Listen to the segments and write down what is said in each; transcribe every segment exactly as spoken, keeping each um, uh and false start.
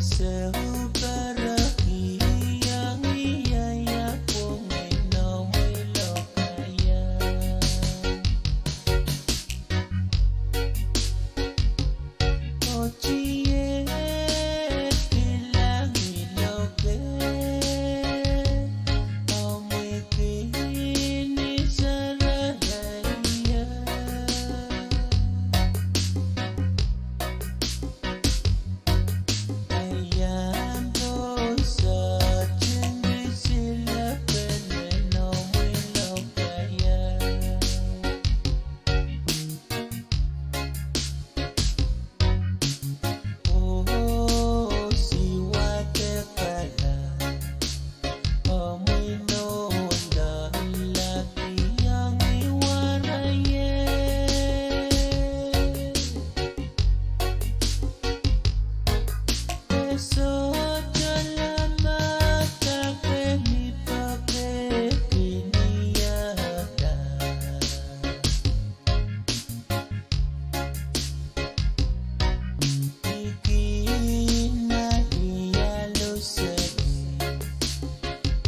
Sohperekiong ie ia pwongin omwi lokaia. Otie kilang ie loke, omwi kihni saraia. Iang doh sohte ngihsile pene omwi lokaia. Oh, siwate kala, omwi nohn loalaki iang ie waraie. E sohte lamatak pwe ni pahkehki ni iada. I kin iang ie loaleseli,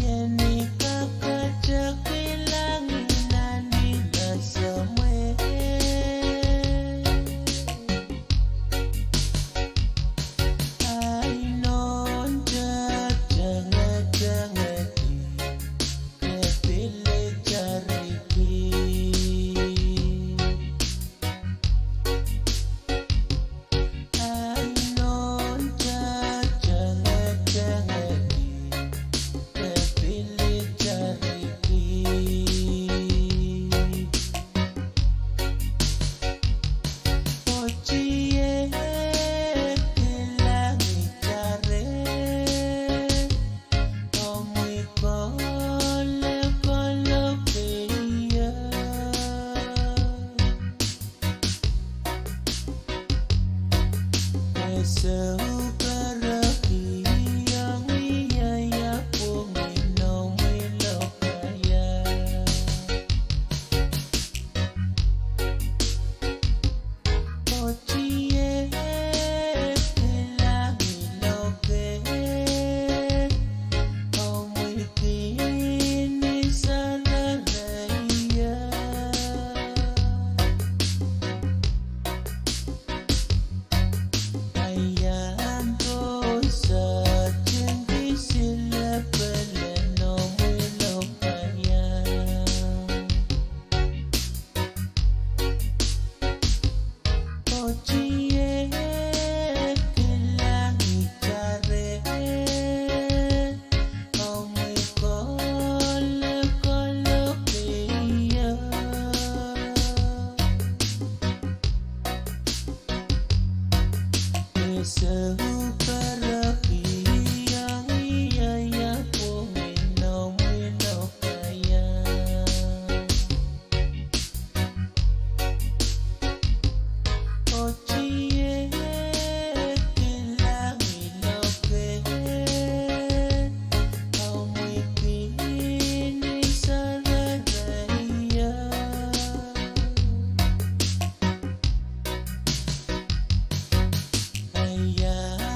ien I kakete kilang ie nan ni masamwe. Ai nohn te tengetengedi, ke pil itariki. Ai nohn te tengetengedi, ke pil itariki. Otie kilang itarei, omwi kolokol lokaia. E sohperekiong ie ia pwongin omwi lokaia. Otie kilang ie loke, omwi kihni saraia. Iang doh sohte ngihsile pene omwi lokaia. Otie kilang itarei, omwi kolokol lokaia. E sohperekiong ie ia pwongin omwi lokaia. Otie kilang ie loke, omwi kihni saraia. Iang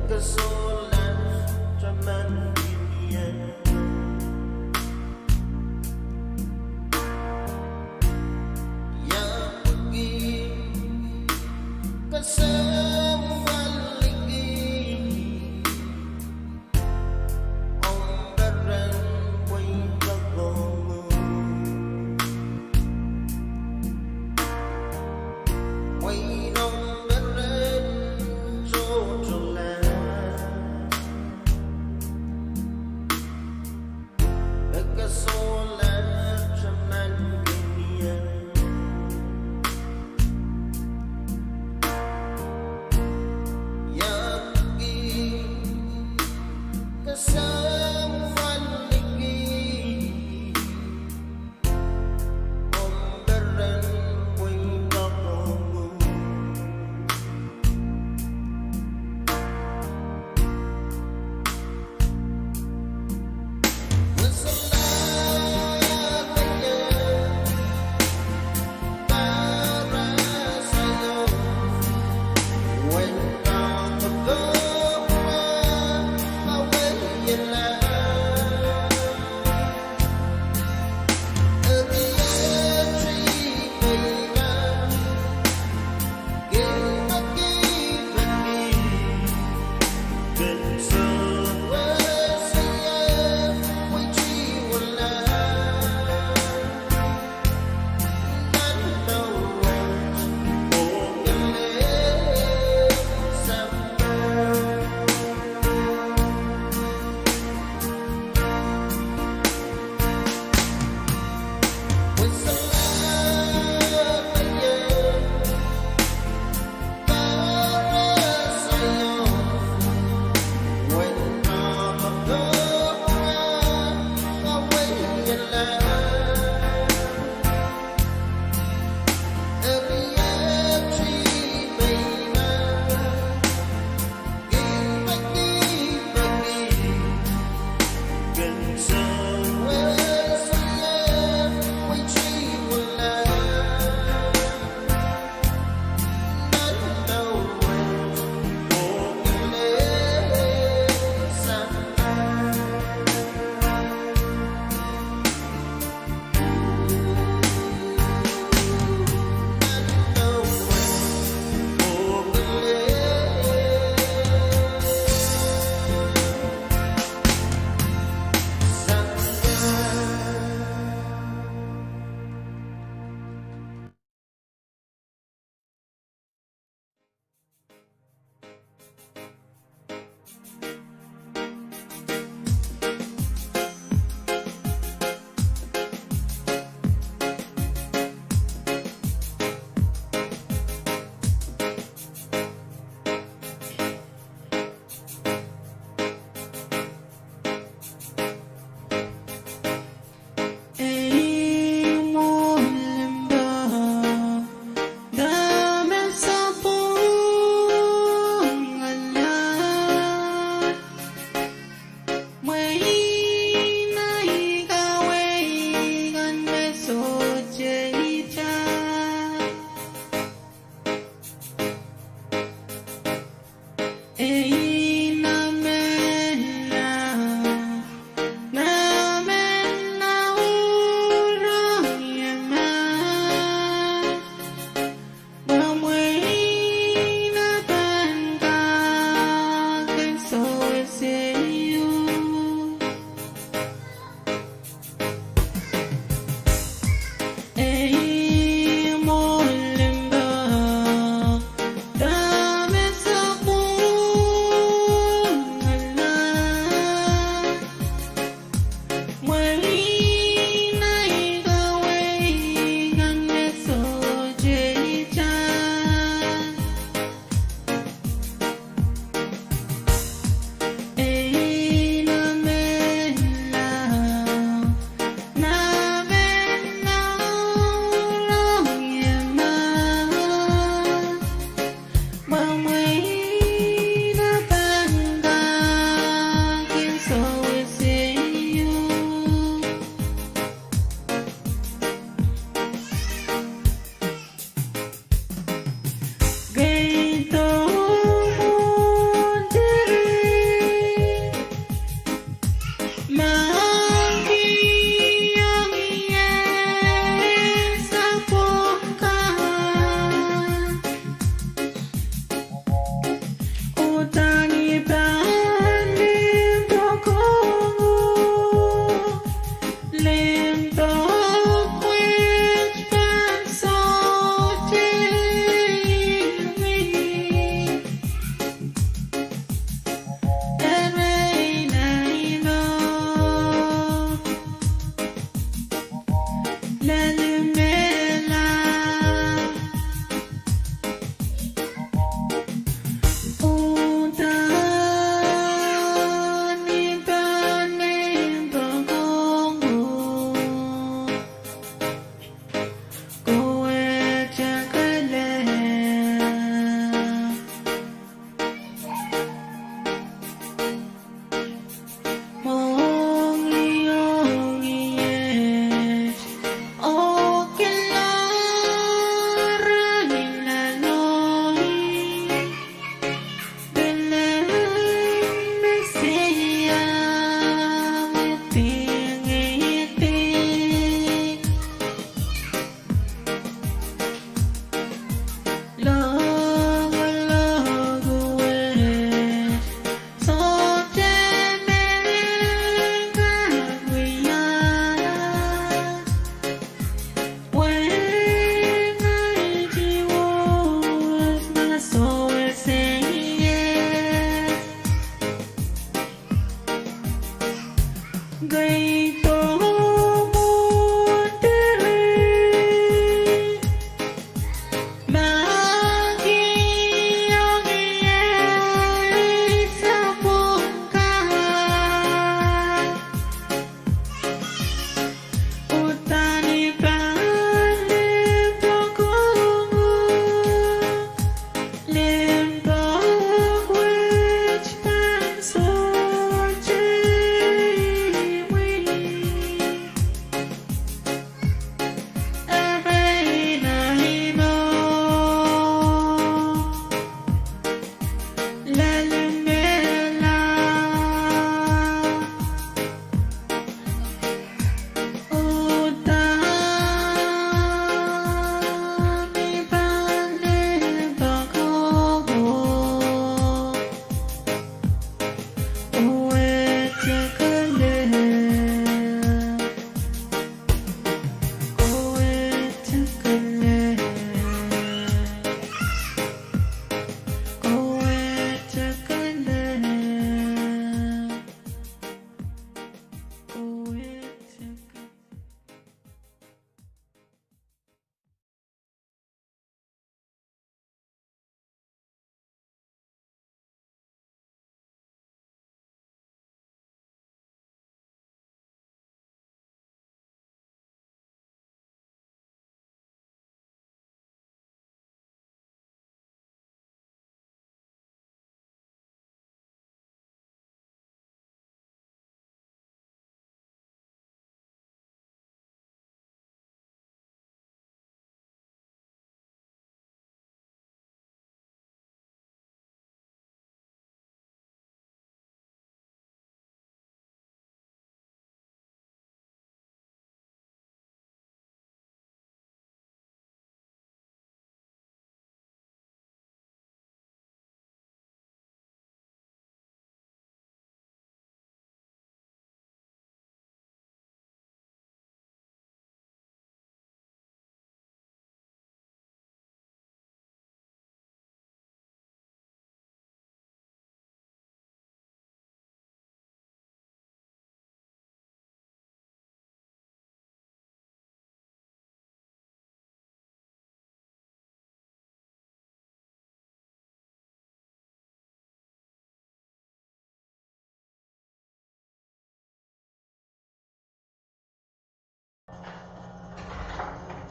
Kesohla taman pil ie. Ia pwehki kesempwal liki. Ong peren pweida koaros. Pwe ong peren tohtohla.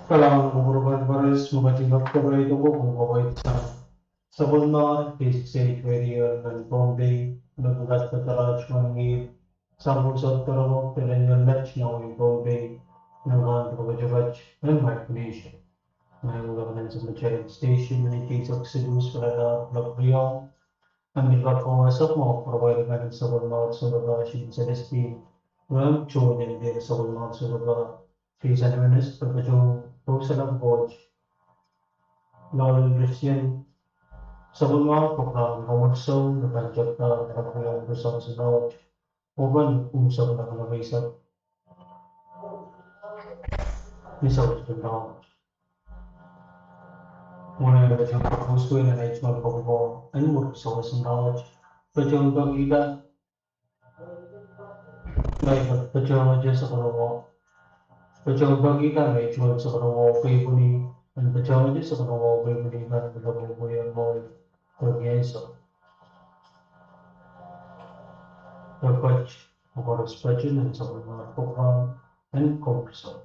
Kalahngan en kupwur koaros, me kitail kak pwurehng doadoahk en kapwaiada sapwellimomwi K six H Radio nan Pohnpei, me pahn kak patohla tuhwong ni sapwung sou doadoahk pil en iang met nan wehin Pohnpei, nan pahn patohla patohla nan Micronesia. Nan wehin Pohnpei nan sapwung station ni K six H Radio, Loch Riong, Ahn pil kak koasoia mwo pwurehng kan sapwellimomwi Souleng Mahs Souleng Mahs Celestine, Ram John en pil sapwellimomwi Souleng Mahs Jason Ernest, Pepejong, Rosella George, Lauren Christian, sapwellimomwi program Komod Soul, Reverend Doctor Gabriel Russell Sinawat, Open umsok nan mweisek. Ni sawaspen rahnwet. Mwohn en patohwan kak usuwel en ei tungoal koapworopwor en mwurin sawaspen rahnwet. Patohwan pekihda, patohwan pekihda me ei tungoal sawaspen rahnwet, pwe pwini, en patohwan sawaspen rahnwet, pwe pwini kan patohwan pwe en mwohn pwe ni ansou. Pwe pwet, pwe koaros patohwan en sapwellimomwi program en Komod Soul.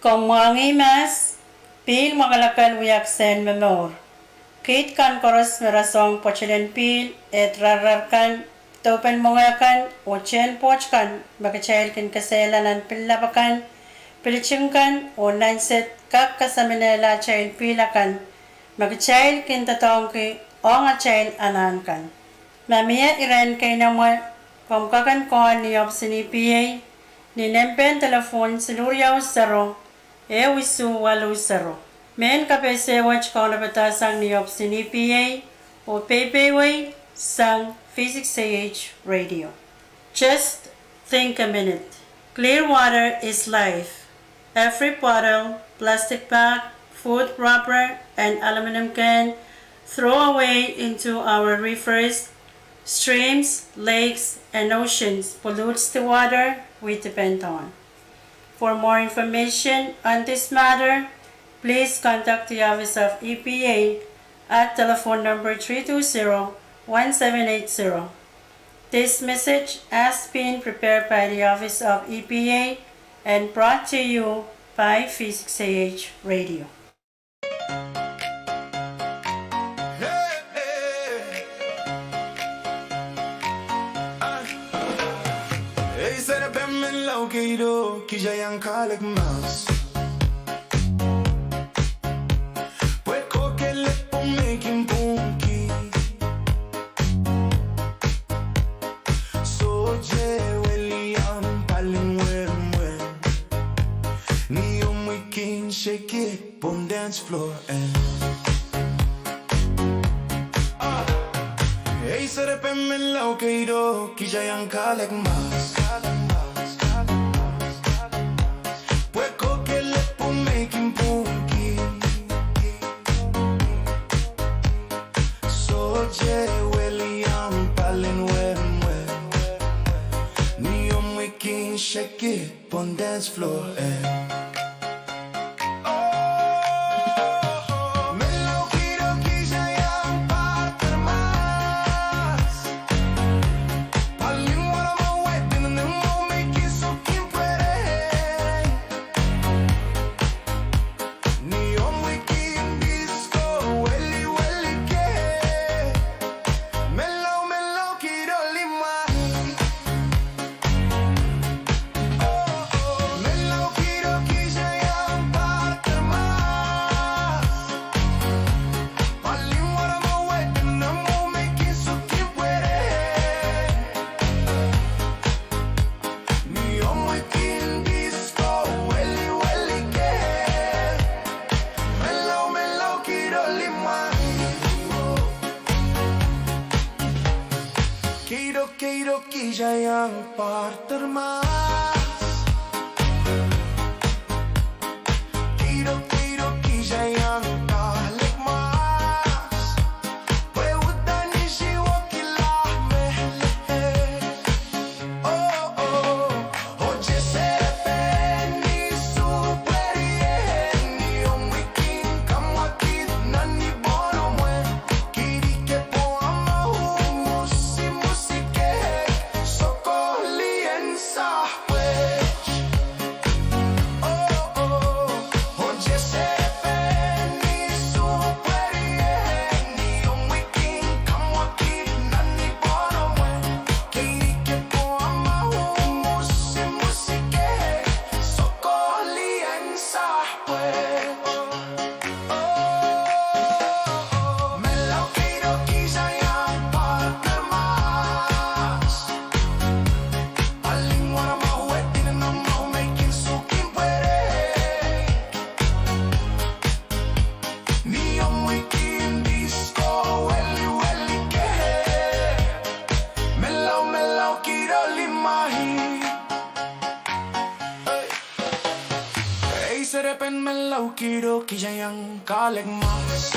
Komw mwahngih mahs, pihl mwakelekel wia kisehn momour. Kiht kan koaros me rasehng pwoatol en pihl, eh, rarar kan, dohpen mwenge kan, oh tehnpwoat kan me kitail kin kesehla nan pillap akan, piliting kan, oh nan sed kak kasaminehla atail pihl akan me kitail kin doadoahngki ong atail anahn kan. Ma mie iren keinemwe, komw kak en kohn ni ohpis en E P A ni nempehn delepwohn siluh riau sero, ehu isuh waluh sero. Mehn kapehse wet kaunopadahr sang ni ohpis en E P A oh peipeiewi sang V six A H radio. Just think a minute. Clear water is life. Every bottle, plastic bag, food wrapper, and aluminum can throw away into our rivers, streams, lakes, and oceans pollutes the water we depend on. For more information on this matter, please contact the Office of E P A at telephone number three two zero, one seven eight zero. This message has been prepared by the Office of E P A and brought to you by V six A H Radio. Ei, se de pen menlau keido, kihsang iang kalek mas. Pwe kokelepwo me kin pwungki. Sohte welian palingwelimwel. Ni omwi kin shake it pon dance floor, eh. Ah. Ei, se de pen menlau keido, kihsang iang kalek mas. Pwe kokelepwo me kin pwungki. Sohte welian palingwelimwel. Ni omwi kin shake it pon dance floor, eh. Ni omwi kin disco, weliweli ke. Menlau, menlau keido limwah. Oh, oh, menlau keido kihsang iang pahn temask. Palingwelimwel, wehwehki nan omwi kin suki pwehn. Ni omwi kin disco, weliweli ke. Menlau, menlau keido limwah. Keido, keido kihsang iang pahn temask. Keido, keido kihsang iang kalek mas. Pwe uhdahn ih wehwehki lah me. Oh, oh. Oh, Jesepen ni supweri e, ni omwi kin kamwakid nan ni pwohnomwe. Kidike pwo amwahu, musi musi ke, sokehli en sahpwet. Oh, oh, oh, Jesepen ni supweri e, ni omwi kin kamwakid nan ni pwohnomwe. Kidike pwo amwahu, musi musi ke, sokehli en sahpwet. Oh, oh, oh, menlau keido kihsang iang pahn temask. Palingwelimwel, wehwehki nan omwi kin suki pwehn. Ni omwi kin disco, weliweli ke. Menlau, menlau keido limwah. Hey. Ei, se de pen menlau keido kihsang iang kalek mas.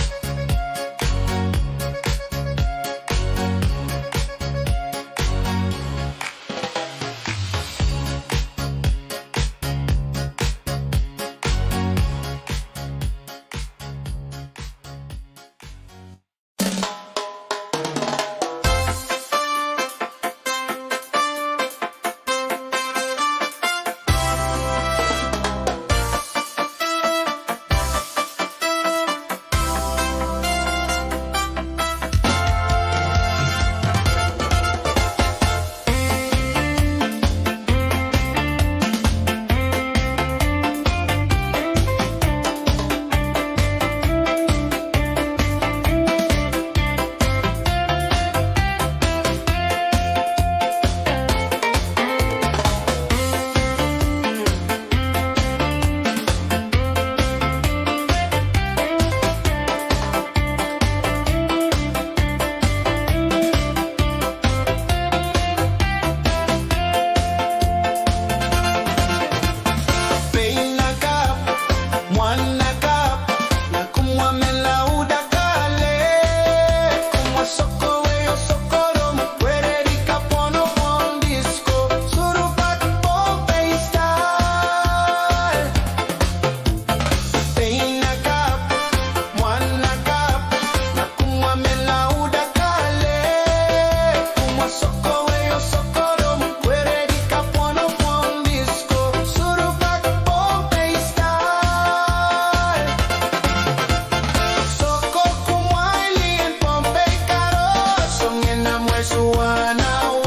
Suwanawan,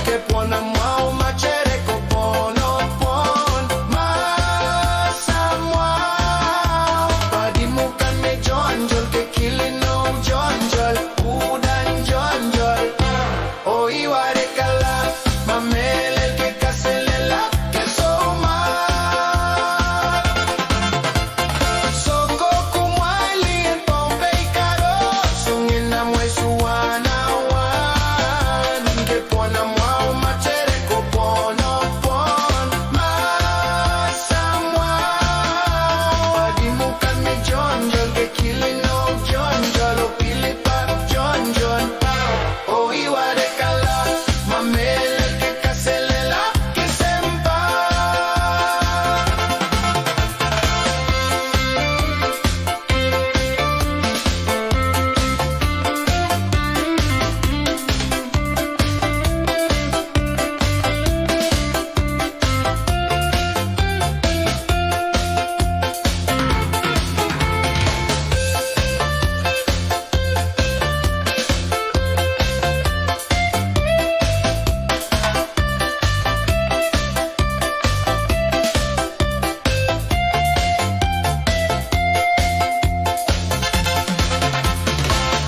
ke pwon amwahu, matereko pwonopwon, ma samwahu, padimukan me jonjol, ke kilin oh jonjol, uhdahn jonjol. Oh, I wadekala, ma mehlel ke kaselel ahpw ke soumwahu. Soko kumwail en Pohnpei kadohsong en amwail suwanawan, ke pwon amwahu, matereko pwonopwon, ma samwahu, padimukan me jonjol, ke kilin oh jonjol, oh pil pahn jonjol. Oh, I wadekala, ma mehlel ke kaselel ahpw ke sempah.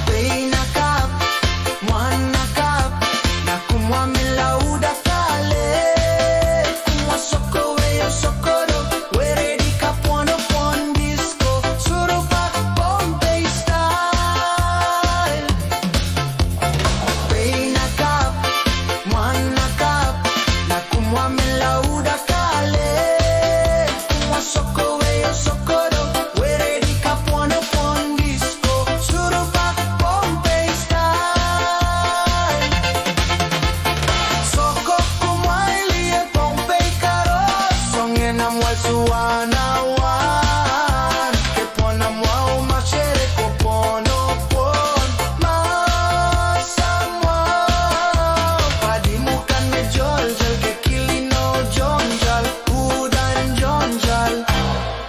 Pein akapw, mwahnakapw, na kumwa me laud akale, kumwa sokowei oh sokodo, weredi kapwonopwon disko, surupak Pohnpei style. Pein akapw, mwahnakapw, na kumwa me laud akale, kumwa sokowei oh sokodo, weredi kapwonopwon disko, surupak Pohnpei style. Soko kumwail en Pohnpei kadohsong en amwail suwanawan, ke pwon amwahu, matereko pwonopwon, ma samwahu, padimukan me jonjol, ke kilin oh jonjol, uhdahn jonjol.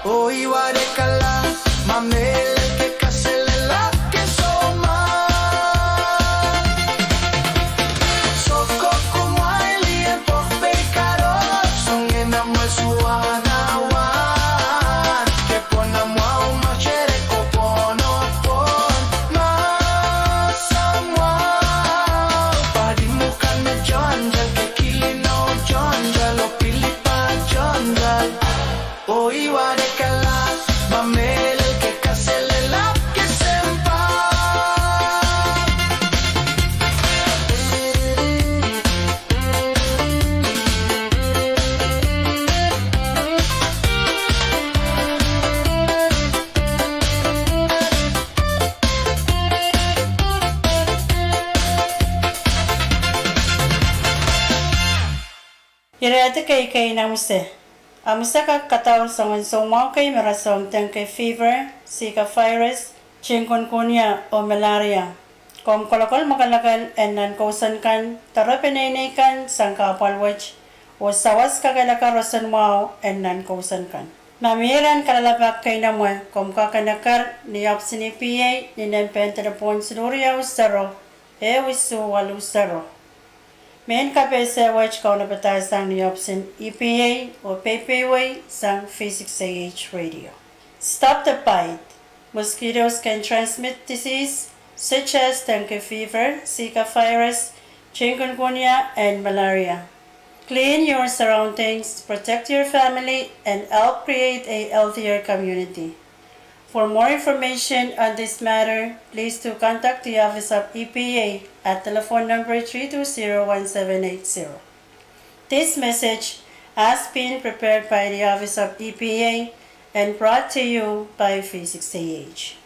Oh, I wadekala, ma mehlel ke kaselel ahpw ke soumwahu. Soko kumwail en Pohnpei kadohsong en amwail suwanawan, ke pwon amwahu, matereko pwonopwon, ma samwahu, padimukan me jonjol, ke kilin oh jonjol, oh pil pahn jonjol. Oh, I wadekala, ma mehlel ke kaselel ahpw ke sempah. Ire kei kei en amwise. Amwise kak kadaur soangen soumwahu kei me rasehng dengue fever, Zika virus, chikungunya oh malaria. Komw kolokol mwakelekel en nan kousoan kan, doare peneinei kan sang kahpwal wet, oh sawas kakehlaka roson mwahu en nan kousoan kan. Ma mie rahn kalelapak keinemwe, komw kak en eker ni ohpis en E P A ni nempe en delepwohn siluh riau sero, ehu isuh waluh sero. Mehn kapehse wet kaunopadahr sang ni ohpis en E P A oh peiwei sang V six A H radio. Stop the bite. Mosquitoes can transmit disease such as dengue fever, Zika virus, chikungunya, and malaria. Clean your surroundings, protect your family, and help create a healthier community. For more information on this matter, please do contact the Office of E P A at telephone number three two zero one seven eight zero. This message has been prepared by the Office of E P A and brought to you by V six A H.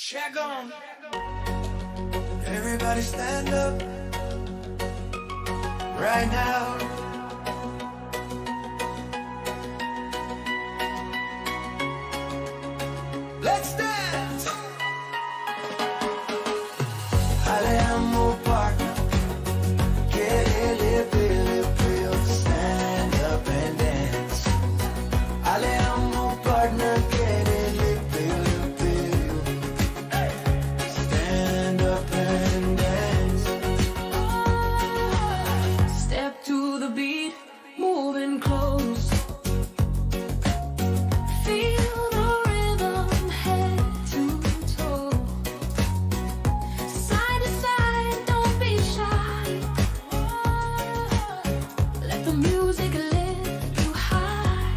Check 'em. Everybody stand up right now. Let's dance. Alehda mwo partner, kedelipilipil, stand up and dance. Alehda mwo partner, kedelipilipil, stand up and dance. Step to the beat, moving close. Feel the rhythm, head to toe. Side to side, don't be shy. Let the music lift you high.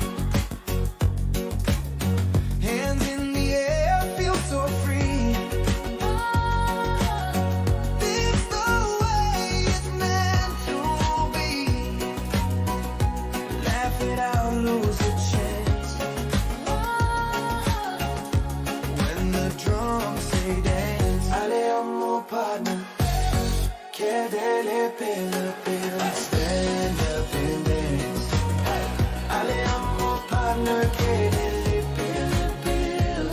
Hands in the air, feel so free. It's the way it's meant to be. Laugh it out, lose a chance. When the drums say dance, alehda mwo partner, kedelipilipil, stand up and dance. Alehda mwo partner, kedelipilipil,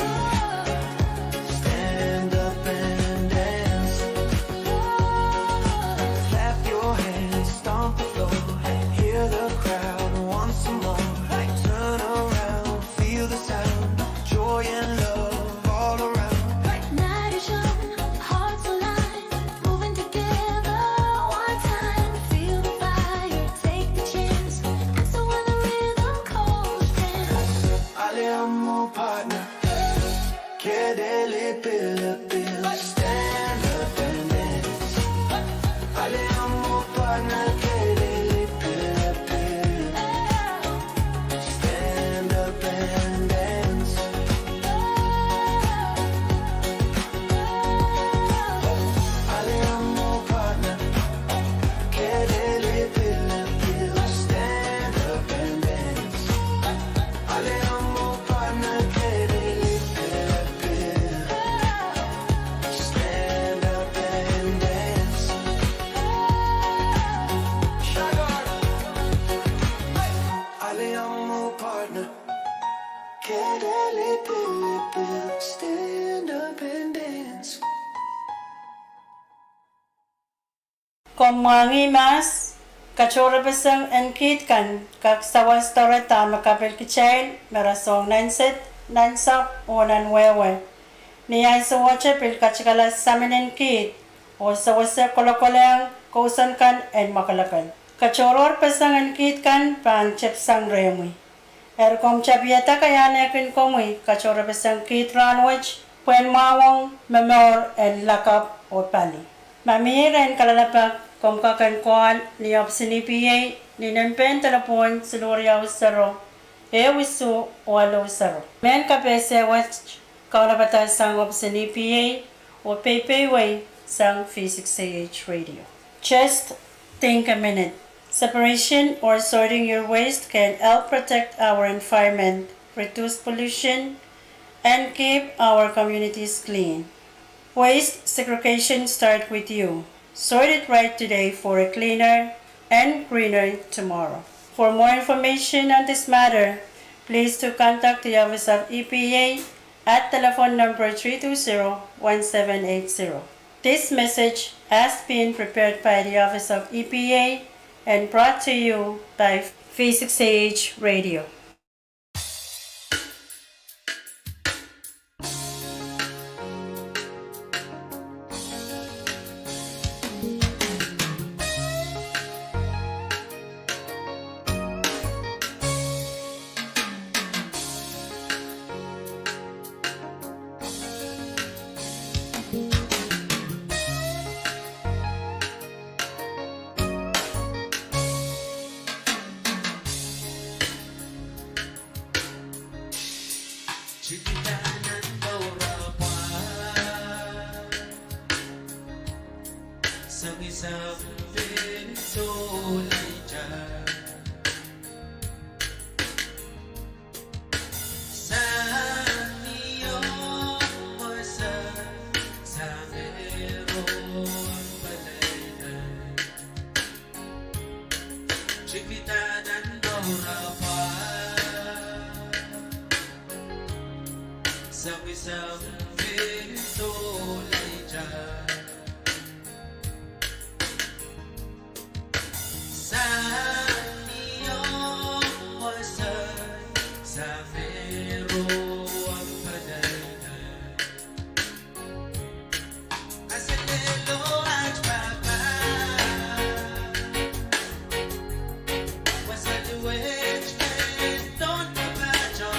stand up and dance. Clap your hands, stomp the floor, hear the crowd once more. Turn around, feel the sound, joy and love all around. Night is young, hearts align, moving together one time. Feel the fire, take the chance, answer when the rhythm calls, dance. Alehda mwo partner, kedelipilipil, stand up and dance. Alehda mwo partner, kedelipilipil, stand up and dance. Alehda mwo partner, kedelipilipil, stand up and dance. Alehda mwo partner, kedelipilipil, stand up and dance. Alehda mwo partner, kedelipilipil, stand up and dance. Komw mwahngih mahs. Katohrepeseng en kiht kan kak sawas doare dahme kapil kitail me rasehng nan sehd, nan sahpw oh nan wehwe. Ni ahnsowohte pil katikala samin en kiht oh sewese kolokolehng kousoan kan en mwakelekel. Katohrohrpeseng en kiht kan pahn tepsang rehmwi. Eri komw tapiada kaiahnekin komwi katohrepeseng kiht rahnwet pwehn mwahuwong momour en lakapw oh pali. Ma mie rehn kalelapak, komw kak en call ni ohpis en E P A ni nempehn delepwohn siluh riau sero, ehu isuh waluh sero. Mehn kapehse wet kaunopada sang ohpis en E P A oh peipeio sang V six A H Radio. Just think a minute. Separation or sorting your waste can help protect our environment, reduce pollution, and keep our communities clean. Waste segregation starts with you. Sort it right today for a cleaner and greener tomorrow. For more information on this matter, please to contact the Office of E P A at telephone number three two zero one seven eight zero. This message has been prepared by the Office of E P A and brought to you by V six A H Radio. Tikitik nan doaropwa, sang sampin sohleita. Sang ni oh mwasa. Sawisang pil sohla itar. Sang ni ong wasa, sang me rohng padaina. Aselelo aht pahpa, wasa luwet me tohnpato.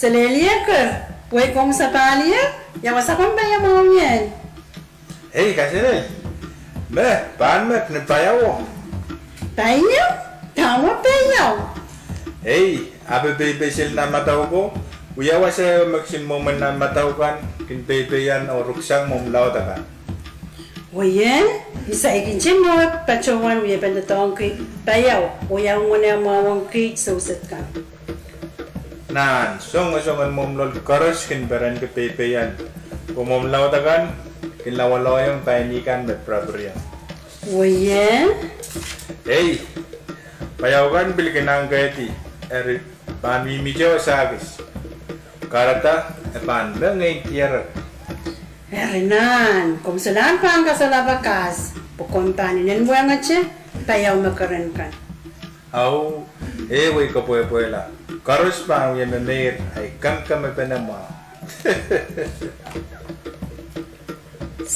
Selehlie ker, wei komw sapahl ie, ia wasa komw paiamwahu ien? Ei, kaselel. Me, pahn met ni paiao. Paiao? Dahme paiao? Ei, ape peipei seli nan madau ko, wia wasa ehu me kisin mwomwen nan madau kan, kin peipeian oh ruksang mwomw laud akan. Wei, I saikinte nohk patohwan wiepen doadoahngki paiao, oh ia mwomwen mwahu ong kiht souset kan. Nan songosong en mwomw loal koaros kin perenki peipeian, oh mwomw laud akan kin lawaloiong paini kan me pirapiriong. Wei. Ei, paiao kan pil kin angkehdi, eri pahn mihmihte oh sahkis. Kahrehda e pahn mengei dierek. Eri nan, komw solahr pahn kasolape kahs, pwe komw pahn inenwehngete paiao me keren kan. Au, e wei kepwehpwehla. Koaros pahn wie memeir, ahi kemkem e pene mwahu.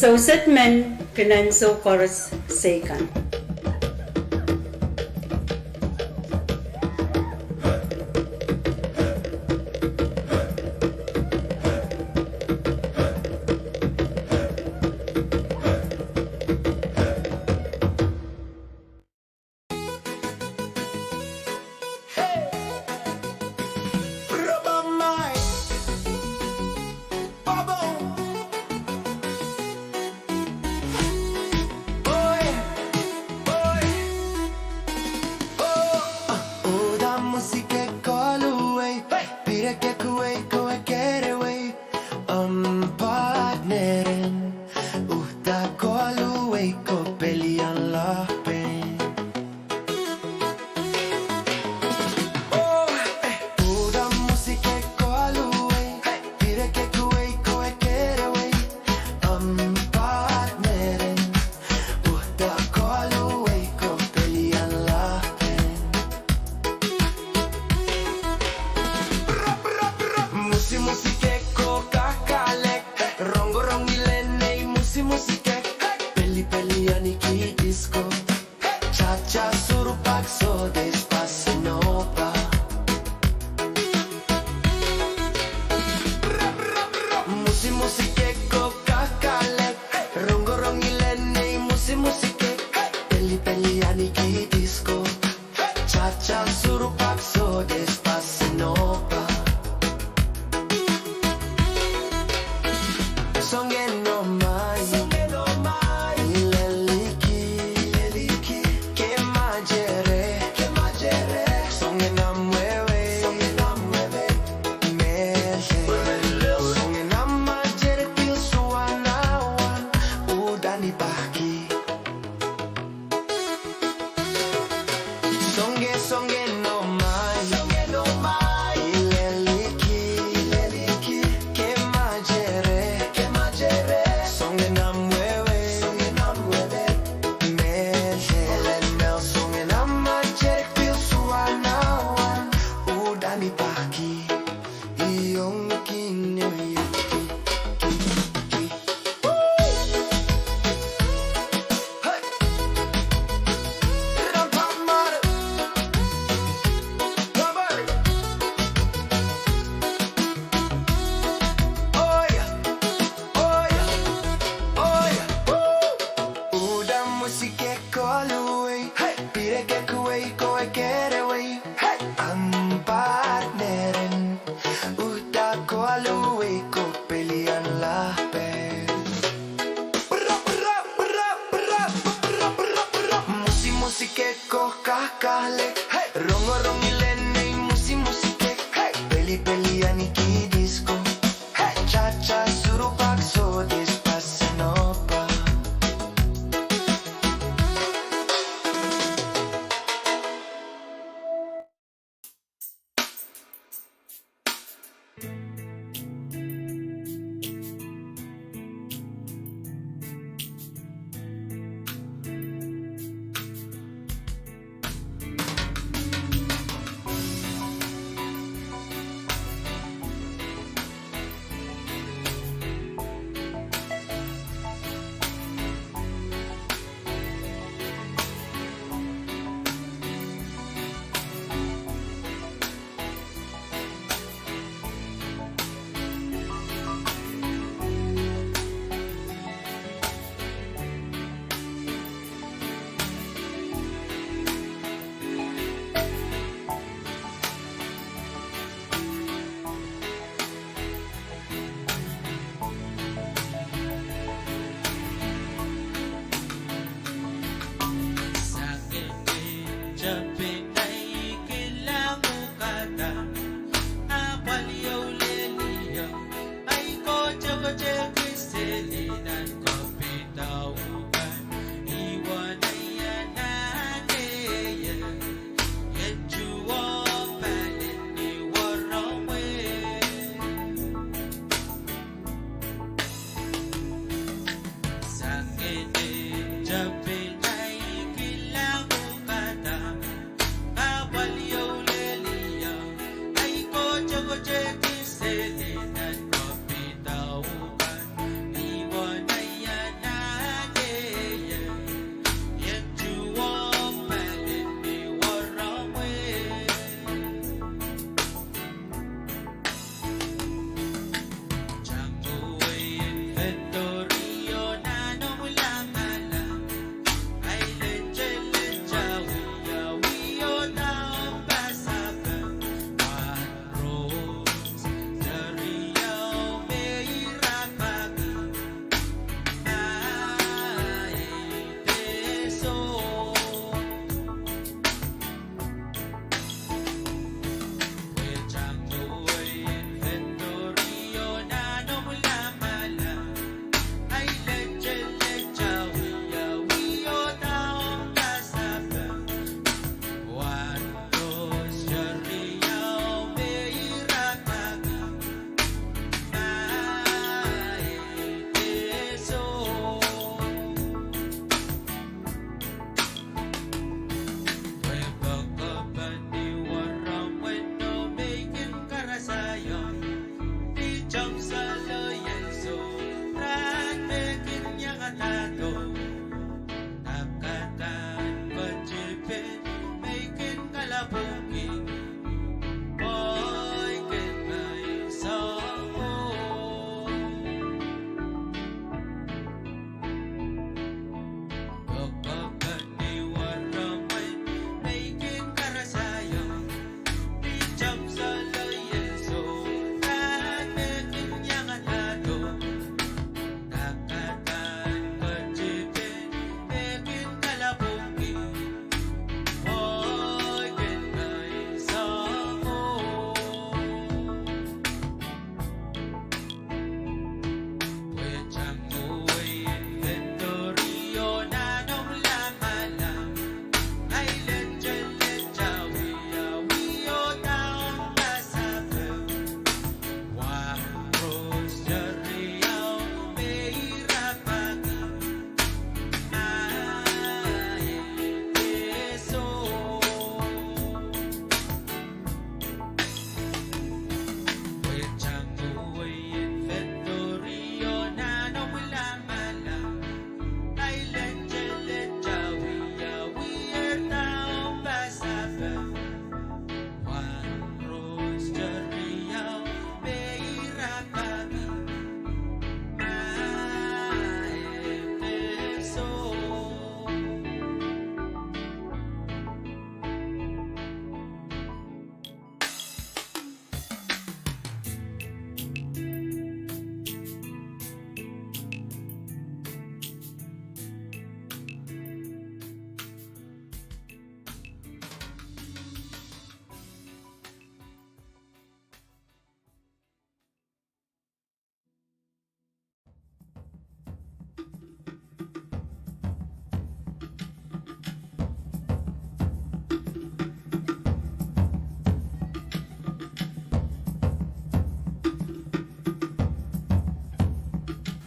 Souset men kin ansou koaros seikan. Ko kak kahlek, rongorong ilen nei musimusi kek, pelipeli ahniki disko, cha-cha surupak sohdes pasanohpa.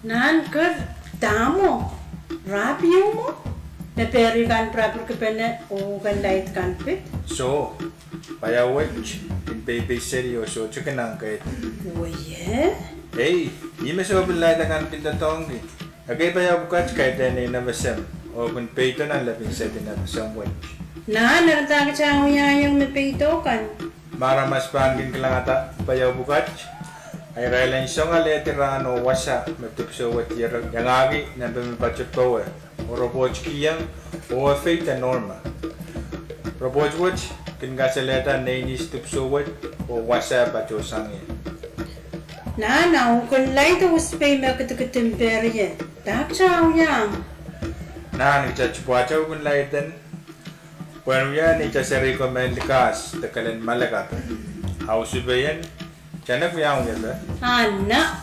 Nan ker, dahme, rapi ieu mwo? Me peri kan pirapirkipene oh ken laid kan pid? Soh, paiau wet kin peipei seli oh sohte kin angkeidi. Wei e? Ei, ih me sohpeilaid akan kin doadoahngki. Ekei paiau pwukat kaidehn Nei Nevesem, oh kin peido nan lepin seli Nevesem wet. Nan eri dahkot wiahiong me peido kan? Ma aramas pahn kin kilangada paiau pwukat, a irail en song alehdi rahn oh wasa me dipwisou wet iangahki nempe me patopowe, oh repwoht kihong oh efeida normal. Repwoht wet kin kasalehda nei nis dipwisou wet oh wasa patohsang ie. Nan a kin laid oh wusipei me kidikidi peri e, dahkot wiahiong? Nan kita tipwate kin laid en pwehn wia neita seri ko mehn likas de kelen malakape. A wusipei en, kita nek wiahiong iepe? Anahn.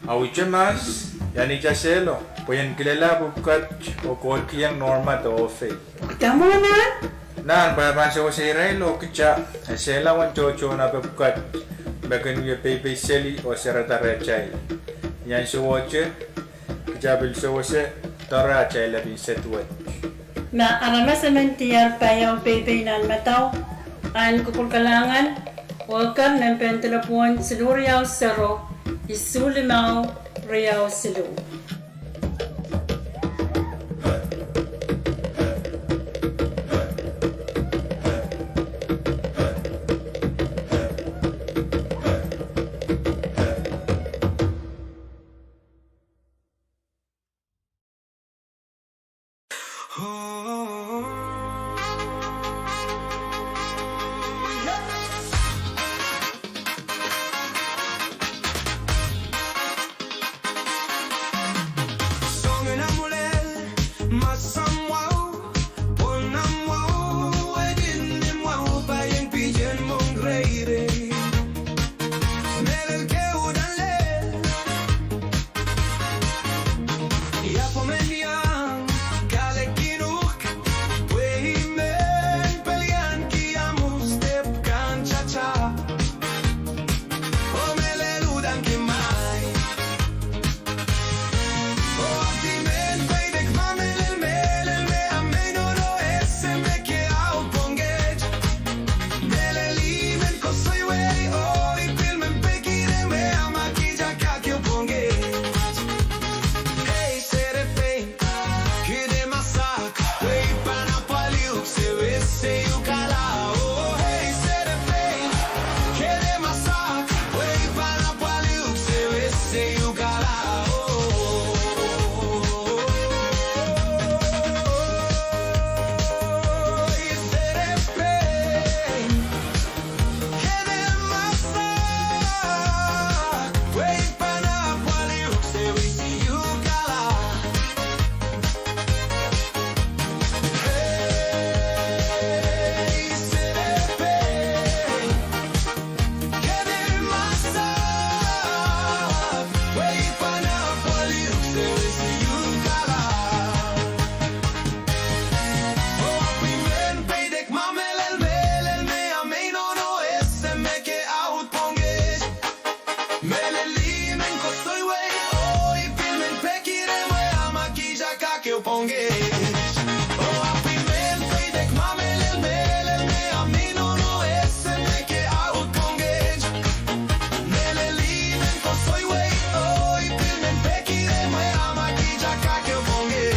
A wihte mahs, ia neita sehlo, pwe ien kilelahpw pwukat oh kohkihong normal de ohfei. Kita mwo nan? Nan pwe e pahn sewese irail oh kita, esehla uwen tohtohn ape pwukat, me kin wie peipei seli oh sereda rehtail. Ien sewese, kita pil sewese doare atail lepin seli wet. Ma aramas emen diar paiau peipei nan madau, ahn kupwur kalahngan, oh eker nempe en delepwohn siluh riau sero, isuh limau riau siluh. Soangen amwalel, mahsen mwahu, pwon mwahu, edin mwahu, paiong pidien mwohn reirei. Mehlel keudan lel, ia pwomen iang, kalek kin uhk, pwe I men pelianki ahmw step kan tata. Oh mehlel uhdahn kin maing. Oh ahpw I men peidek ma mehlel, mehlel me a men nohno ese me ke audpwong et. Mehlel I men koasoiwei, oh I pil men pekihda me a ma kita kak ehu pwong et. Hei serepein, ke de masak, pwe I pahn apwalih uhk sewese uhk kala. Oh hei serepein, ke de masak, pwe I pahn apwalih uhk sewese uhk kala. Oh hei serepein, ke de masak, pwe I pahn apwalih uhk sewese uhk kala. Hei serepein, ke de masak, pwe I pahn apwalih uhk sewese uhk kala. Oh ahpw I men peidek ma mehlel, mehlel me a men nohno ese me ke audpwong et. Mehlel I men koasoiwei, oh I pil men pekihda me a ma kita kak ehu pwong et. Oh ahpw I men peidek ma mehlel, mehlel me a men nohno ese me ke audpwong et. Mehlel I men koasoiwei, oh I pil men pekihda me a ma kita kak ehu pwong et.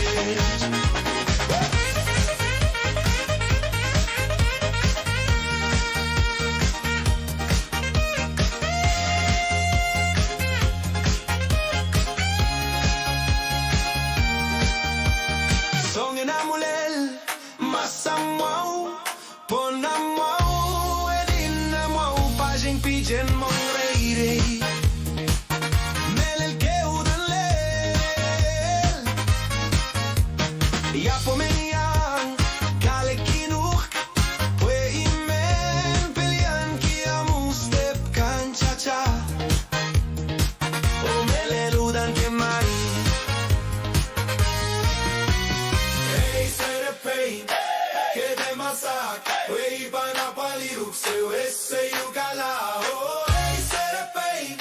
Soangen amwalel, mahsen mwahu, pwon mwahu, edin mwahu, paiong pidien mwohn reirei. Mehlel keudan lel, ia pwomen iang, kalek kin uhk, pwe I men pelianki ahmw step kan tata. Oh mehlel uhdahn kin maing. Hei serepein, ke de masak, pwe I pahn apwalih uhk sewese uhk kala. Oh hei serepein,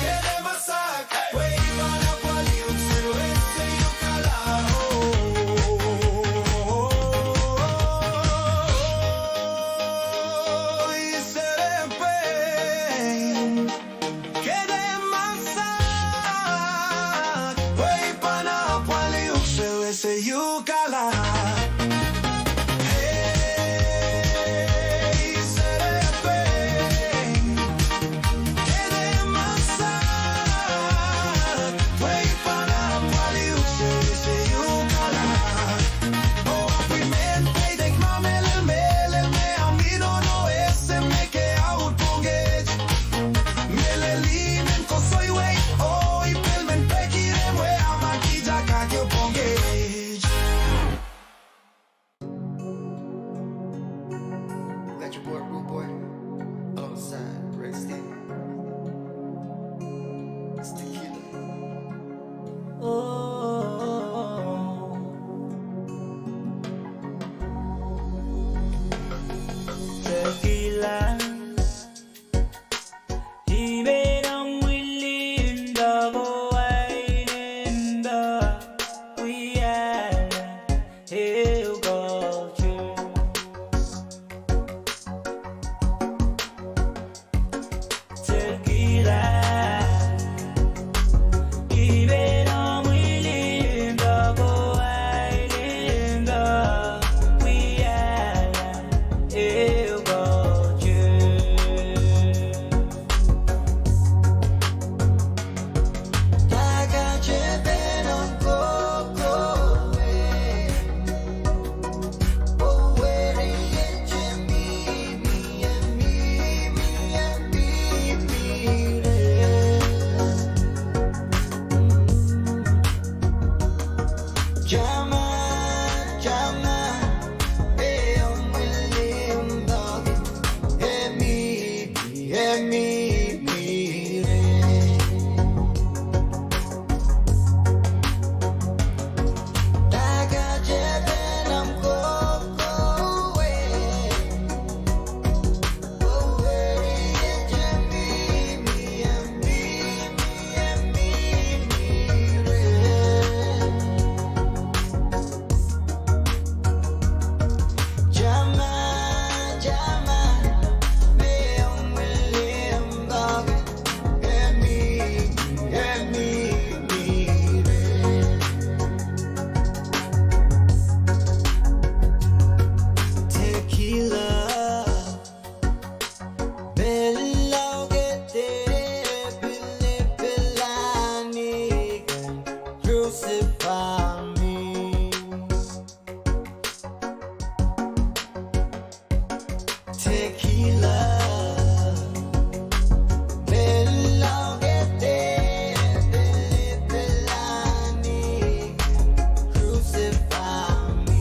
ke de masak, pwe I pahn apwalih Sehiukala. Hei, serepeng. Kede masak. Wehi pahn apwalih uhk seri sehiukala. Oh, apw I men peidek ma mehlel, mehlel me ahmw inono ese me ke aud pwongkehte. Mehlel I men koasoiwei, oh, I pil men peki rehmw, amwail kihda kak ehu pwongkehte. We got your boy Rude Boy alongside Red Steve. It's Tequila. Oh, Tequila. I men omw wilindo, ko ailendo, wiahla ehu koht. Tequila. I men omw wilindo, ko ailendo, wiahla ehu koht. Tequila. Pil lau kete, pil, pil ahneki, crucify me. Tequila. Pil lau kete, pil, pil ahneki, crucify me.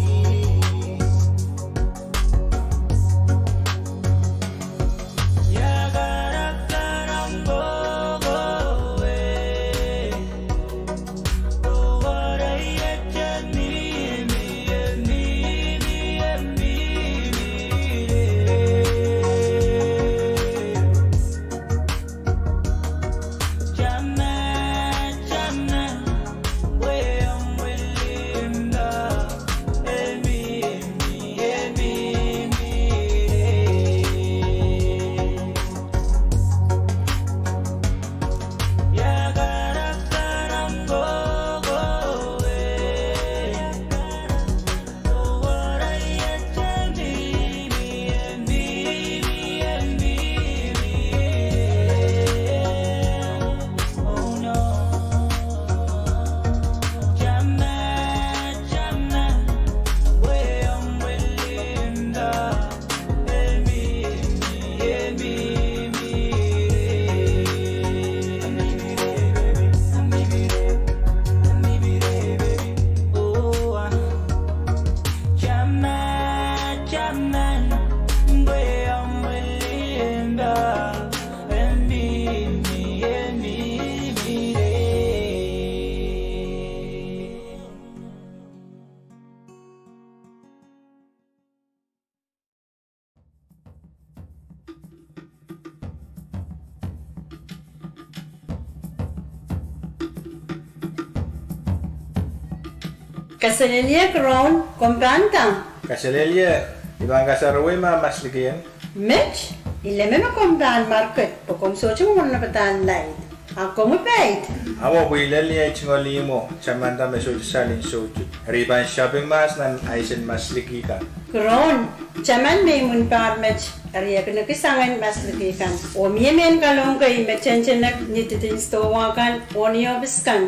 Kaselehlie Kiroun, komw pahn nda? Kaselehlie, I pahn kasarawi ma maslikieng. Met, I leme me komw pahn market, pwe komw sohte mwomwen padahk laid. A komw pahn Awo pwe I lel ni ei tungoal ihmwo, tamanda me sohte sal en soutik. Eri I pahn shopping mahs nan aisen masliki kan. Ground, taman me imwin pahr met, eri e kinekisang en masliki kan. Oh mie mehn kalohk kei me tentenek ni didin sidohwa kan, oh ni ohpis kan.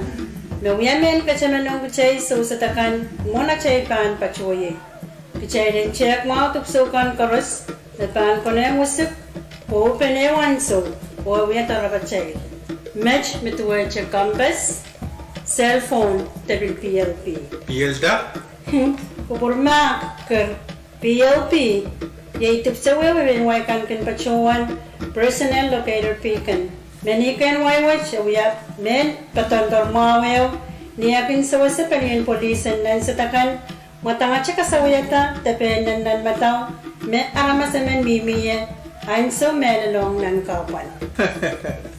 Me wia mehn ketemen ong kitail souseda kan, mwohn atail pahn patohiei. Kitail en tehk mwahu dipwisou kan koaros, me pahn konehng wisik, oh pene ansou, oh wia doarepatail. Met me duwehte compass, cell phone, de pil P L P. P L D? Kupwur mahk ker P L P, iei dipwisou ehu me mehn wai kan kin patohwan, personal locator beacon. Me ni kehn wai wet e wia mehn poadoapoad mwahu ehu, ni eh kin sewese pelien polis en nansed akan, mwadangete kasawiada de pehn nan nan madau, me aramas emen mihmi ie, ansou mehlelohng nan kahpwal.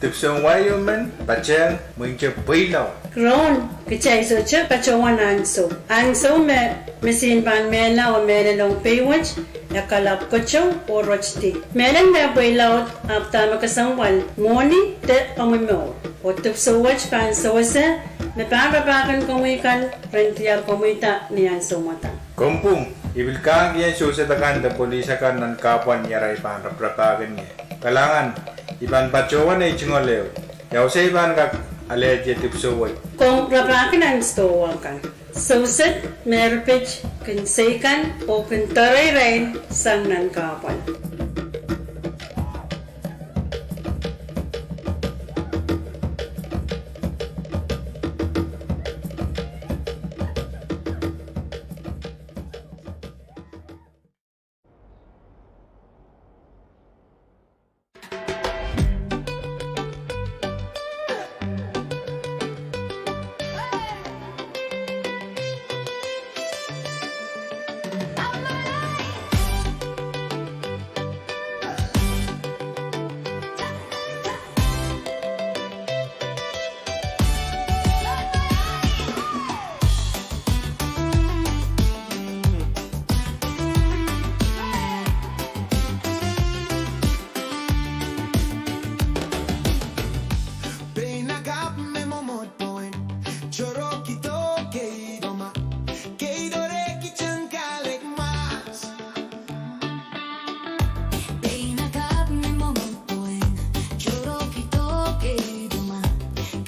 Dipwisoun wai emen patehng mwengte pweilaud. Ground, kitail sohte patohwan ansou. Ansou me, me sin pahn mehla oh mehlelohng pei wet, e kalapw koto oh rotidi. Mehlen me pweilaud, ahpw dahme kesempwal, mwohni de omwi mour. Oh dipwisou wet pahn sewese, me pahn rapahkin komwi kan, ren diar komwi da ni ansou mwadang. Komw pwung, I pil kahng kien souseda kan de polis akan nan kahpwal ni arail pahn raparapahkin ie. Kalahngan, I pahn patohwan ei tungoal ehu. Ia wasa I pahn kak alehdi dipwisou wet? Komw rapahki nan sidohwa kan. Soused me erpit kin seikan oh kin doare irail sang nan kahpwal. Pein akapw me mwomwohd pwon, torokihdo keidoma, keido reh kihsang kahlek mahs. Pein akapw me mwomwohd pwon, torokihdo keidoma,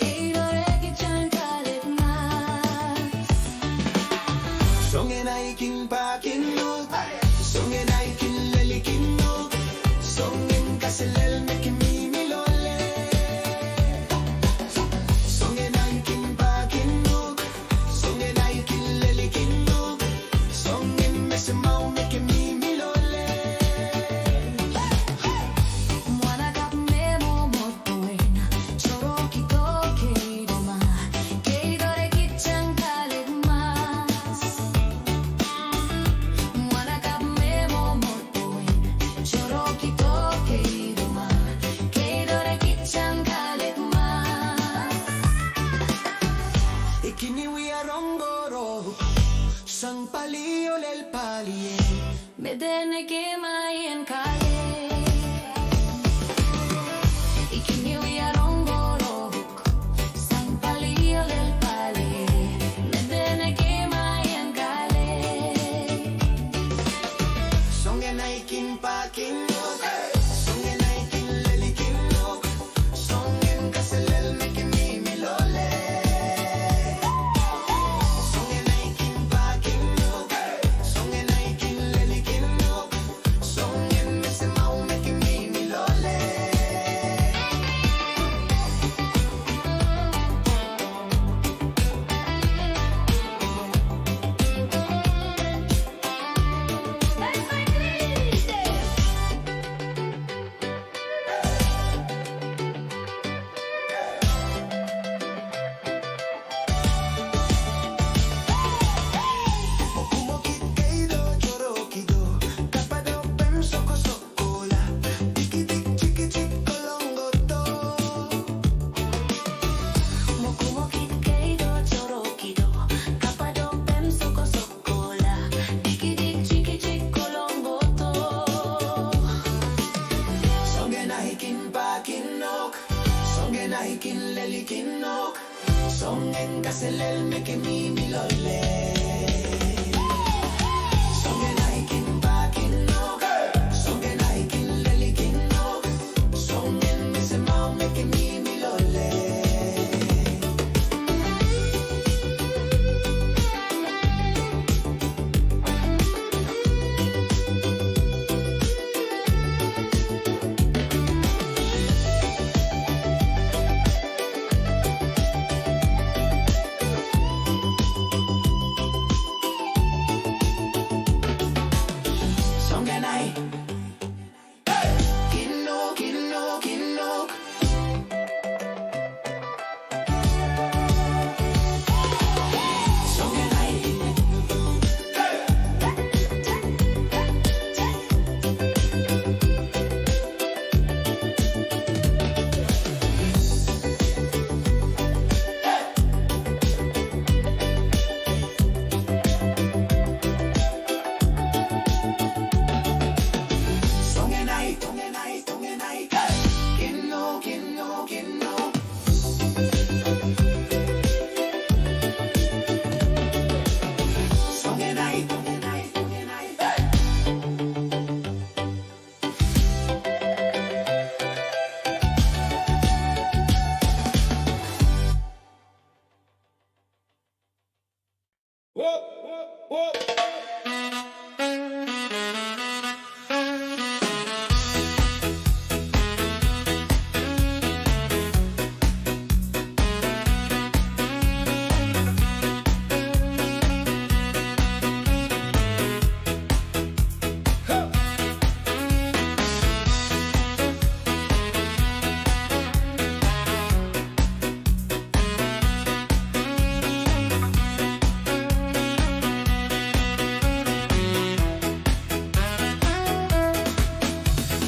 keido reh kihsang kahlek mahs. Soangen ahi kin pahkin uhk, soangen ahi kin lelikin uhk, soangen kaselel me kin mihmi loale. Soangen ahi kin pahkin uhk, soangen ahi kin lelikin uhk, soangen mesemwahu me kin mihmi loale. Mwahnakapw me mwomwohd pwon, torokihdo keidoma, keido reh kihsang kahlek mahs. Mwahnakapw me mwomwohd pwon, torokihdo keidoma, keido reh kihsang kahlek mahs. I kin wia rong koaros sang pali oh lel pali, me dene kemwain kahlek. I kin wia rong koaros sang pali oh lel pali, me dene kemwain kahlek. Soangen ahi kin pahkin uhk, soangen ahi kin lelikin uhk, soangen kaselel me kin mihmi loale. Soangen ahi kin pahkin uhk, soangen ahi kin lelikin uhk, soangen mesemwahu me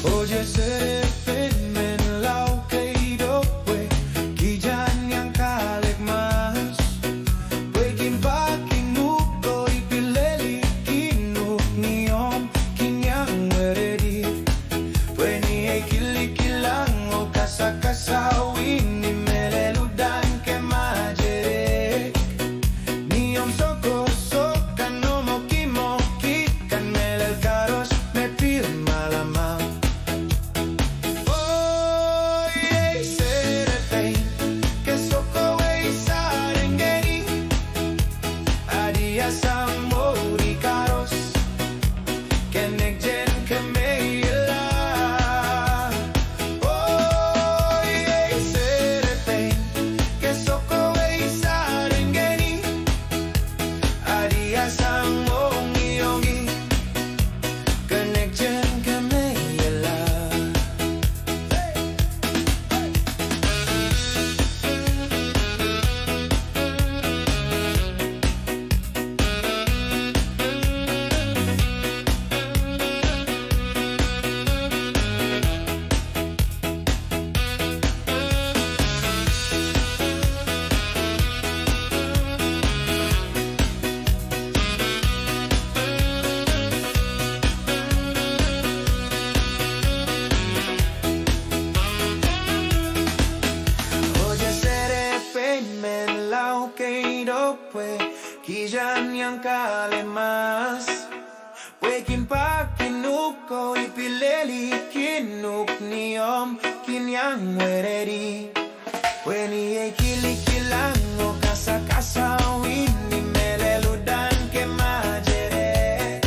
Oh, Jeserepen menlau keido pwe kitan iang kalek mahs. Pwe kin pak kin uhk oh I pil lelihkin uhk ni omw kin iang weredi. Pwe ni ei kilikilang oh kasakasauih ni mehlel uhdahn ke materek. Ni omw sokosok kan, omw mwoki mwoki kan, mehlel koaros me pil malamala. Oh, iei Serepein, ke sokowei sarengenin, adia sang mwohri koaros, ke nekten kemehla. Oh, iei Serepein, ke sokowei sarengenin, adia sang mwohngiongi, ke nekten kemehla. Oh, Jeserepein menlau keido pwe kitan iang kalek mahs. Pwe kin pak kin uhk oh I pil lelihkin uhk ni omw kin iang weredi. Pwe ni ei kilikilang oh kasakasauih ni mehlel uhdahn ke materek.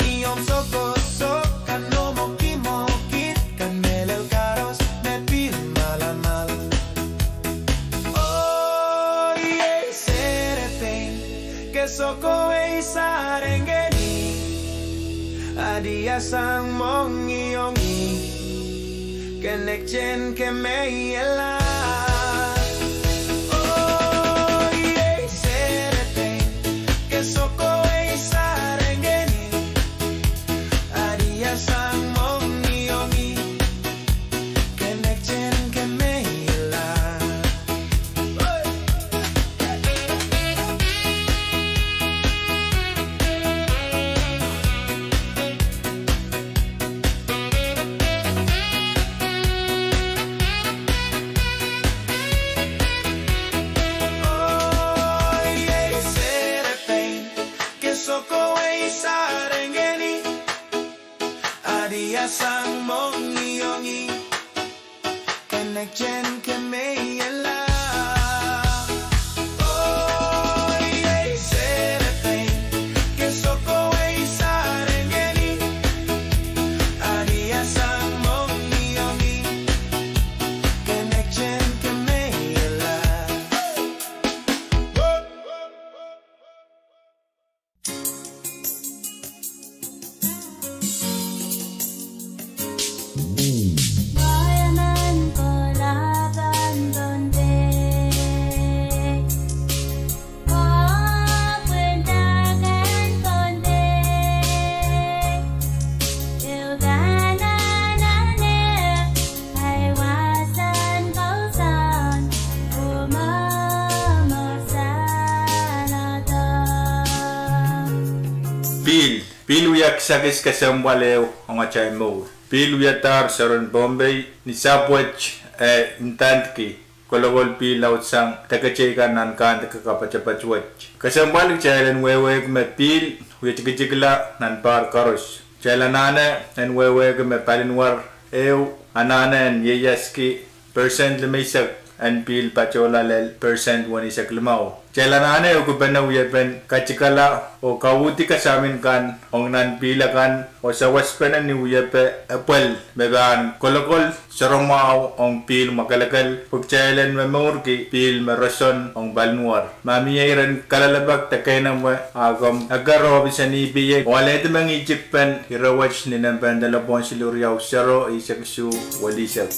Ni omw sokosok kan, omw mwoki mwoki kan, mehlel koaros me pil malamala. Oh, iei Serepein, ke sokowei sarengenin, adia sang mwohngiongi, ke nekten kemehla. Oh, iei Serepein, ke sokowei sarengenin, adia sang mwohngiongi, ke nekten kemehla. Sang mongiongi, connection kemehla. Oh, iei sehte pein ke sohte wehwehki sarengeni. Adia sang mongiongi, connection kemehla. Pihl, pihl wia kisakis kesempwal ehu ong atail mour. Pihl wiadahr soaren Pohnpei ni sahpw wet, eh, ndandki kolokol pihl laudsang deketei kan nan kandike kapatapat wet. Kesempwal kitail en wehwehki me pihl wie tikitikla nan pahr koaros. Kitail anahne en wehwehki me palinwar ehu anahne en ieiaski percent limeisek en pihl patohla lel percent weneisek limau. Kitail anahne ehukipene wiepen katikala oh kauhdi kasamin kan ong nan pihl akan oh sawaspene ni wiepe epwel me pahn kolokol soaramwahu ong pihl mwakelekel pwe kitail en momourki pihl me roson ong palinwar. Ma mie iren kalelapak de keinemwe, a komw eker ohpis en E P A oh alehdi mengihtik pen ire wet ni nempe en delepwohn siluh riau sero eisek isuh welihsek.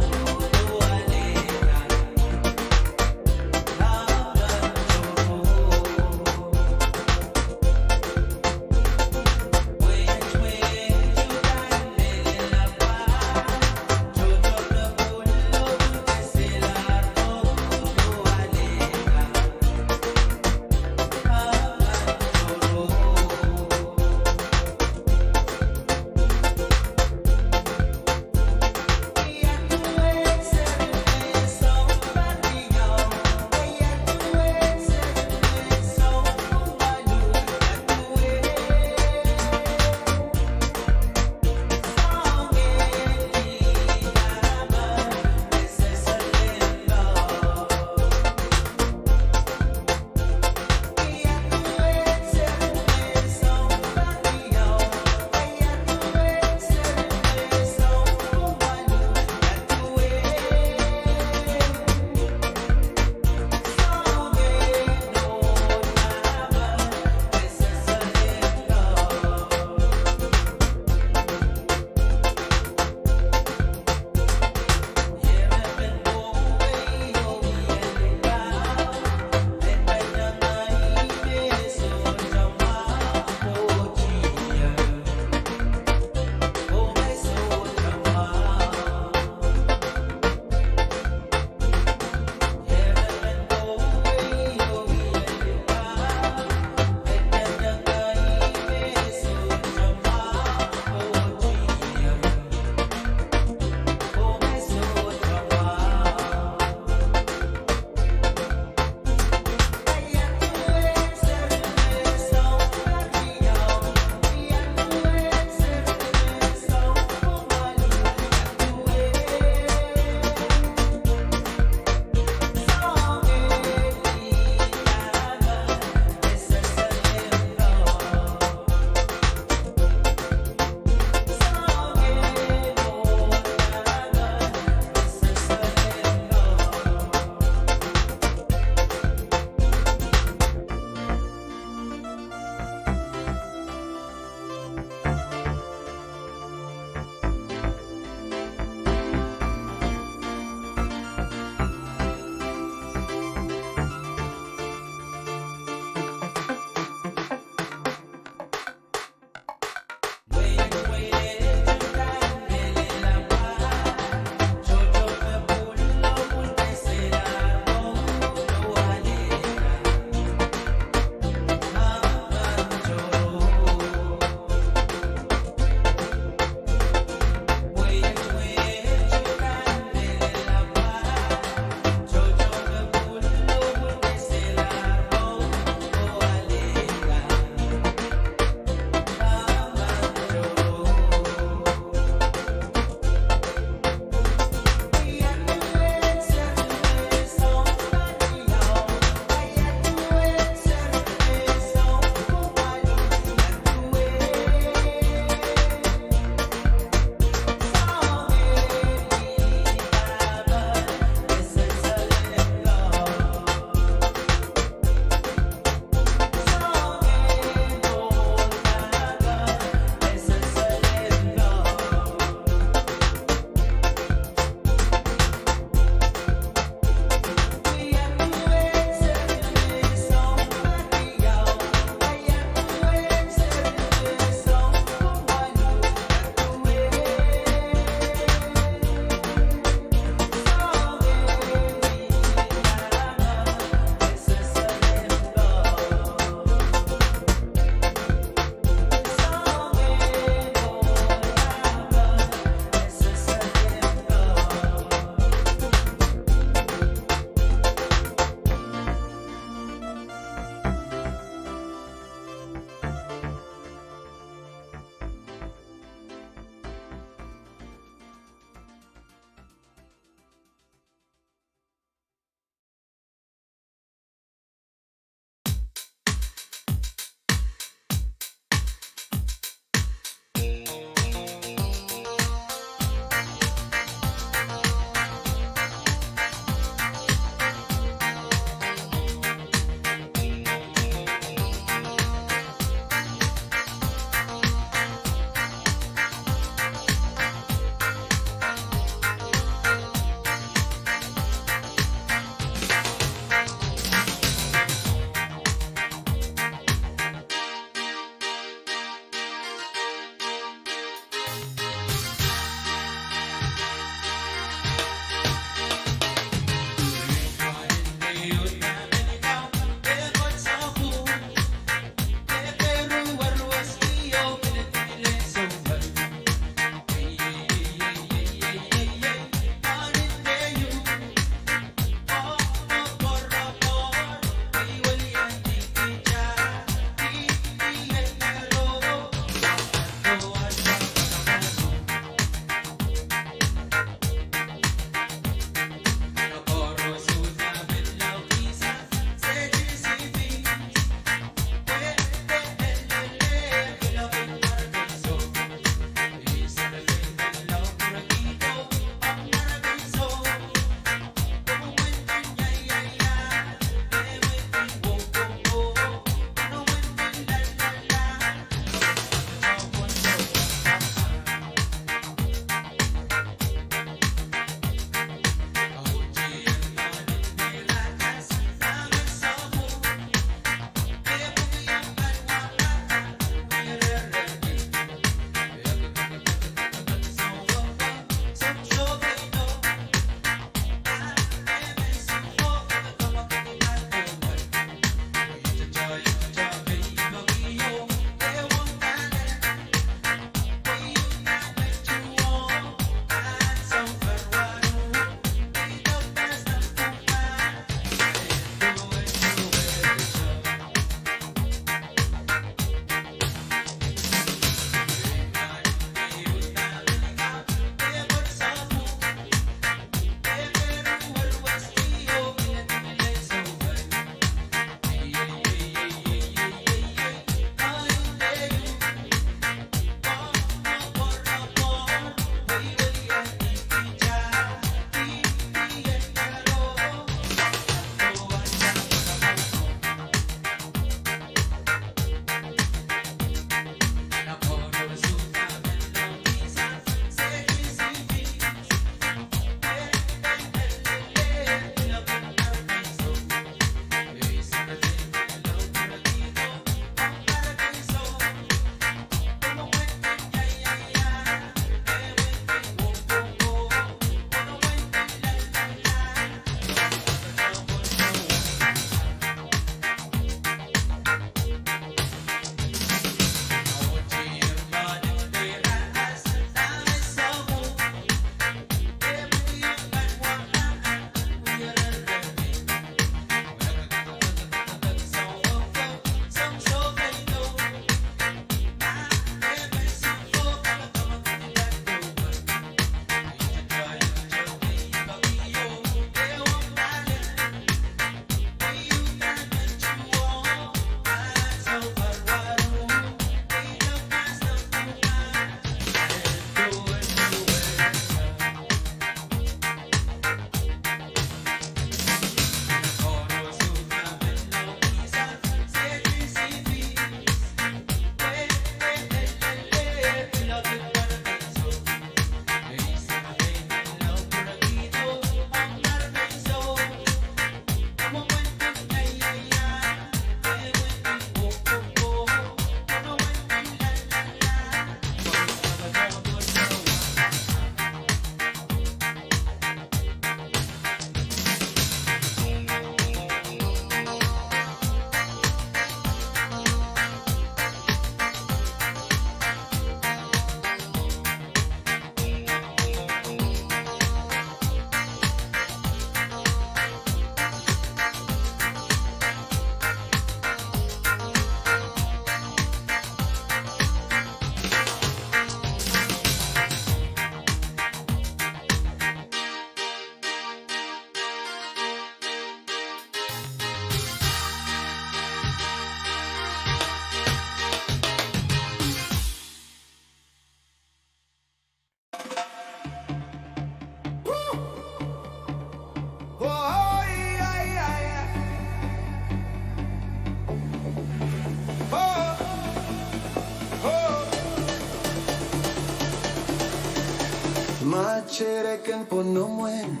Ma sereken pwonomwen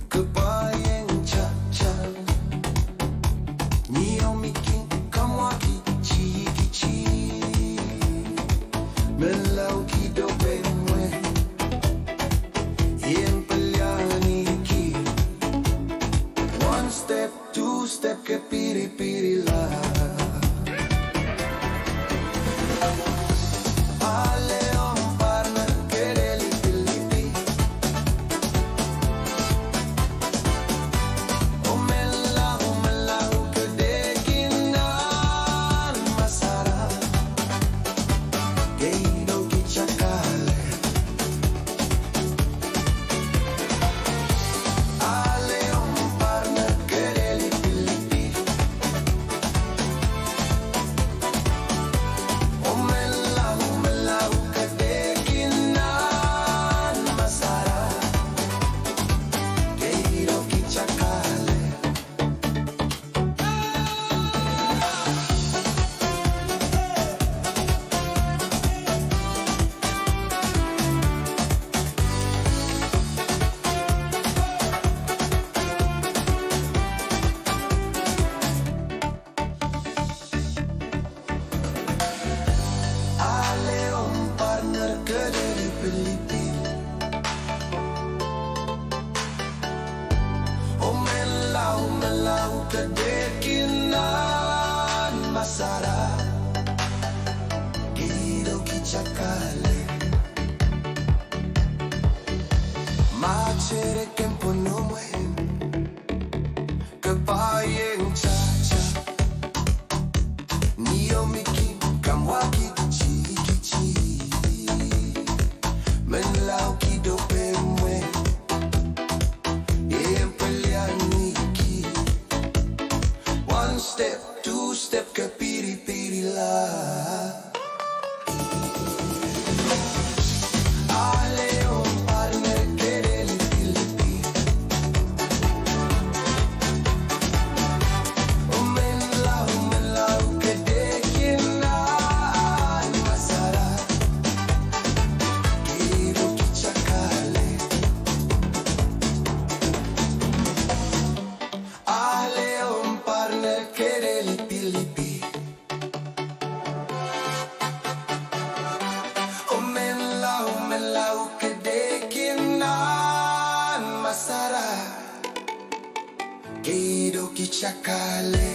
ke pahn iang tata, ni omw kin kamwakihkihdi, me la Takale. Matere ken pwonomwen. Ke pahn iang tata. Ni omw kin kamwakid tikitik. Menlau kidope mwe. Ehu pelian niki. One step, two step, ke piripirila. Ale omw partner ke de lipilipi. Omw menlau, menlau ke de kin nan masara. Ke ido ki takale. Ale omw partner ke de lipilipi. Omw menlau, menlau ke de kin nan masara. Ke ido ki takale.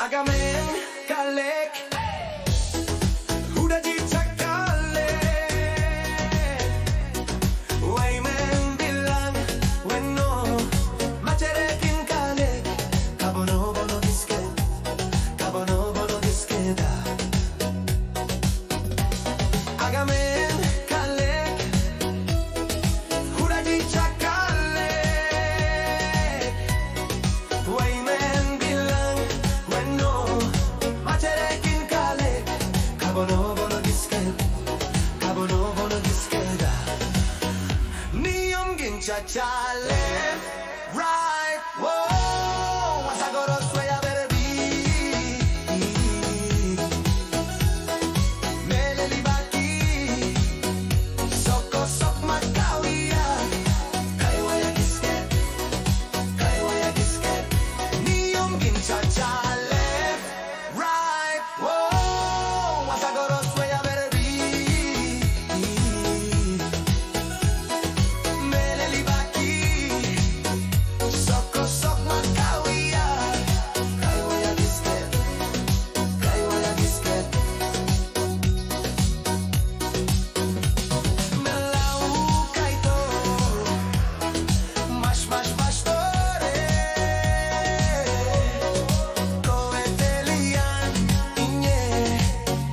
Agamemnon kalek, udahdi takale. Waimen bilang, weno, matere kin kalek, kabonobono kiske, kabonobono kiskeda. Agamemnon kalek, udahdi takale. Waimen bilang, weno, matere kin kalek, kabonobono kiske, kabonobono kiskeda. Ni omw kin tatale. Right, whoa, wasa koaros wia pere pih. Mehlel I pahki, sokosok me kawia, kaiwia kiske, kaiwia kiske. Ni omw kin tatale. Right, whoa, wasa koaros wia pere pih. Mehlel I pahki, sokosok me kawia, kaiwia kiske, kaiwia kiske. Menlau kaito, mash, mash, mash tore. Kowe telian, inye,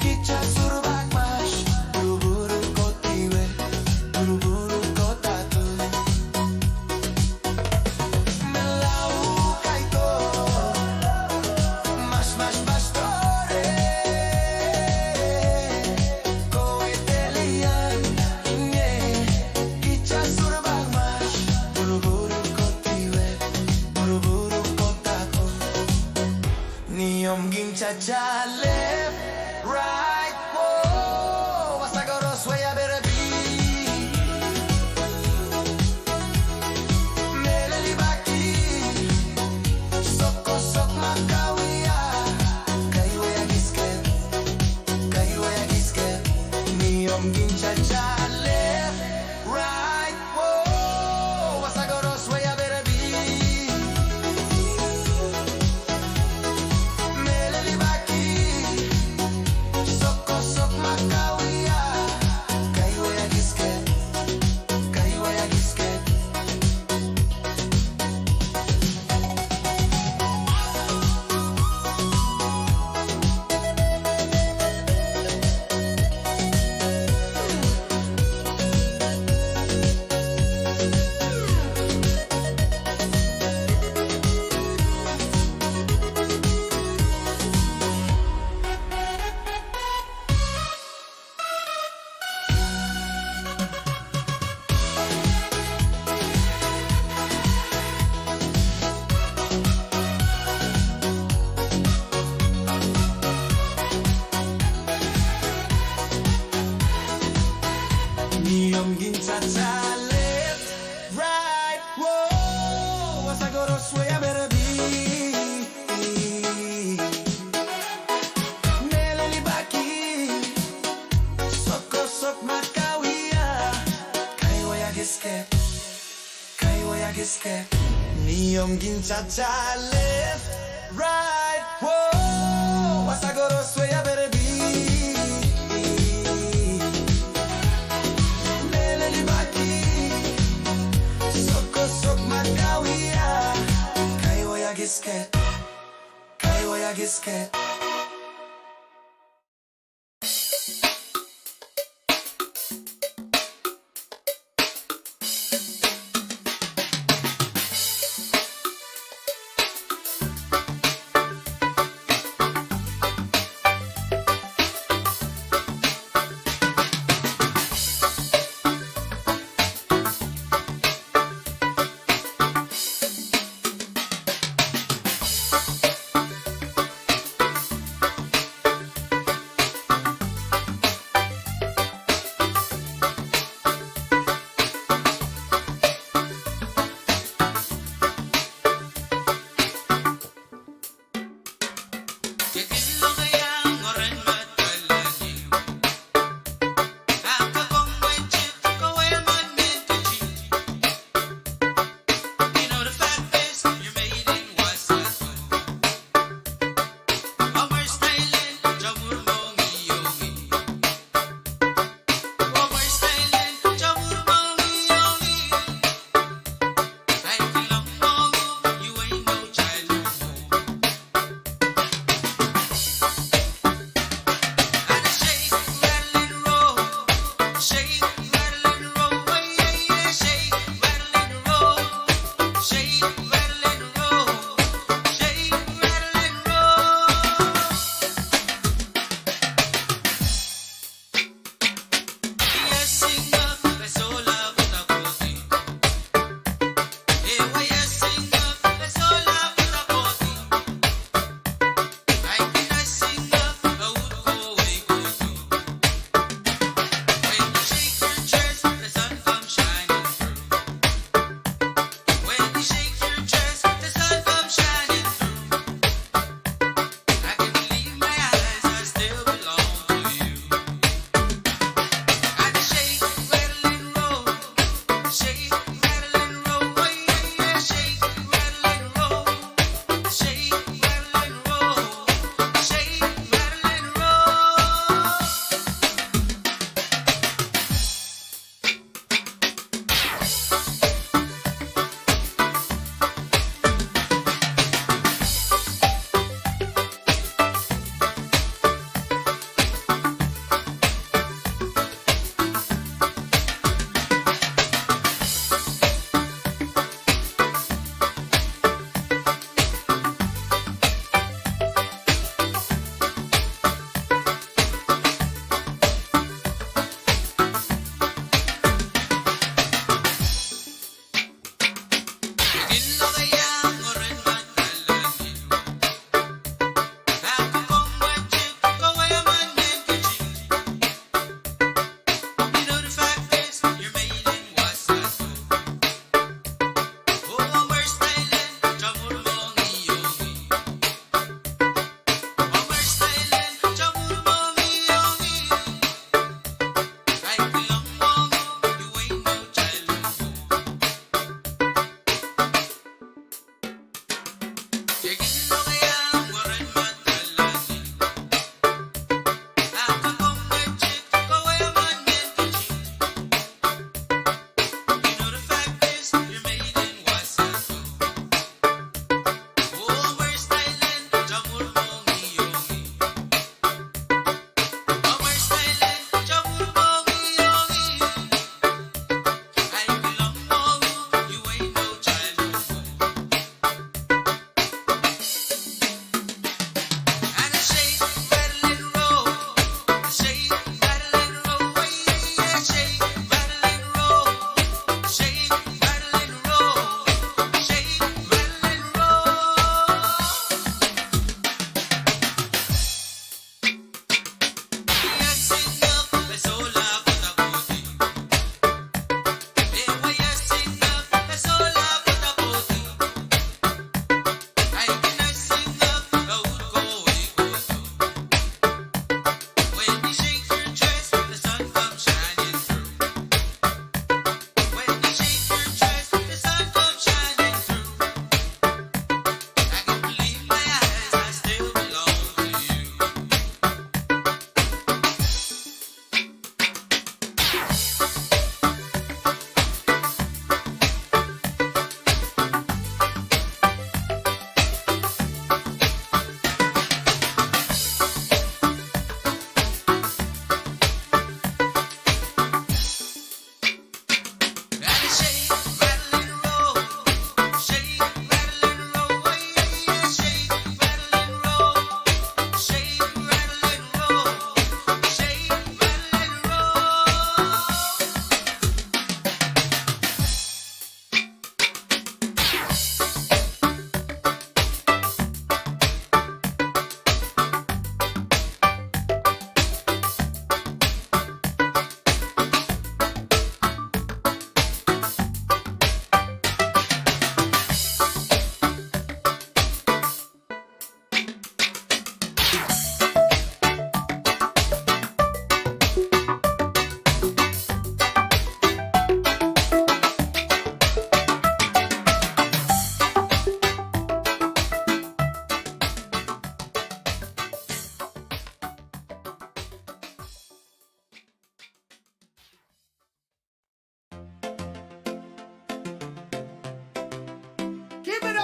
kita surubak mash, buruburu kotiwe, buruburu kotatu. Menlau kaito, mash, mash, mash tore. Kowe telian, inye, kita surubak mash, buruburu kotiwe, buruburu kotako. Ni omw kin tatale, right, whoa, wasa koaros wia pere pih. Mehlel I pahki, sokosok me kawia, kaiwia kiske, kaiwia kiske. Ni omw kin tatale. Right, whoa, wasa koaros wia pere pih. Mehlel I pahki, sokosok me kawia, kaiwia kiske, kaiwia kiske. Kin tatail left, right, wow, wasa koaros wia merepit. Mehlel I paki, sokosok me kawia, kaiwei a kisket. Kaiwei a kisket. Ni omw kin tatail left, right, wow, wasa koaros wia merepit. Mehlel I paki, sokosok me kawia, kaiwei a kisket. Kaiwei a kisket.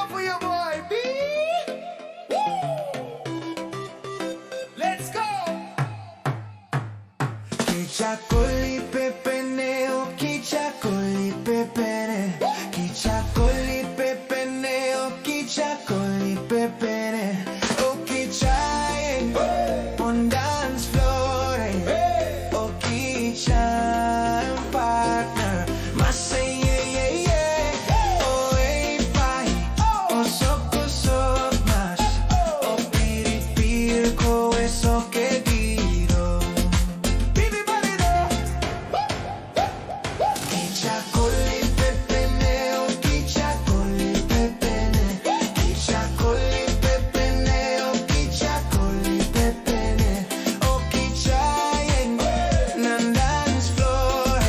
For your boy B. Woo! Let's go. Kita koli pepene, oh kita koli pepene. Kita koli pepene, oh kita koli pepene. Oh kita iang pwon dance floor, oh kita iang partner. Mase ie ie ie, oh ei pai, oh sokosok mas, oh piri pir kowe sohte dihdo. Piri parido. Kita koli pepene, oh kita koli pepene. Kita koli pepene, oh kita koli pepene. Oh kita iang nan dance floor,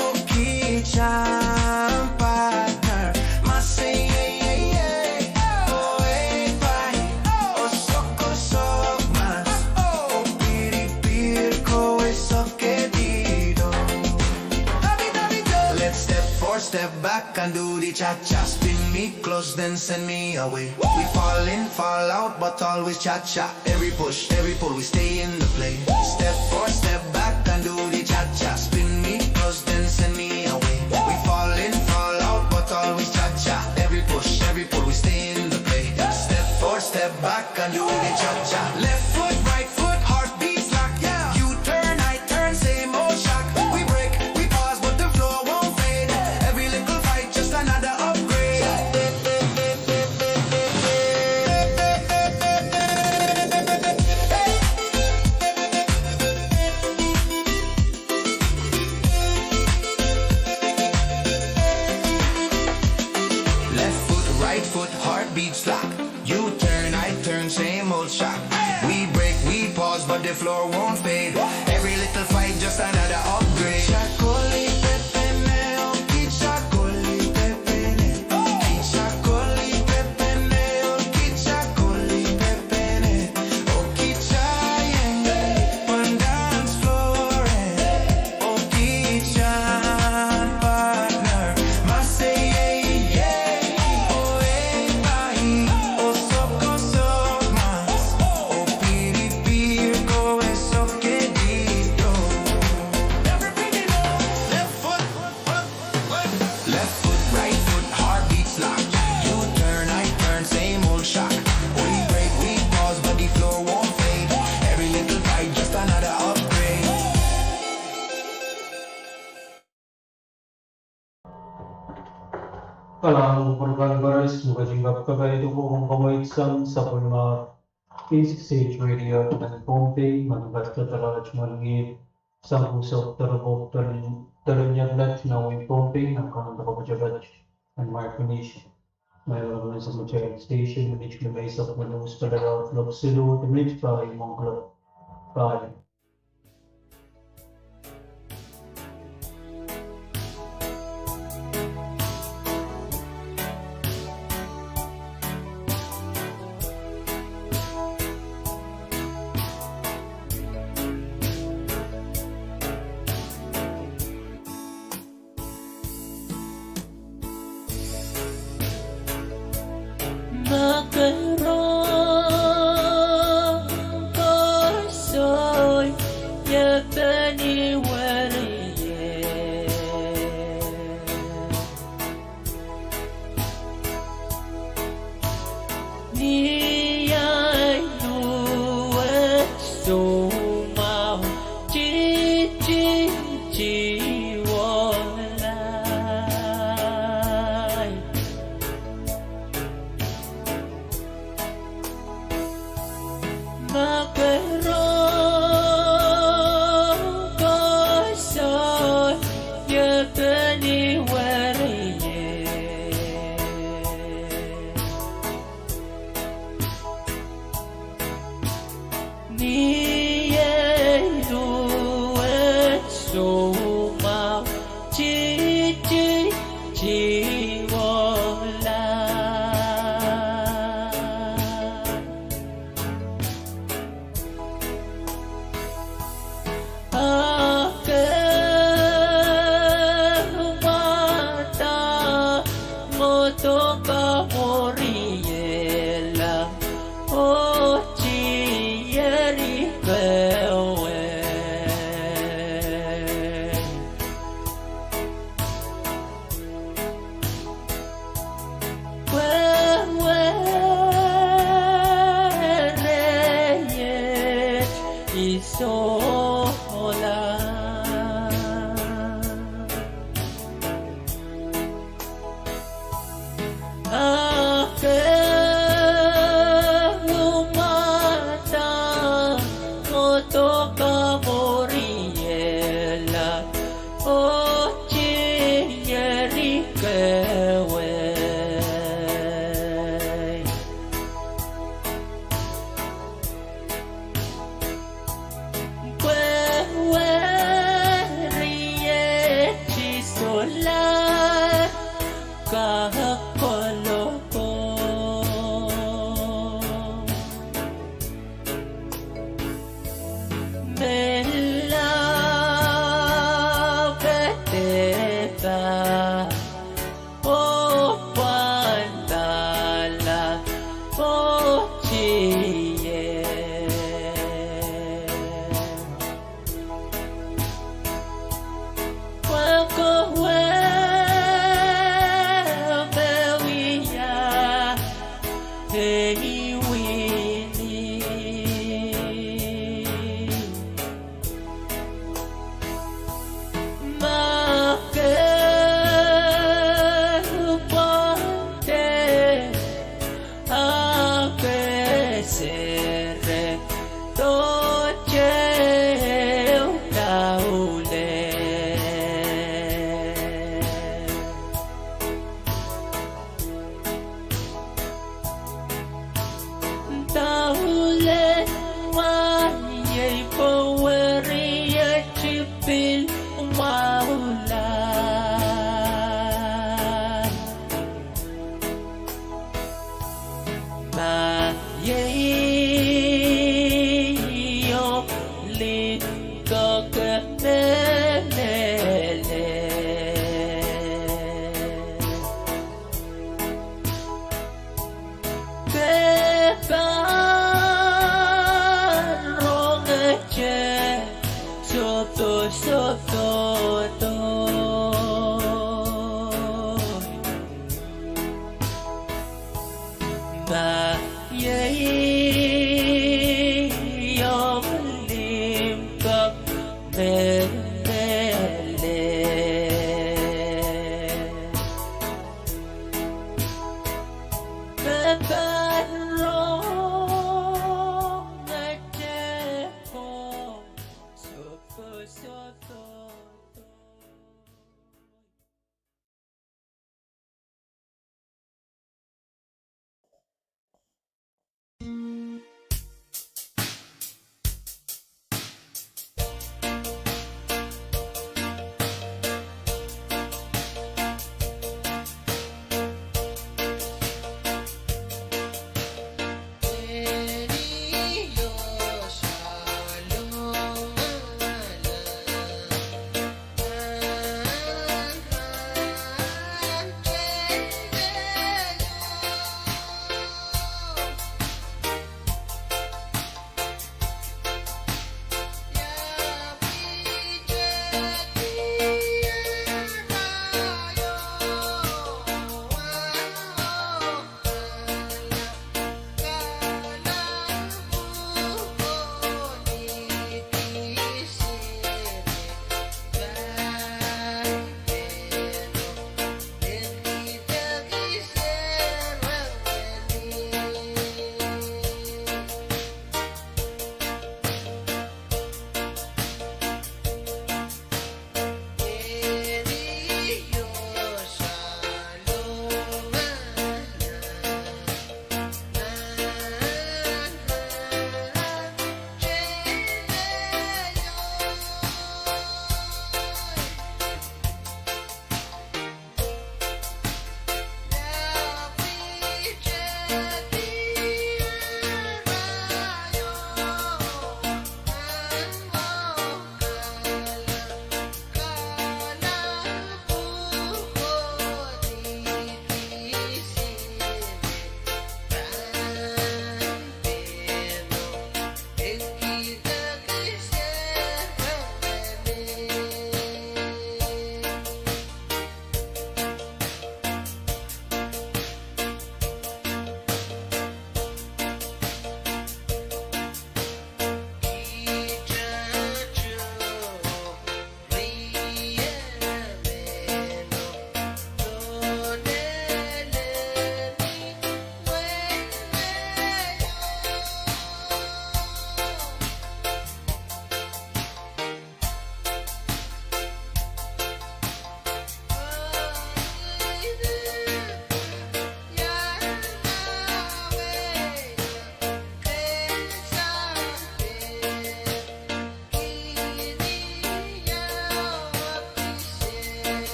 oh kita iang partner. Mase ie ie ie, oh ei pai, oh sokosok mas, oh piri pir kowe sohte dihdo. Let's step forward, step back and do the cha-cha. Spin me close, then send me away. We fall in, fall out, but always cha-cha. Every push, every pull, we stay in the play. Step forward, step back and do the cha-cha. Spin me close, then send me away. We fall in, fall out, but always cha-cha. Every push, every pull, we stay in the play. Step forward, step back and do the cha-cha. Left foot, right foot, heartbeats lock. Yeah. U-turn, I turn, same old shock. We break, we pause, but the flow won't fade. Every little fight, just another upgrade. Left foot, right foot, heartbeats lock. U-turn, I turn, same old shock. We break, we pause, but the floor won't fade. Every little fight, just another upgrade. Kita koli pepene, oh kita koli pepene. Kita koli pepene, oh kita koli pepene. Oh kita iang pwon dance floor, oh kita iang partner. Mase ie ie, oh ei pai, oh sokosok mas, oh piri pir kowe sohte dihdo. Left foot, right foot, heartbeats lock. U-turn, I turn, same old shock. We break, we pause, but the flow won't fade. Every little fight, just another upgrade. Kalahngan oh pwurodo kan koaros, me ketin kapkapaiada ong komwi sang sapwellimomwi Basic Stage Radio nan Pohnpei, me patohdo arail mwaren Sunday, September twenty, twenty-eight, nan wehin Pohnpei, nan kaunti en Pohnpei, nan Micronesia. Mie wia nan Samatail Station, minit limeisek mwohn unsek pali, kuloak siluh de minit pahieu mwohn kuloak pahieu. Makarong koaros oh Sohte sohte. Ma iei omw limpoak me mehlel, me pahn rong ngehi te komw sohte sohte.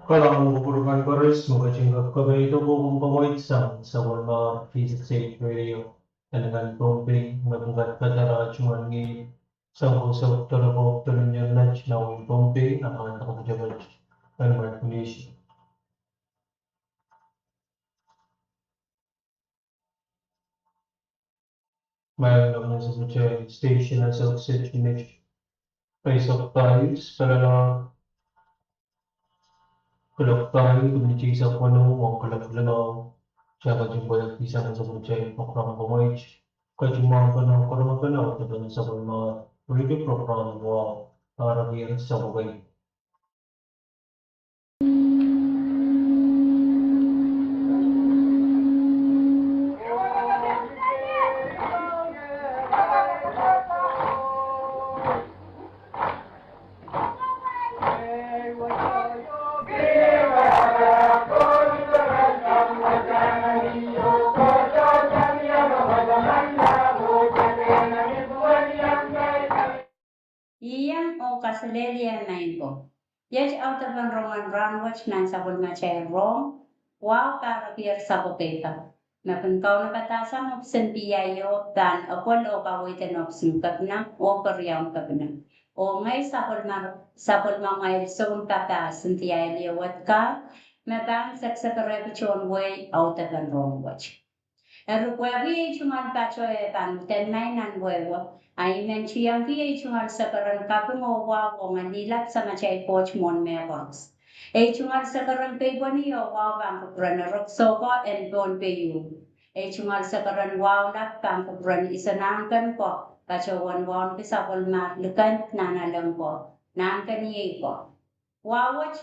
Kalahngan en kupwur kan koaros, me ketin kak kapaiada kohkohn komoit sang sapwellimomwi P six H Radio, en nan Pohnpei, me kin kak kadarodohr tungoal ngihl, sang koaros, doadoahk, doadoahk nan wehin Pohnpei, a pahn kak kadarodohr tungoal ngihl. Maing nan station, station S O X H Mix. Pei sokpais, pelala. Kuloak pahieu, minit eisek weneu, ong kuloak limau. Tiahk ketin pwehki sang sokpais program komoit. Ketin mwahupene, korongpene, oh depene sapwellimomwi radio program wa, Arabier Sapwukei. Ih iang oh kaselehlie maing ko. Iet audepen rongen rahnwet nan sapwellimatail rong, wahu Arabier Sapwukei kan. Me kin kaunopada sang ohpis en P I O pahn epwel oh kaweid en ohpis en kepina oh keriaun kepina. Oh ngehi sapwellima, sapwellimamwail soun papah Cynthia Elioweth Carr, me pahn seksekerehki tohn wehi audepen rong wet. Eri pwehki ei tungoal patoh e pahn uhdahn mai nan wehwe, a I men tiengki ei tungoal sekeren kaping oh wahu ong en lihlap Samatail Koht mwohn mehkoaros. Ei tungoal sekeren keipweni oh wahu pahn kupwuren erek soko en Pohnpei ieu. Ei tungoal sekeren wahu lap pahn kupwuren isenahn ken ko, patohwan wauneki sapwellimomwi likend nan aleng ko, nan keniei ko. Wahu wet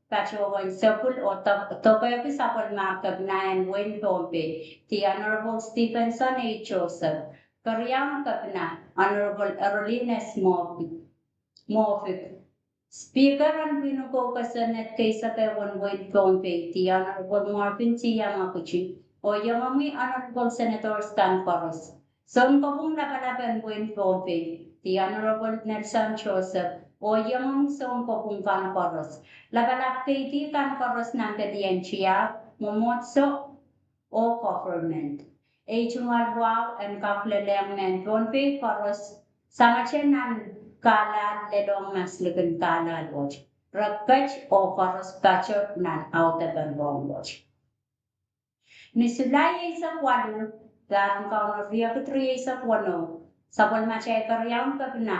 patohwan sapwel oh dok-, dokehki sapwellimomwi kepina en wehin Pohnpei, The Honorable Stephenson A. Joseph, keriaun kepina, Honorable Earlene S. Moffitt, Moffitt, Speaker en pwihn uhk kosonned keisek en wehin Pohnpei, The Honorable Marvin T. Yamaguchi, oh iengomwi Honorable Senators kan koaros. Sounkopwung lapalap en wehin Pohnpei, The Honorable Nelson Joseph, oh iengomwi sounkopwung kan koaros. Lapalap keidi kan koaros nan pelien tiahk, mwomwohdiso, oh government. Ei tungoal wahu en kak lelehng mehn Pohnpei koaros, sangete nan kahlahl lelohng maslikin kahlahl wet. Re ket oh koaros patoh nan audepen rong wet. Ni Sulai eisek waluh, pahr en Kauno riekid rieisek weneu, sapwellimatail keriaun kepina,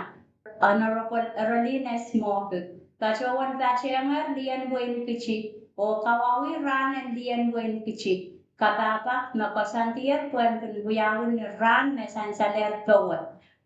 Honorable Earlene S. Moffitt, patohwan patehng lien wehin Kitti, oh kawauwih rahn en lien wehin Kitti, kapahpa me koasoandier pwehn kin wiawi ni rahn me sansalehr powe,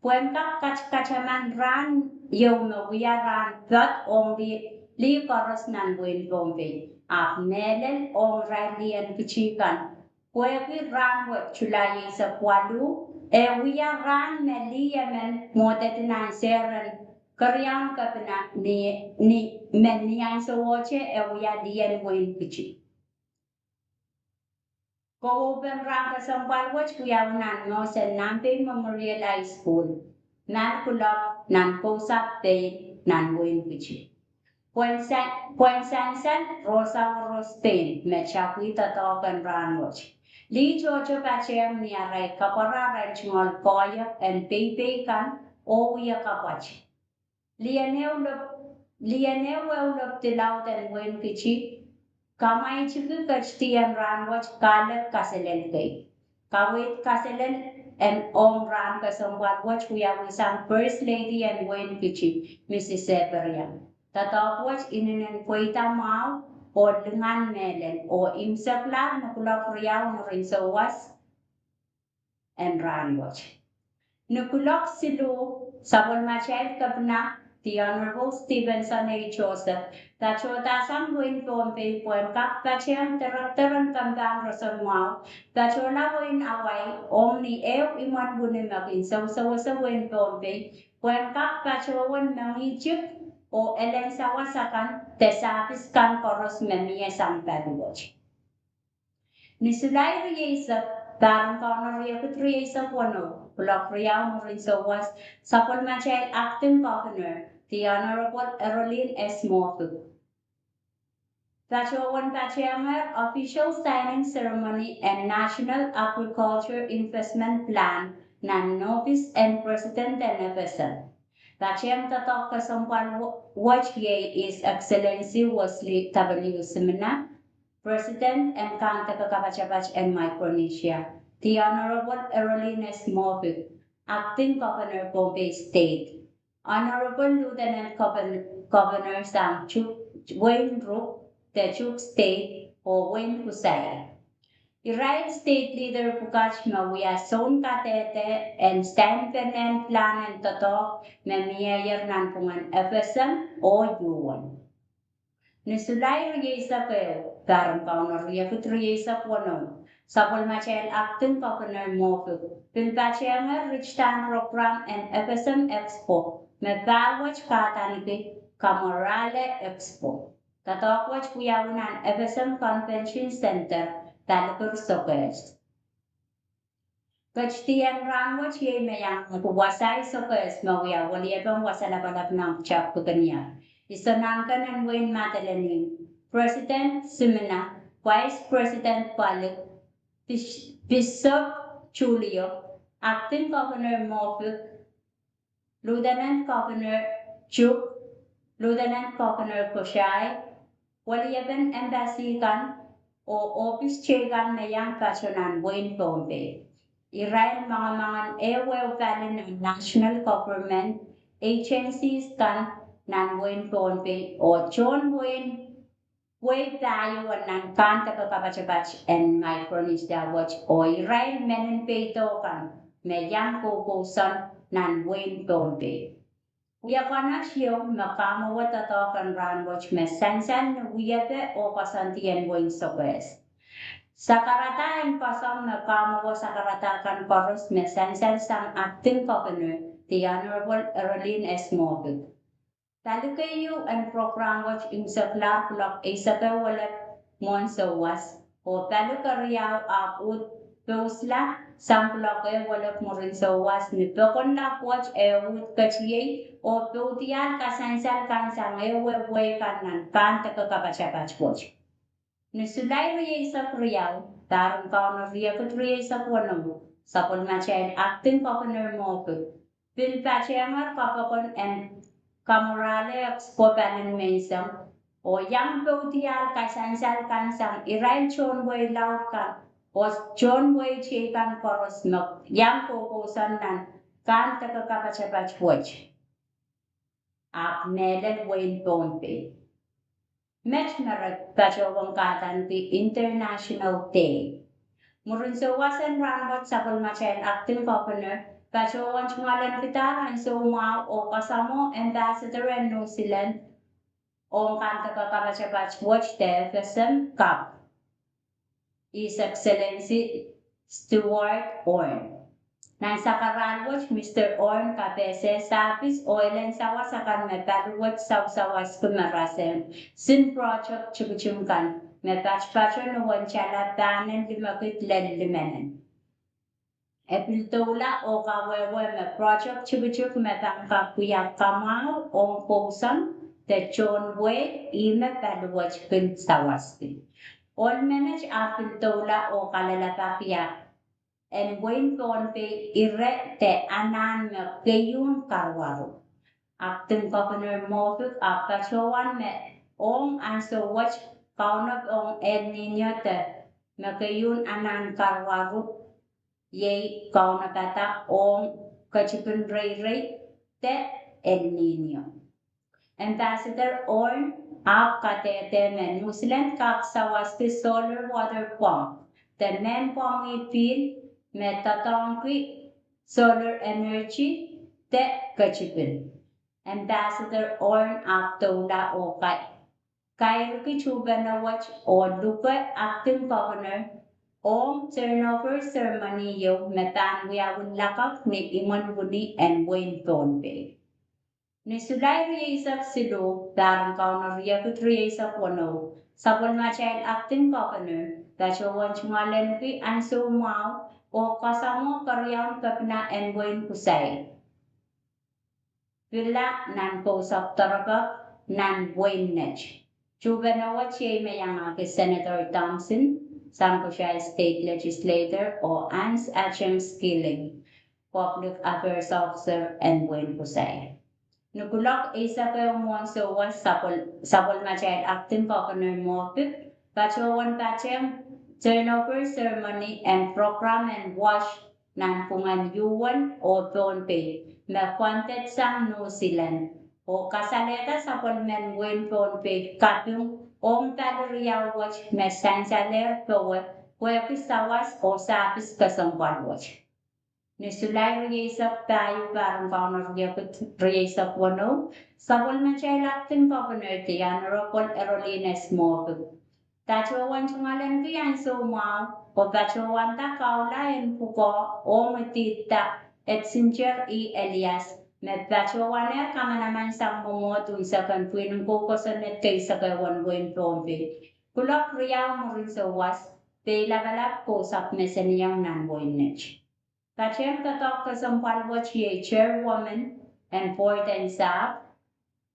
pwehn kak kat-, kataman rahn ieu me wia rahn pek ong lih, lih koaros nan wehin Pohnpei, ahpw mehlel ong irail lien Kitti kan. Pwehki rahn wet Sulai eisek waluh, e wia rahn me lih emen mwohdedi nan sehr en keriaun kepina ni, ni, me ni ansowohte e wia lien wehin Kitti. Kowoupen rahn kesempwal wet wiawi nan mohs en Nampei Memorial High School, nan kuloak, nan Kousapw Pein, nan wehin Kitti. Pwehn san-, pwehn sansal Rosa Rostein me tapwih doadoahk en rahn wet. Lih tohto patehng ni arail kapwara arail tungoal koahiek en peipei kan oh wia kapwat. Lien ehu lop-, lien ehu ehu lopwudilaud en wehin Kitti, kamwaitiki ketidi en rahn wet kahlek kaselel kei. Kaweid kaselel en ong rahn kesempwal wet wiawi sang First Lady en wehin Kitti, Mrs. Ephriam. Doadoahk wet inenen pweida mwahu oh lingan mehlel oh imwseklahr ni kuloak riau mwurin souwas en rahn wet. Ni kuloak siluh, sapwellimatail kepina, The Honorable Stephenson A. Joseph, patohda sang wehin Pohnpei pwehn kak patehng direkteren kempahn roson mwahu, patohla wehin Hawaii, ong ni ehu imwen wini me kin sewesewese wehin Pohnpei, pwehn kak patohwan mengihtik oh elen sawas akan de sahpis kan koaros me mie sang pali wet. Ni Sulai rieisek, pahr en Kauno riekid rieisek weneu, kuloak riau mwurin souwas, sapwellimatail Acting Governor, The Honorable Eroline S. Moffitt, patohwan patehnger official signing ceremony en National Agriculture Investment Plan nan nohpis en President en FSM. Patehng doadoahk kesempwal wet iei His Excellency Wesley W. Simina, President en Kandeke Kapatapat en Micronesia, The Honorable Eroline S. Moffitt, Acting Governor, Pohnpei State, Honorable Lieutenant Governor sang wehin Ruk, de Chuuk State oh wehin Kusai. Irail state leader pwukat me wia sounkadehde en sign penehn plan en doadoahk me mieier nanpwungen FSM oh UN. Ni Sulai rieisek ehu, pahr en Kauno riekid rieisek weneu, sapwellimatail Acting Governor Moffitt pil patehnger ritidahn program en FSM Expo me pahr wet kahdaneki Kamarale Expo. Doadoahk wet wiawi nan FSM Convention Center, Palikir Sokehs. Ketidien rahnwet iei me iang wasa sokehs me wia weliepen Wasa Lapalap nan Kitail Kekenial, Isonahnken en wehin Madolenihmw, President Simina, Vice President Palik, Bishop Tulio, Acting Governor Moffitt, Lieutenant Governor Chuuk, Lieutenant Governor Kusai, weliepen embassy kan oh ohpis teikan me iang pato nan wehin Pohnpei. Irail mangamangen ehuehu pali nan national government agencies kan nan wehin Pohnpei oh tohn wehin, wehi pahieu nan Kandeke Kapatapat en Micronesia wet oh irail mehn peido kan me iang koukousoan nan wehin Pohnpei. Wia konehng ieu me kamwowe doadoahk en rahnwet me sansal ni wiepe oh koasoandi en wehin sokehs. Sakarada en koasoang me kamwowe sakarada kan koaros me sansal sang Acting Governor, The Honorable Eroline S. Moffitt. Pali keieu en program wet imwseklahr kuloak eisek ehu welep mwohn souwas, oh pali keriau ahpw uhd pousla sang kuloak ehu welep mwurin souwas ni pokon lap wet eh uhd ketiei oh poudiahl kasansal kan sang ehuehu wehi kan nan Kandeke Kapatapat wet. Ni Sulai rieisek riau, pahr en Kauno riekid rieisek weneu, sapwellimatail Acting Governor Moffitt pil patehnger kapokon en Kamarale Expo pali menseng oh iang poudiahl kasansal kan sang irail tohn wehi laud kan oh tohn wehi teikan koaros me iang koukousoan nan Kandeke Kapatapat wet, ahpw mehlel wehin Pohnpei. Met me re patohwan kahdaneki International Day. Mwurin souwas en rahnwet sapwellimatail Acting Governor patohwan tungoalenkidahr ansou mwahu oh kasamwo Ambassador en New Zealand ong Kandeke Kapatapat wet de FSM kap, His Excellency Stuart Hurn. Nan sakarail wet, Mister Hurn kapehse sahpis oh elen sawas akan me pali wet sawasawaski me rasehng sin project tikitik kan me patopato ni uwen tala pahnen limekid lel limenen. E pil doula oh kawehwe me project tikitik me pahn kak wia kamwahu ong kousoan de tohn wehi, ih me pali wet kin sawaski. Ohl menet ahpw pil doula oh kalelapak en wehin Pohnpei ire de anahn me keieun karuwaru. Acting Governor Moffitt ahpw patohwan me ong ansou wet kaunop ong El Niño de me keieun anahn karuwaru iei kaunopada ong ketipin reirei de El Niño. Ambassador Hurn ahpw kadehde me New Zealand kak sawaski solar water pump de mehn pwomwi pihl me doadoahngki solar energy de ketipin. Ambassador Hurn ahpw doula oh kairiki tuhpeno wet oh luke Acting Governor ong turnover ceremony ieu me pahn wiawi lakapw ni imwen wini en wehin Pohnpei. Ni Sulai rieisek siluh, pahr en Kauno riekid rieisek weneu, Sapwellimatail Acting Governor patohwan tungoaleniki ansou mwahu oh kasamwo keriaun kepina en wehin Kusai, pila nan kousapw doaropwe nan wehin Net. Tuhpeno wet iei me iangahki Senator Thompson, sang Kusai State Legislator, oh Hans Acheng Skilling, Public Affairs Officer en wehin Kusai. Ni kuloak eisek ehu mwohn souwas, sapwel-, sapwellimatail Acting Governor Moffitt patohwan patehng turnover ceremony en program en WASH nanpwungen U N oh Pohnpei me funded-sang New Zealand, oh kasalehda sapwellimen wehin Pohnpei kaping ong pali riau wet me sansalehr powe pwehki sawas oh sahpis kesempwal wet. Ni Sulai rieisek pahieu, pahr en Kauno riekid rieisek weneu, sapwellimatail Acting Governor, The Honorable Eroline S. Moffitt, patohwan tungoaleniki ansou mwahu oh patohwanda kahula en pwukoa oh idihda Edsinger E. Elias me patohwanehr kamanaman sang mwomwohd unsek en pwihn en kou kosonned keisekehwen wehin Pohnpei, kuloak riau mwurin souwas, peilapalap kousapw mesenieng nan wehin Net. Patehng doadoahk kesempwal wet iei Chairwoman en Board en Sahpw,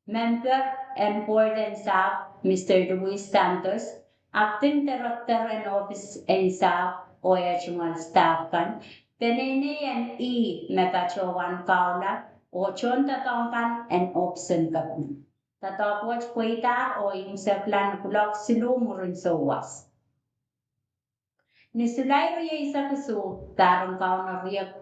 Member en Board en Sahpw, Mister Luis Santos, Acting Director en Ohpis en Sahpw oh eh tungoal staff kan, peneinei en ih me patohwan kahula, oh tohn doadoahk kan en ohpis en kepina. Doadoahk wet pweidahr oh imwisekla ni kuloak siluh mwurin souwas. Ni Sulai rieisek isuh, pahr en Kauno riek-,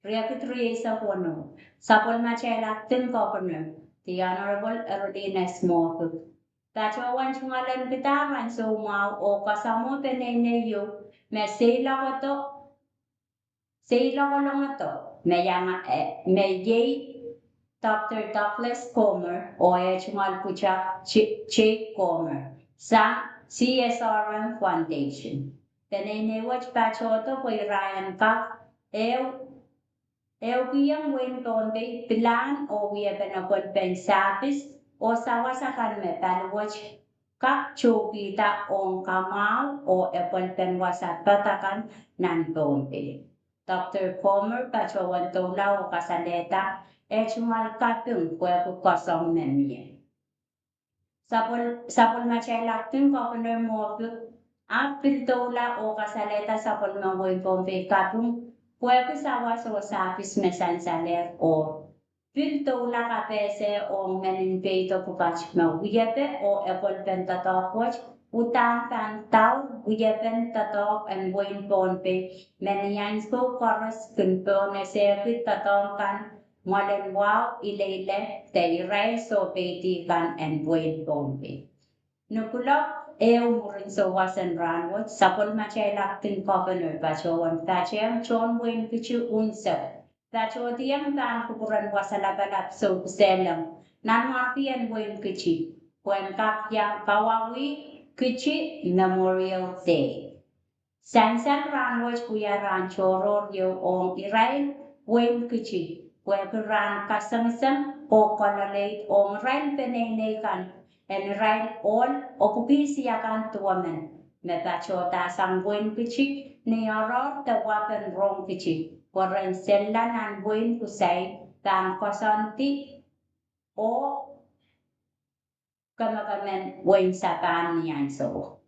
riekid rieisek weneu, sapwellimatail Acting Governor, The Honorable Eroline S. Moffitt, patohwan tungoalenkihda ansou mwahu oh kasamwo peneinei ieu me seiloakodo, seiloakolongodo, me iang-, eh, me iei Doctor Douglas Comer oh eh tungoal pwutak J-, Jake Comer, sang C S R M Foundation. Peneinei wet patohdo pwe irail en kak ehu-, ehukihong wehin Pohnpei pilahn oh wiepen epwelpen sahpis oh sawas akan me pali wet kak tohkihda ong kamwahu oh epwelpen wasa padakan nan Pohnpei. Doctor Comer patohwan doula oh kasalehda eh tungoal kaping pwehki koasoandi me mie. Sapwel-, sapwellimatail Acting Governor Moffitt ahpw pil doula oh kasalehda sapwellimen wehin Pohnpei kaping pwehki sawas oh sahpis me sansalehr oh pil doula kapehse ong mehn peido pwukat me wiepe oh epwelpen doadoahk wet uhdahn pahn daur wiepen doadoahk en wehin Pohnpei, me ni ansou koaros kin pohnese kid doadoahk kan mwoalen wahu ileile de irail sohpeidi kan en wehin Pohnpei. Ni kuloak ehu mwurin souwas en rahnwet, sapwellimatail Acting Governor patohwan patehng tohn wehin Kiti unsek, patohdiong pahn kupwuren Wasa Lapalap Soukisehlong, nanmwarkien wehin Kiti, pwehn kak iang kawauwih Kiti Memorial Day. Sansal rahnwet wia rahn tohrohr ieu ong irail wehin Kiti, pwehki rahn kasengiseng oh koaloaleid ong irail peneinei kan en irail ohl epwiki isiakan duwemen me patohda sang wehin Kiti ni oaroahr de wapen rong Kiti, pwe ren sella nan wehin Kusai pahn koasoandi oh kemekemen wehin Sapahn ni ansou.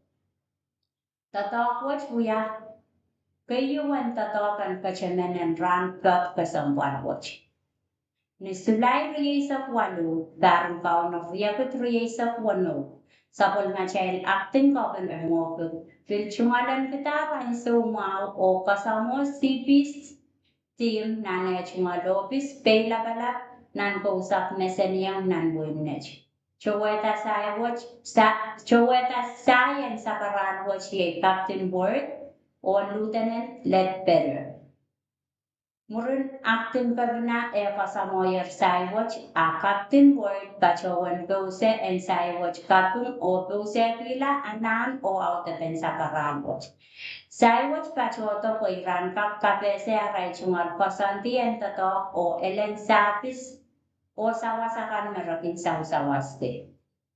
Doadoahk wet wia keieun doadoahk en ketemen en rahn pwukat kesempwal wet. Ni Sulai rieisek waluh, pahr en Kauno riekid rieisek weneu, sapwellimatail Acting Governor Moffitt pil tungoalenkihda ansou mwahu oh kasamwo Seabees team nan eh tungoal ohpis peilapalap nan kousapw mesenieng nan wehin Net. Towehda sahwet, sa-, towehda sahi en sakarahl wet iei Captain Ward oh Lieutenant Ledbetter. Mwurin Acting Governor eh kasamwoier sahwet, a Captain Ward patohwan pouse en sahwet kaping oh pousehkihla anahn oh audepen sakarahl wet. Sahwet patohdo pwe iran kak kapehse arail tungoal koasoandi en doadoahk oh elen sahpis oh sawas akan me re kin sausawasdi.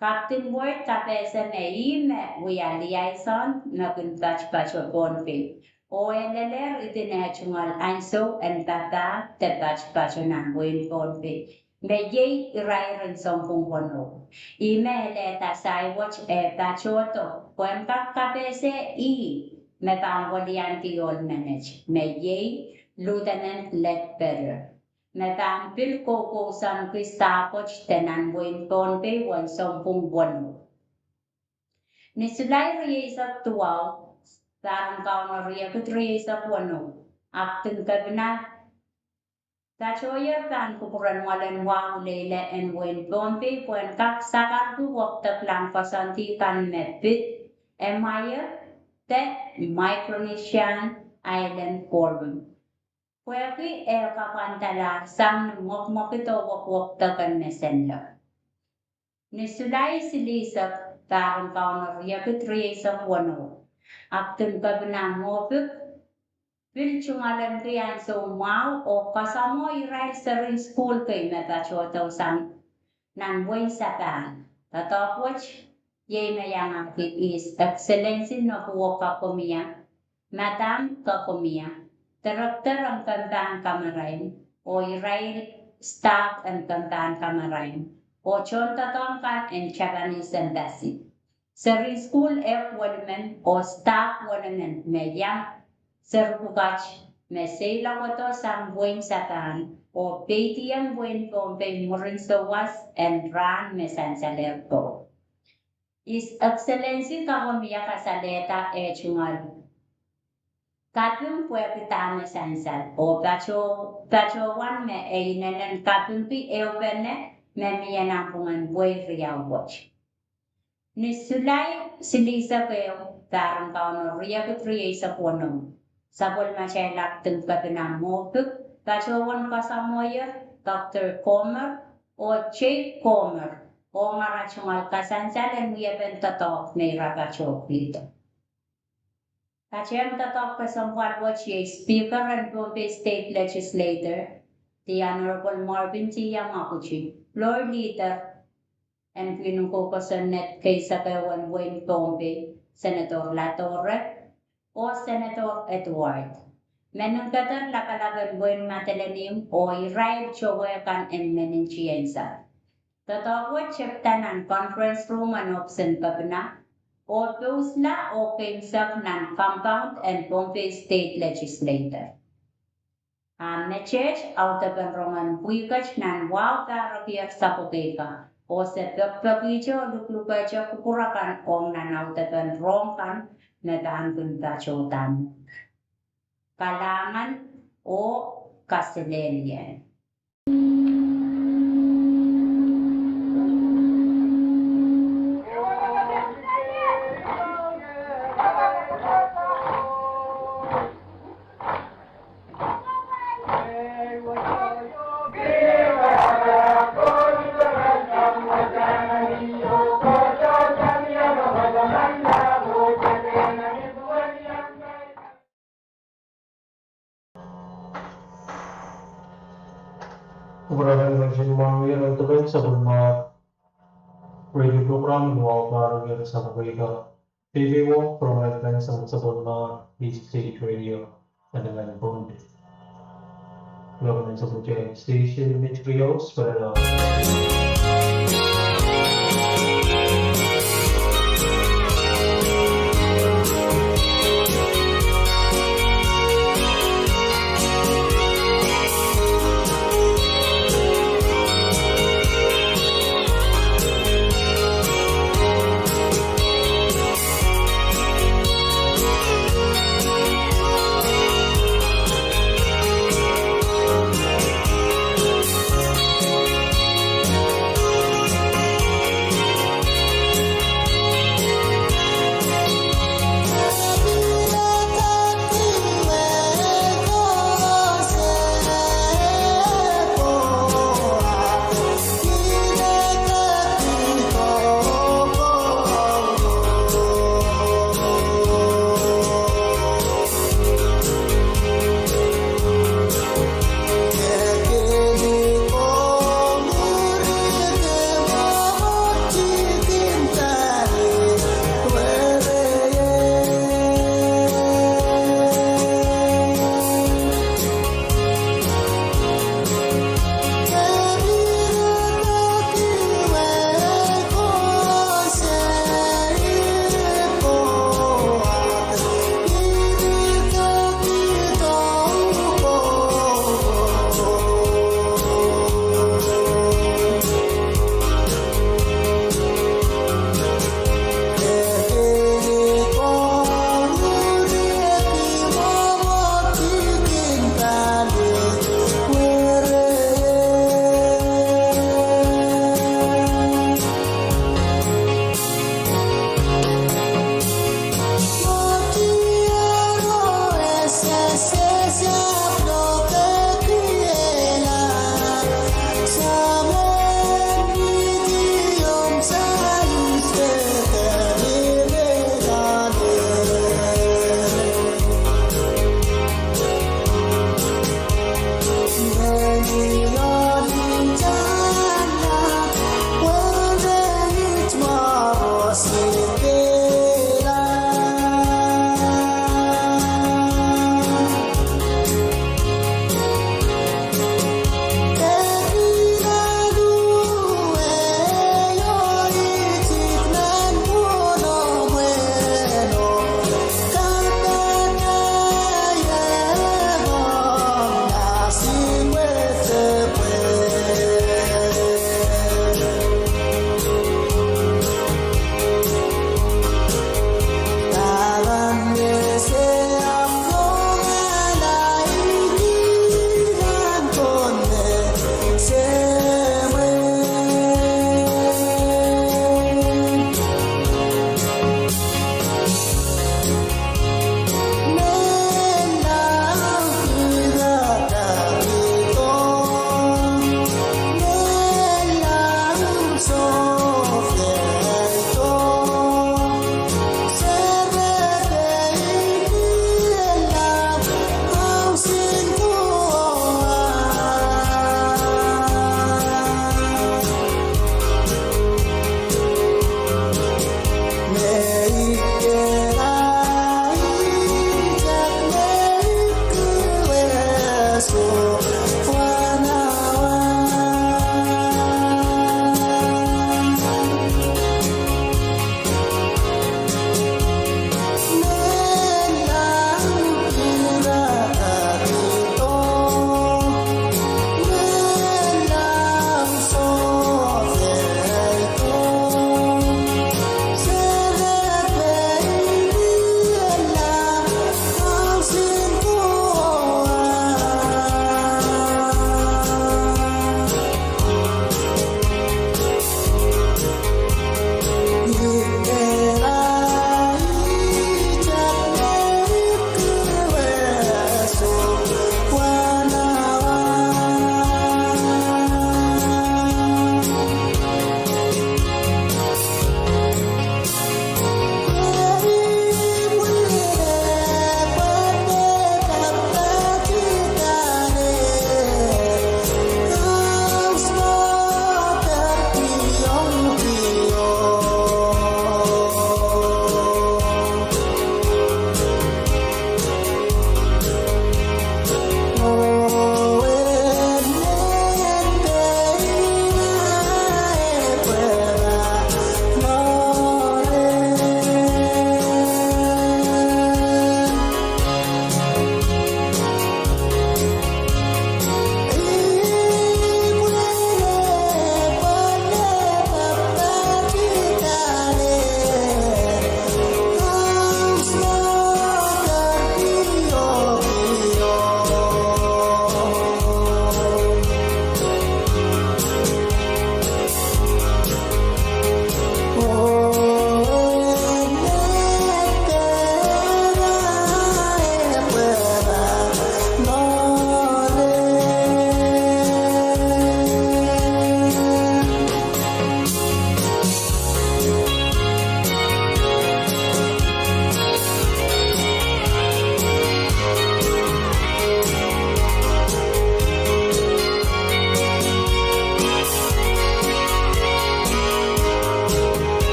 Captain Ward kapehse me ih me wia liaison me kin patpato Pohnpei, oh e lelehr idin eh tungoal ansou en papah de patpato nan wehin Pohnpei, me iei irair en sounpwong weneu. Ih me elehda sai wet eh patohdo pwehn kak kapehse ih me pahn weliandi ohl menet, me iei Lieutenant Ledbetter, me pahn pil koukousoanki staff wet de nan wehin Pohnpei uwen sounpwong weneu. Ni Sulai rieisek duwau, pahr en Kauno riekid rieisek weneu, Acting Governor patohier pahn kupwuren Ngelen Wau Ileile en wehin Pohnpei pwehn kak sakarki wekidek lahn koasoandi kan me pid, M I F, de Micronesian Island Forum, pwehki eh kapwandalahr sang ni mwekimwekid oh wekwekidek en mesen lek. Ni Sulai silihsek, pahr en Kauno riekid rieisek weneu, Acting Governor Moffitt pil tungoalenki ansou mwahu oh kasamwo irail seri en sukuhl kei me patohdo sang nan wehin Sapahn. Doadoahk wet iei me iangahki His Excellency Nobuo Kagomiya, Madam Kagomiya, Director en Kempahn Kamarain, oh irail staff en Kempahn Kamarain, oh tohndoadoahk kan en Japanese Embassy. Seri en sukuhl ehk wenmen oh staff wenmen me iang seri pwukat me seiloakdo sang wehin Sapahn oh peidiong wehin Pohnpei mwurin souwas en rahn me sansalehr ko. His Excellency Kagomiya kasalehda eh tungoal kaping pwehki dahme sansal, oh patohwan me e inenen kapingki ehupene me mie nanpwungen wehi riau wet. Ni Sulai silihsek ehu, pahr en Kauno riekid rieisek weneu, sapwellimatail Acting Governor Moffitt patohwan kasamwoier Doctor Comer oh Jake Comer ong ara tungoal kasansal en wiepen doadoahk me ira patohkihdo. Patehng doadoahk kesempwal wet iei Speaker en Pohnpei State Legislature, the Honorable Marvin T. Yamaguchi, Floor Leader en pwihn en kou kosonned keisek ehu en wehin Pohnpei, Senator Ladore oh Senator Edward, meninkeder lapalap en wehin Madolenihmw oh irail towe kan en meninintiensa. Doadoahk wet tepda nan conference room en ohpis en kepina oh pousla oh keimwsek nan compound en Pohnpei State Legislature. A meteht audepen rongen pwihket nan wahu pahrekier sapwekei ka, oh se pekipekihte oh luklukehte kupwur akan ong nan audepen rohng kan me pahn kin patohda. Kalahngan oh kaselehlie. Kupwuramwail en mahn wia nan deben sapwellimomwi radio program en wahu pahrekier sapwekei ka. Peipeio, kupwuramwail en sapwellimomwi East State Radio. Kalahngan en Pohnpei. Local information station, Metro News, Kerala.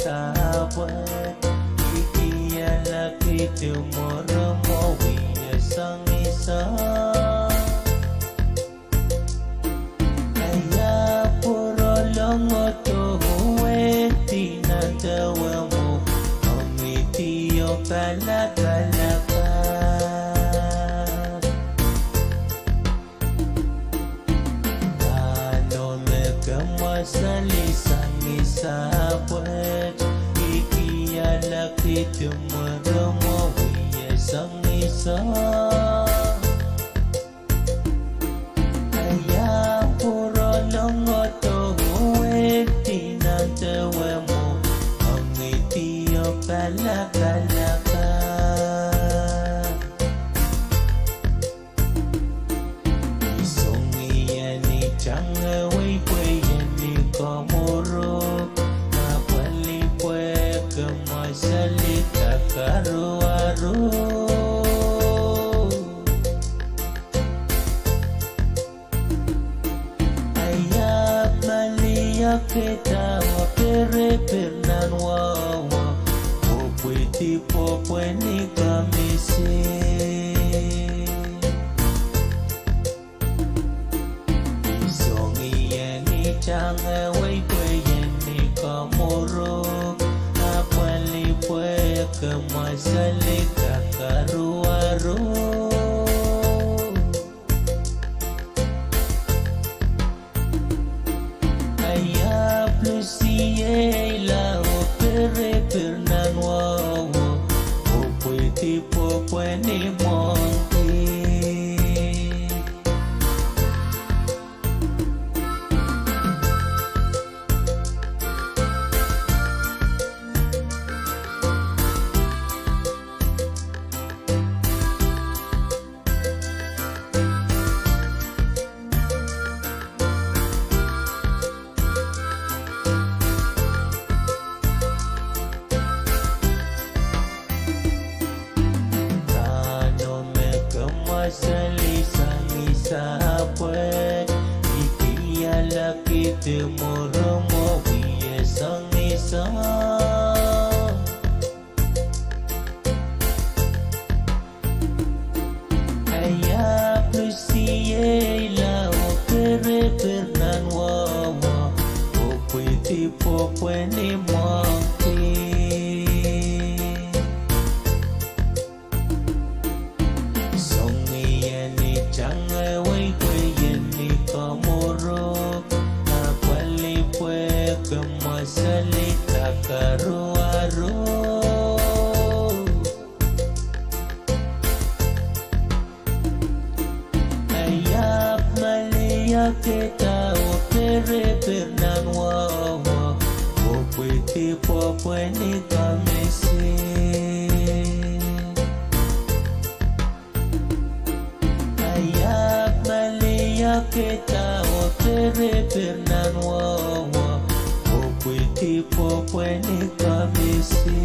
Ahpw I kiala kihdi mwohro mwo wie songisa. Ia pwurolong oh dohwehdi nan dewe mwo, ong idi oh palakalaka. Nano me ke mweseli sang I sapwet, I kiala kihdi mwohro mwo wie songisa. Ia pwurolong oh dohwehdi nan dewe mwo, ong idi oh palakalaka. I song ien I tangehwei pwe ien I kamwuruk, apwalih pwe ke mweseli kakaruwaru. Ia maliakehda oh perepere nan wawa, oh pwidi pwopweni kamisi. I song ien I tangehwei pwe ien I kamwuruk, apwalih pwe ke mweseli kakaruwaru. Ia pwlisiehla oh perepere nan wawa, oh pwidi pwopweni mwengki. Nano me ke mweseli sang I sapwet, I kiala kihdi mwohro mwo wie songisa. Ia pwlisiehla oh perepere nan wawa, oh pwidi pwopweni mwengki. Song ien I tangehwei pwe ien I kamwuruk, apwalih pwe ke mweseli kakaruwaru. Ia maliakehda oh perepere nan wawa, oh pwidi pwopweni kamisi. Ia maliakehda oh perepere nan wawa, oh pwidi pwopweni kamisi.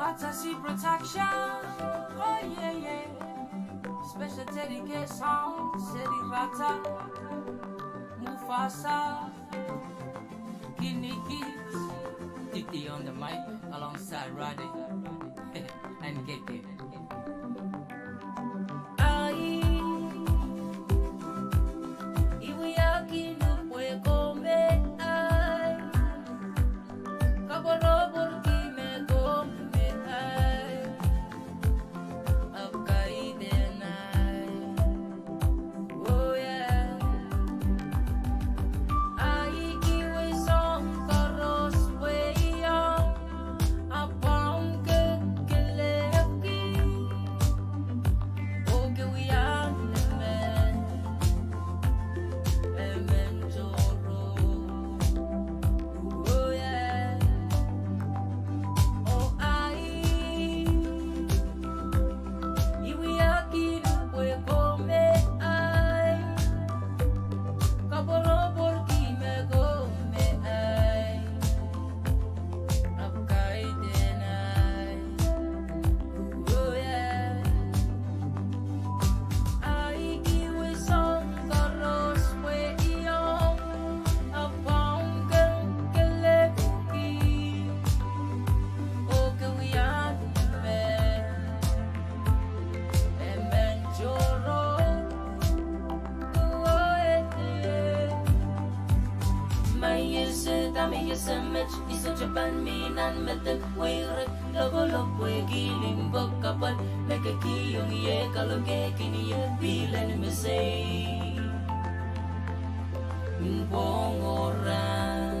Ratasi Production. Oh yeah, yeah. Special dedication, Seri Rata, Mufasa, Kinikit, Didi on the mic alongside Roddy and K K. Ai, I wiahki nupwe ko me ai, kaporapor ki me ko me ai, ahpw kaidehn ai. Oh yeah. Ai, I wia soang koaros pwe I ong, ahpw pwong kekelepwki. Oh, ke wia emen, emen tohrohr. Oh yeah. Oh, ai, I wiahki nupwe ko me ai, kaporapor ki me ko me ai, ahpw kaidehn ai. Oh yeah. Ai, I wia soang koaros pwe I ong, ahpw pwong kekelepwki. Oh, ke wia emen, emen tohrohr. Oh yeah. Ma I ese dahme I ese met, I sohte pahn mi nan medek, weirek, lokolok, pwehki limpoak, kapwal me kekihong ie, kalokehkin ie, pihl en mesei, pwong oh rahn.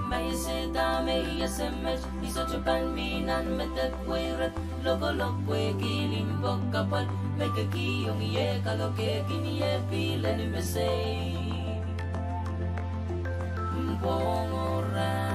Ma I ese dahme I ese met, I sohte pahn mi nan medek, weirek, lokolok, pwehki limpoak, kapwal me kekihong ie, kalokehkin ie, pihl en mesei, pwong oh rahn.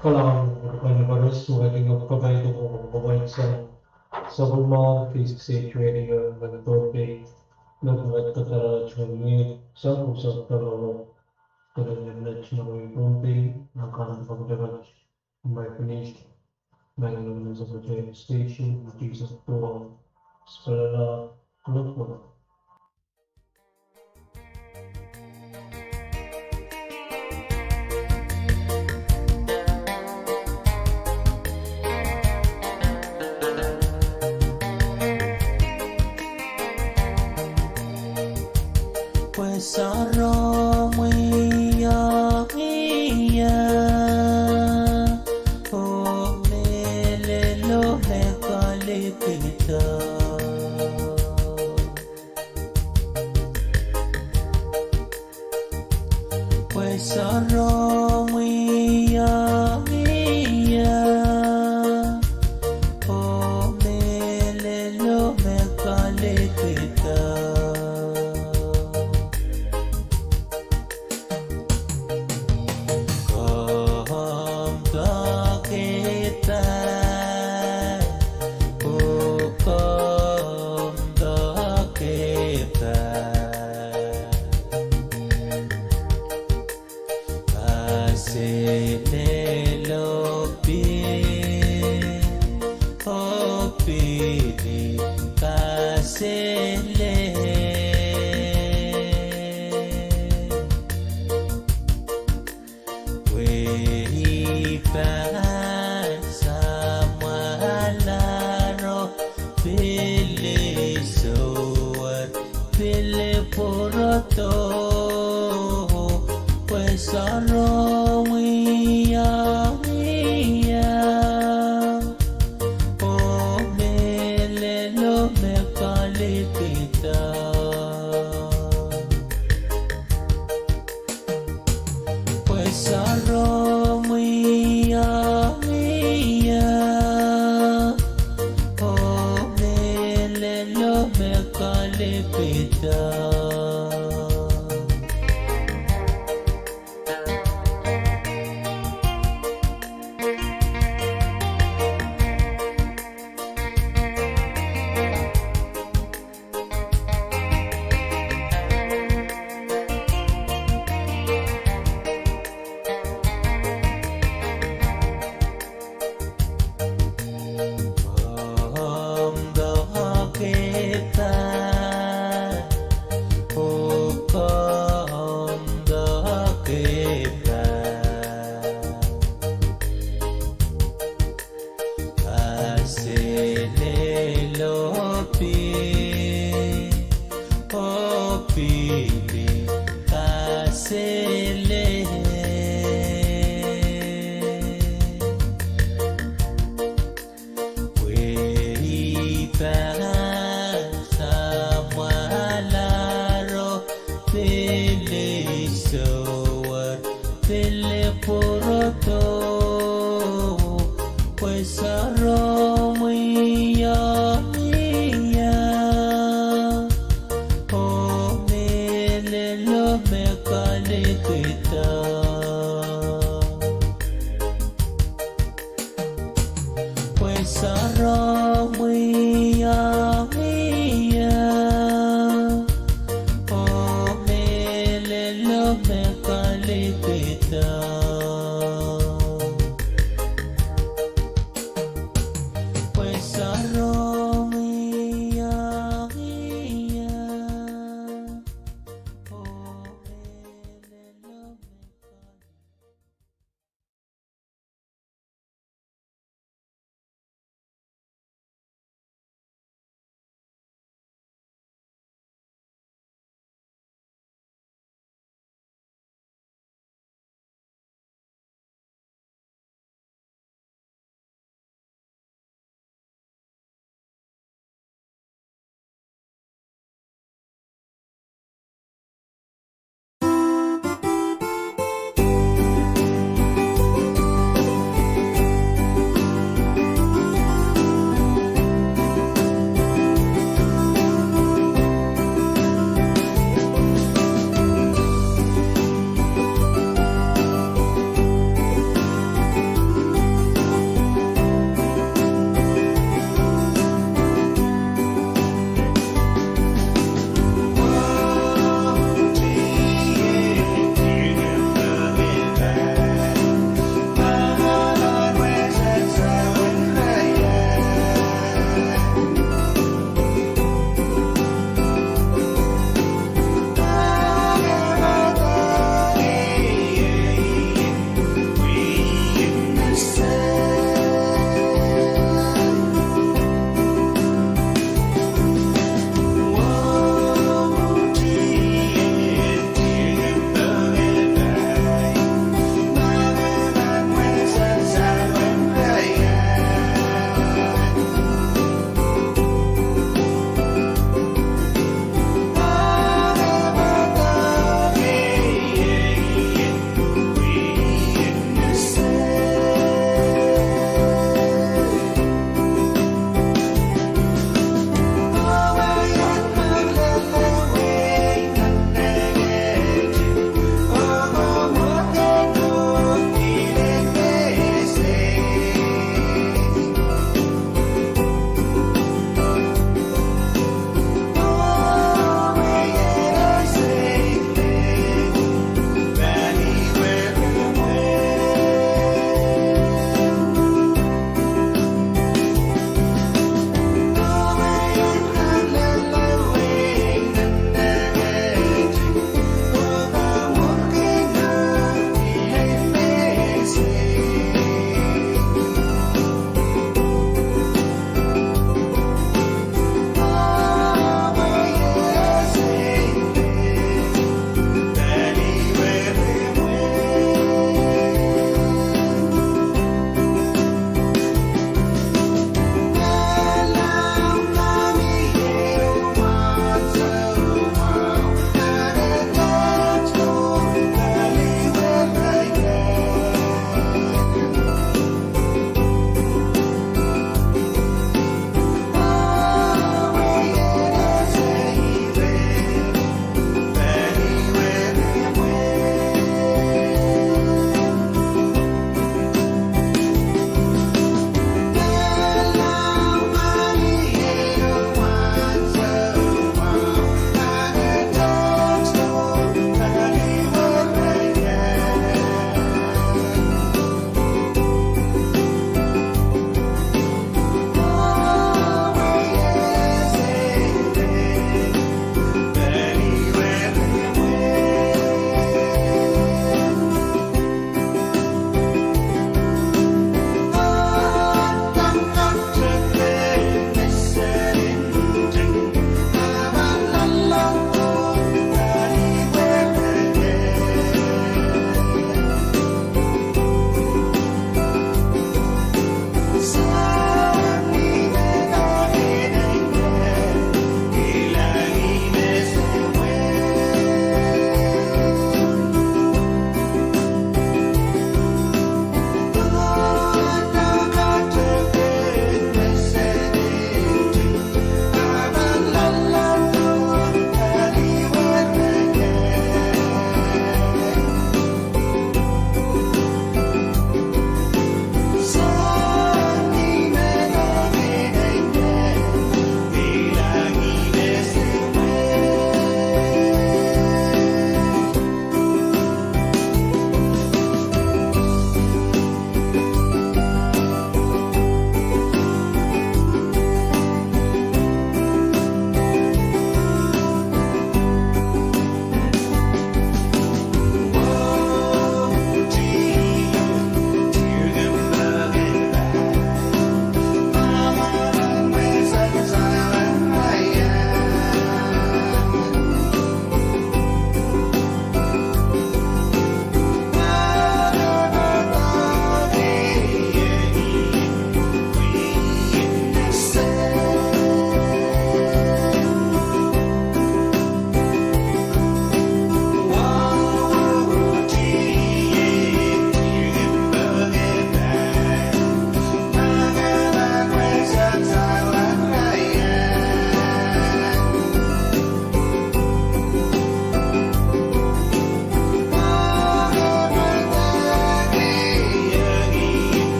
Kalahngan en kupwuren koaros, me kaidehn kapai doadoahk en sapwellimomwi, K six H Radio, me Pohnpei, me pahn kadehdehiong ie, sapwellimomwi, kalahngan en Pohnpei, me kaidehn kapai doadoahk en sapwellimomwi, me station, which is a four, Spelala, Kolokol. Pwe sarawio ie, oh mehlelo me kalikihdo. Pwe sarawio ie, oh mehlelo me kalikihdo. Komw doakepahl, oh komw doakepahl. Kaselelo pil, oh pil kaselel. Pwe I pahn samwalahro pil I sohte pil pwurodo. Pwe sarawio ie, oh mehlelo me kalikihdo. Pwe sarawio ie, oh mehlelo me kalikihdo. Komw doakepahl, oh komw doakepahl. Kaselelo pil, oh pil kaselel. Pwe I pahn samwalahro pil I sohte pil pwurodo. Pwe sarawio ie, oh mehlelo me kalikihdo. Pwe sarawio ie, oh mehlelo me kalikihdo. Pwe sarawio ie, oh mehlelo me kalikihdo.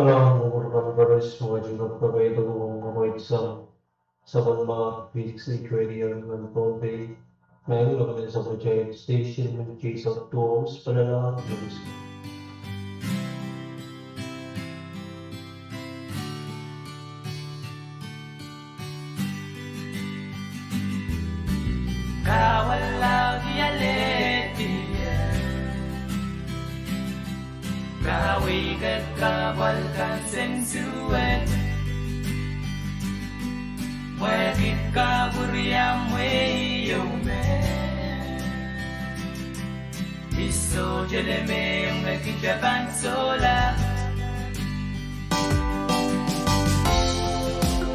Kalahngan en Koht koaros, me kaidehn kapwaiada ong kapwaiada sang sapwellimomwi, Phoenix Internet Radio nan Pohnpei, me iang sapwellimatail station me Jesu Krais pahn lalaud. Kaweid laud ialehdi, kaweid kehkapwal kan sen suwed, mwekid kapwuriamwei ieu me I sohte leme ong me kitail pahn sohla.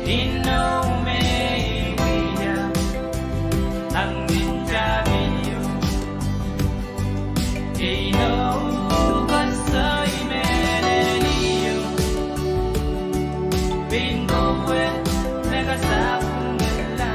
Inou me I wia, ahng ni tapio. Inou koasoai me I wia, pein kowe me kasapwungala.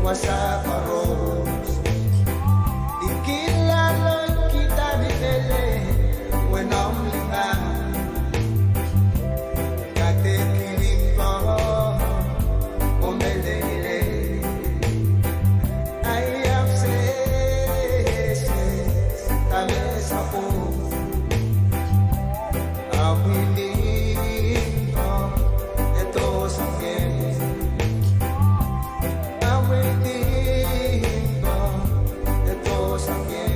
Wasa koaros, I kin laloikihda ni lele, wenomw limang. Kaidehn kiling ko, oh meleilei. Ahi ahpw sehse, dahme sapwung. Amwilindo, e dohsang ie. Amwilindo, e dohsang ie.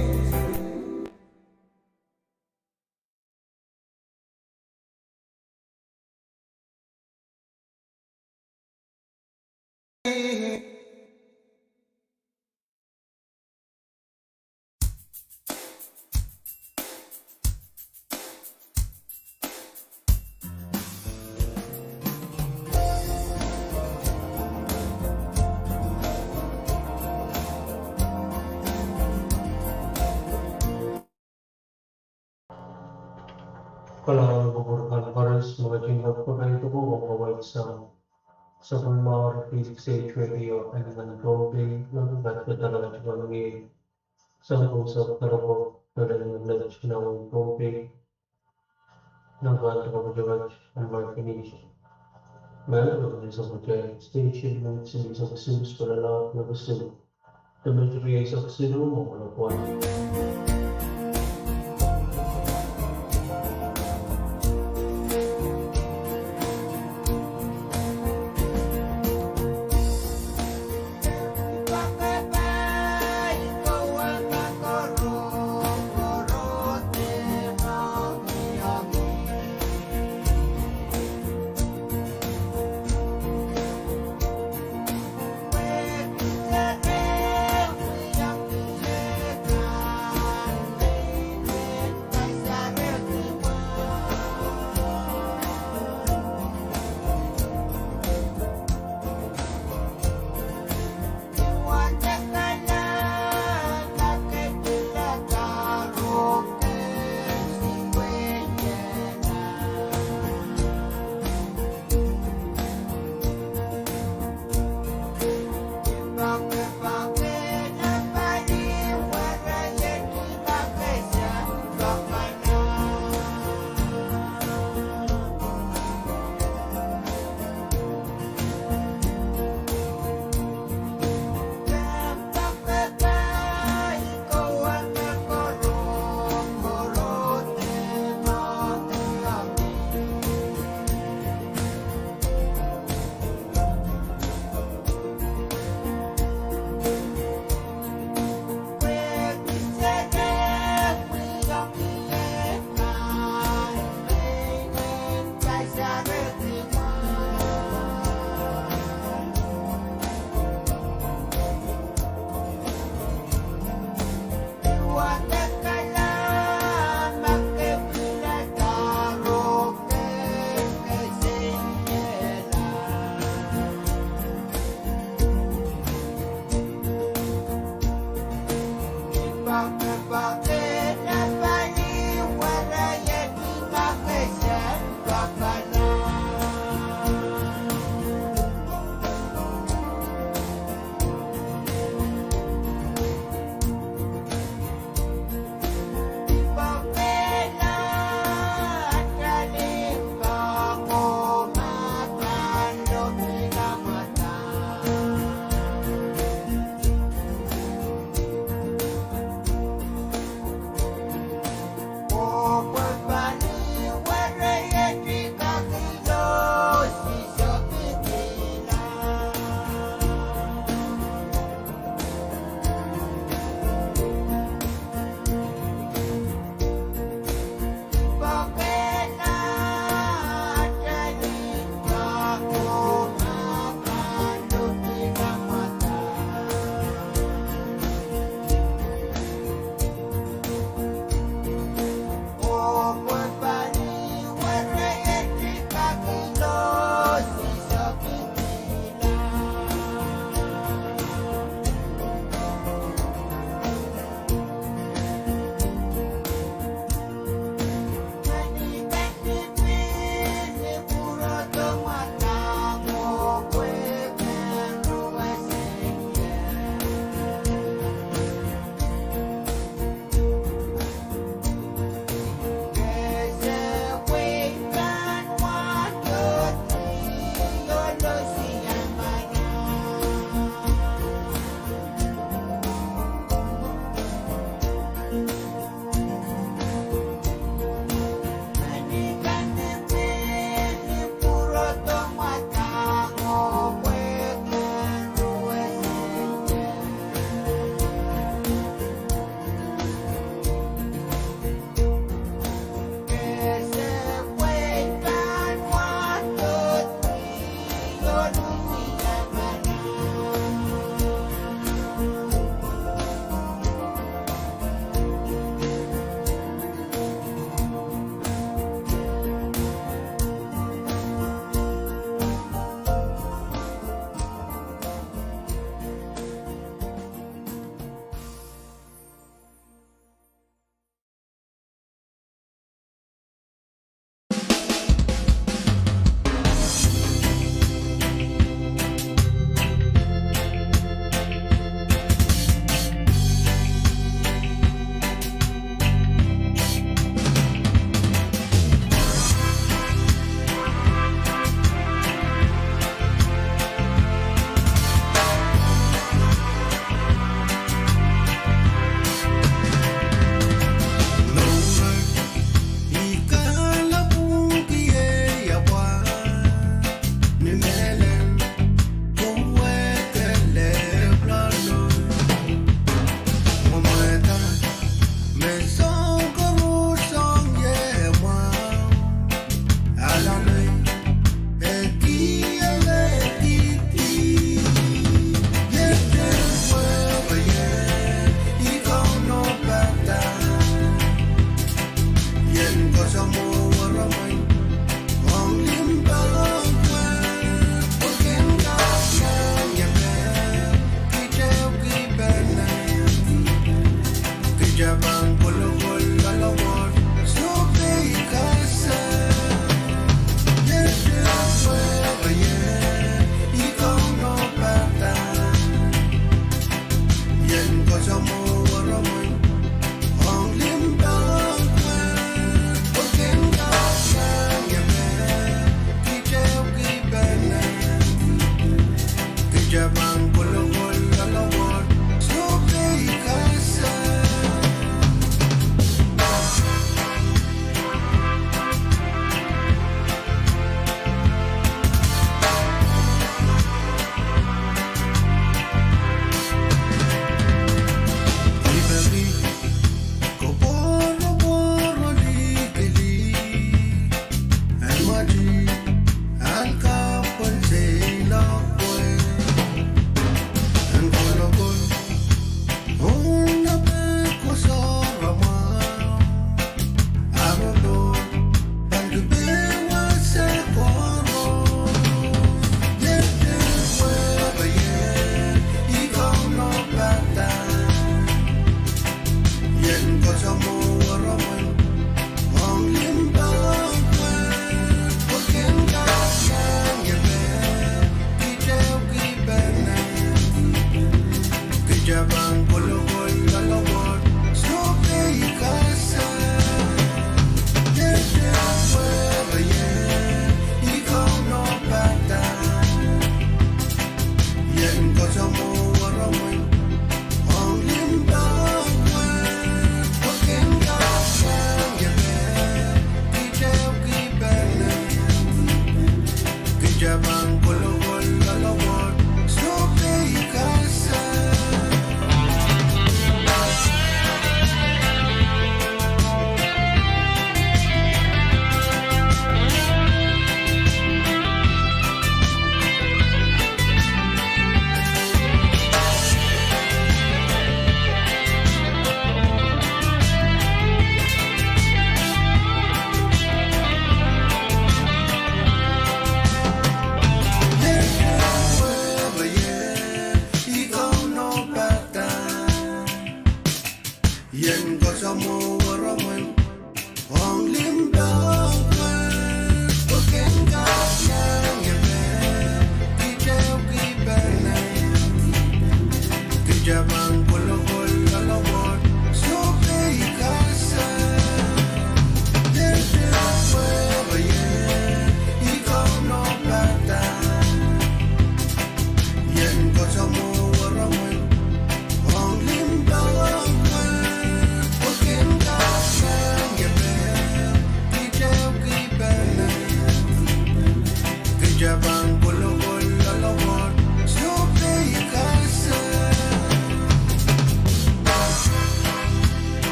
Kalahngan en kupwur kan koaros, me ketin kapwaiada ong kawehwe sang sapwellimomwi Free Speech Radio en nan Pohnpei, me pahn patohdo nan Pohnpei. Sang kousoan doaropwe, peren nan Pohnpei. Nan pahn doaropwe, patohdo nan Pohnpei. Mehn patohdo nan station, me ih Sokosinu, Sokosinu. Demetri Sokosinu, Mokolo Pwon.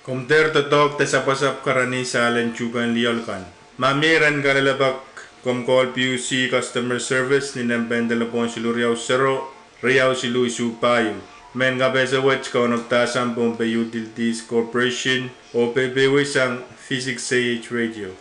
Komw dehr doadoahk de sapwasapw karanih sahlen tuhkehn lioal kan. Ma mie rehn kalelapak, komw call P U C Customer Service ni nempehn delepwohn siluh riau sero, riau siluh isuh pahieu. Mehn kapehse wet Kauno Pdasam, Pohnpei Utilities Corporation, oh peipeisang V six A H Radio.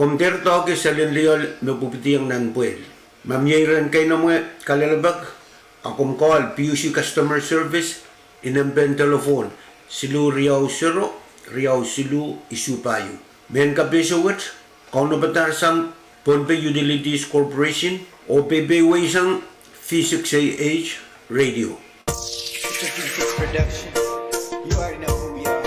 Komw dehr doahke selin lioal me pwupwidiong nan pwehl. Ma mie iren keinemwe kalelapak, a komw call P U C Customer Service, inempehn telephone siluh riau sero, riau siluh isuh pahieu. Mehn kapehse wet, kaunopadahr sang Pohnpei Utilities Corporation, oh peipeiwei sang V six A H Radio. It's a V six production. You already know who we are.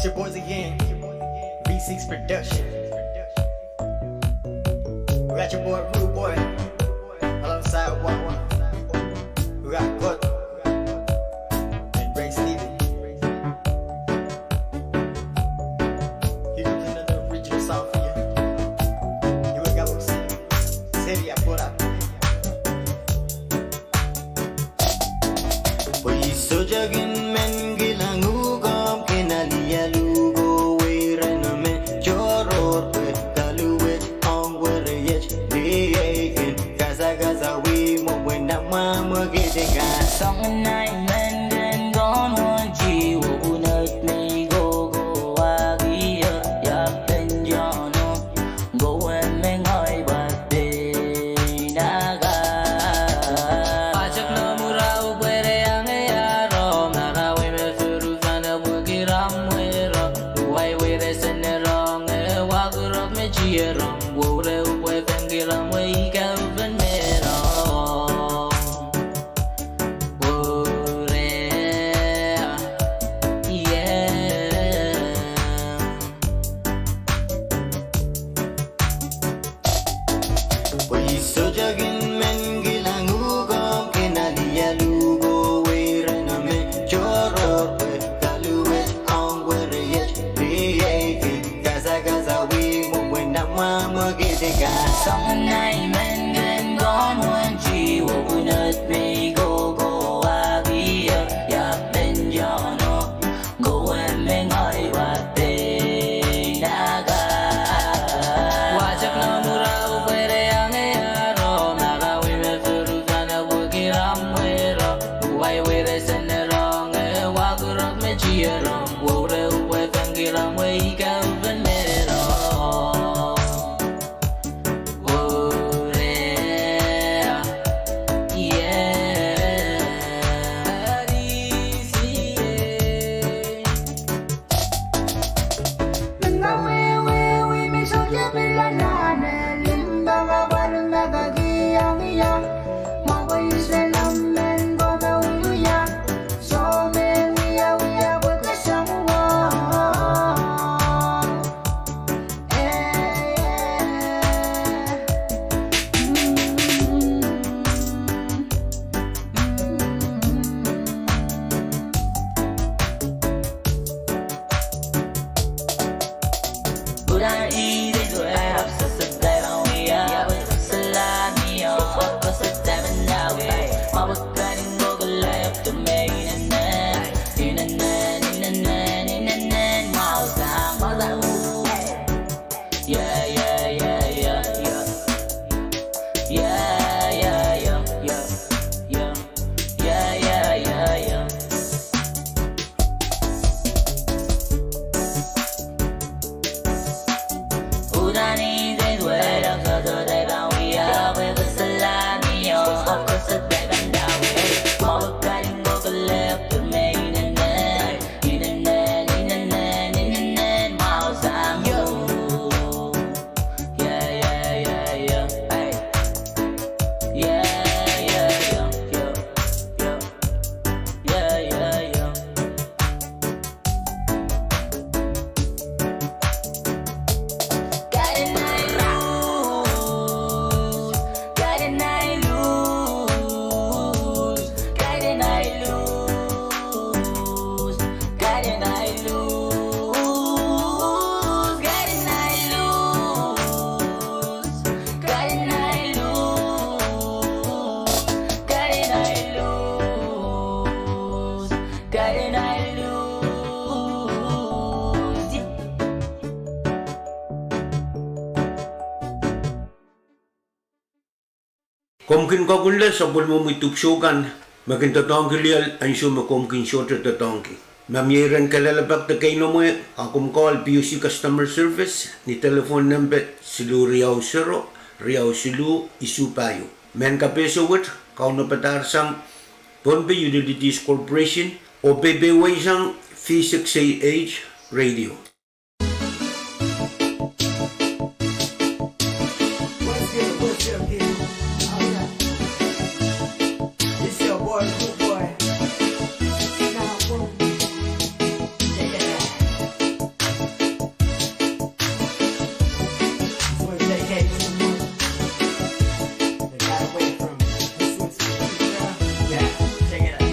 It's your boys again, V six Production. We got your boy Rude Boy alongside Wawa. We got Kut and Ray Steven. Here comes another original song for you. You ain't got what I'm saying. City, I put out. Pwe ih Soangen ahi men ken kohn wehwehki oh unet me I kohkohwahki ie, ia pen Siohno, kowe me ngehi wahn pein akan. Wasak nan mwohrail pwe re iang ie rong, ma kawe me sohte sang pwehki ramwei rong, wai were sene rong, e wakerok me tie rong, wou re pwe pengki ramwei ika upen me rong. Wou re, ie. Pwe I sohte kin men kilang uhk omw kin alialu kohwei rehn omw tohrohr pwe kaluwet ong weriet riei kin kasakasawih mwomwen amwa mwekid kan. Soangen ahi men ken kohn wehwehki oh unet me I kohkohwahki ie, ia pen Siohno, kowe me ngehi wahn pein akan. Wasak nan mwohrail pwe re iang ie rong, ma kawe me sohte sang pwehki ramwei rong, wai were sene rong, e wakerok me tie rong, wou re pwe pengki ramwei ika upen me rong. Wou re, ie. Komw kin koakunla sapwellimomwi dipwisou kan me kin doadoahngki lioal ansou me komw kin sohte doadoahngki. Ma mie iren kalelapak de keinemwe, a komw call P U C Customer Service ni telephone nempe siluh riau sero, riau siluh, isuh pahieu. Mehn kapehse wet, kaunopada sang Pohnpei Utilities Corporation, oh peipeisang V six A H Radio. What's good, what's up, people? It's your boy, Cool Boy. Now, boom. Check it out. This one's dedicated to the mother that got away from her sweet, sweet girl. Yeah, check it out.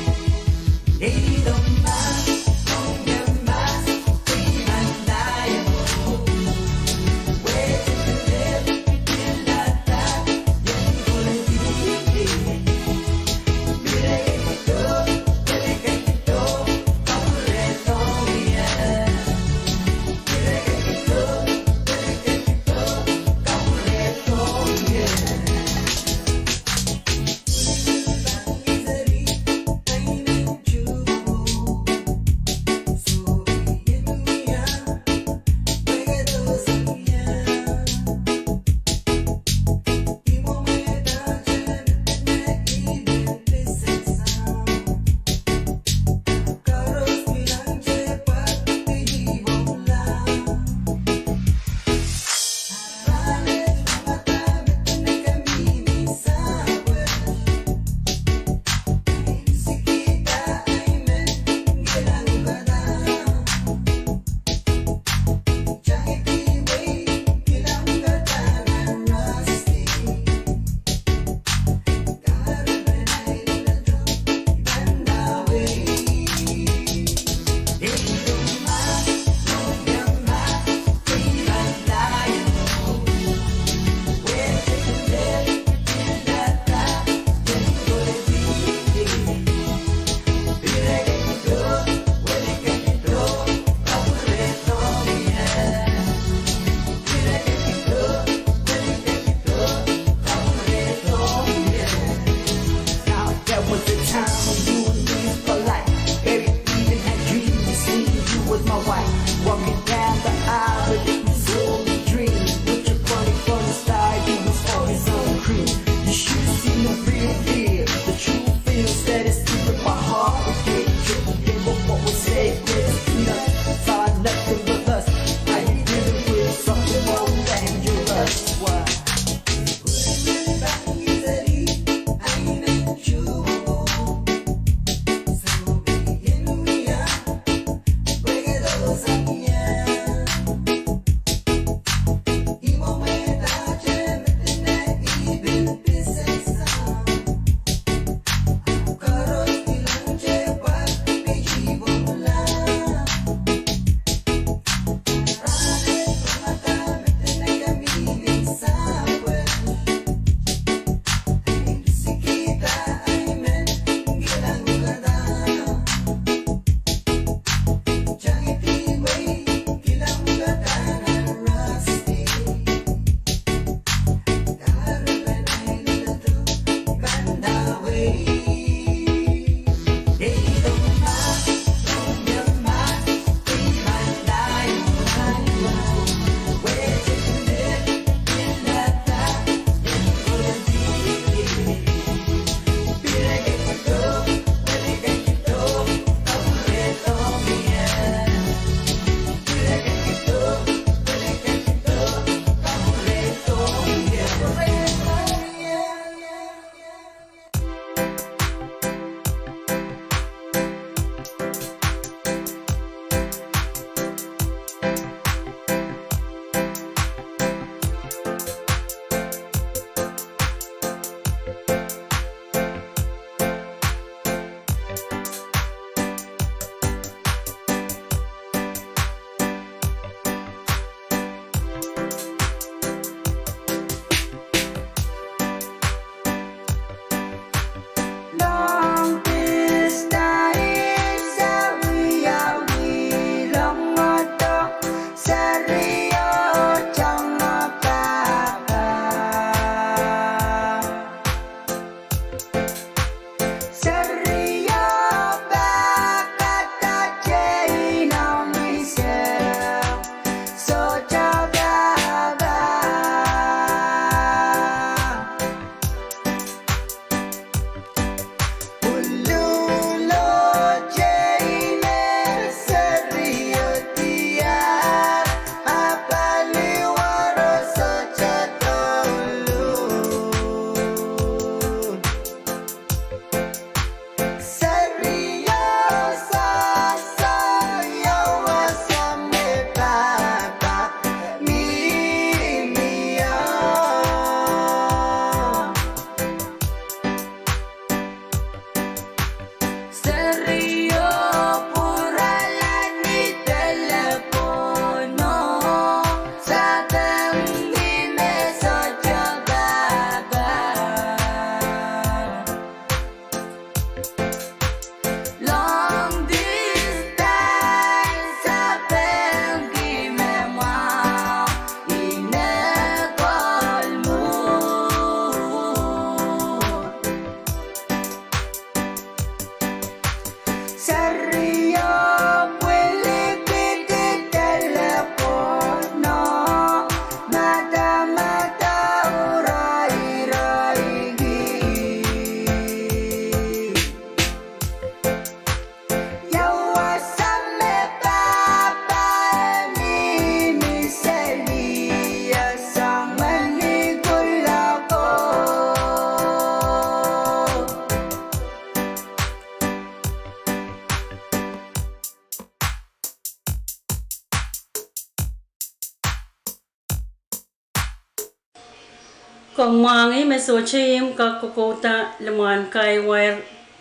Komw mwahngih me sohte imw kak kokouda limwahn kahi wair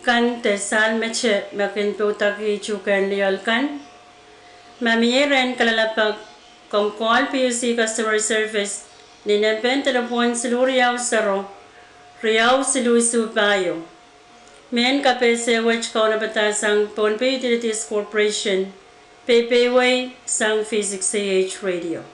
kan de sahl mete me kin poudakih tuhkehn lioal kan? Ma mie rehn kalelapak, komw call P U C Customer Service ni nempehn delepwohn siluh riau sero, riau siluh isuh pahieu. Mehn kapehse wet kaunopada sang Pohnpei Utilities Corporation, peiwei sang V six A H Radio.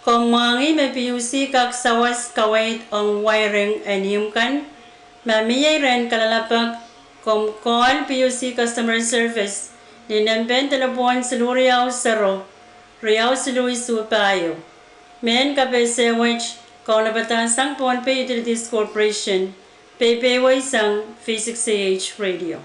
Komw mwahngih me PUC kak sawas kaweid ong wiring en ihmw kan. Ma mie rehn kalelapak, komw call PUC Customer Service ni nempehn delepwohn siluh riau sero, riau siluh isuh pahieu. Mehn kapehse wet kaunopada sang Pohnpei Utilities Corporation, peipeweisang V six A H Radio.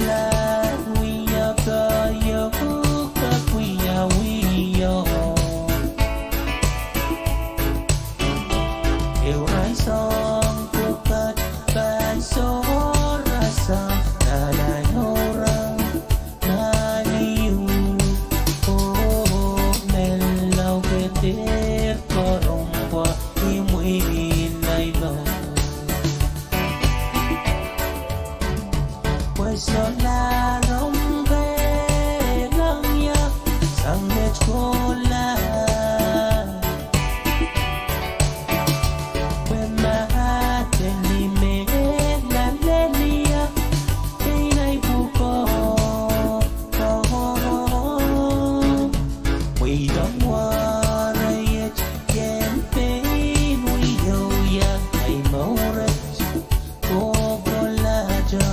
Lah wia koahiek, uhk, wiawi o. Ehu rahn soang pwukat pahn sohrasang nan ahi mour, nan iu, oh, menlau ke dehr koarompwa imwin ahi mour. Pwe solahr omw kehlail sang met kohla. Pwe mahte ni me lalelia, pein ahi pwukoa. Mweidong wahre iet ken pein wiewia ahi mour et kohkohlahte.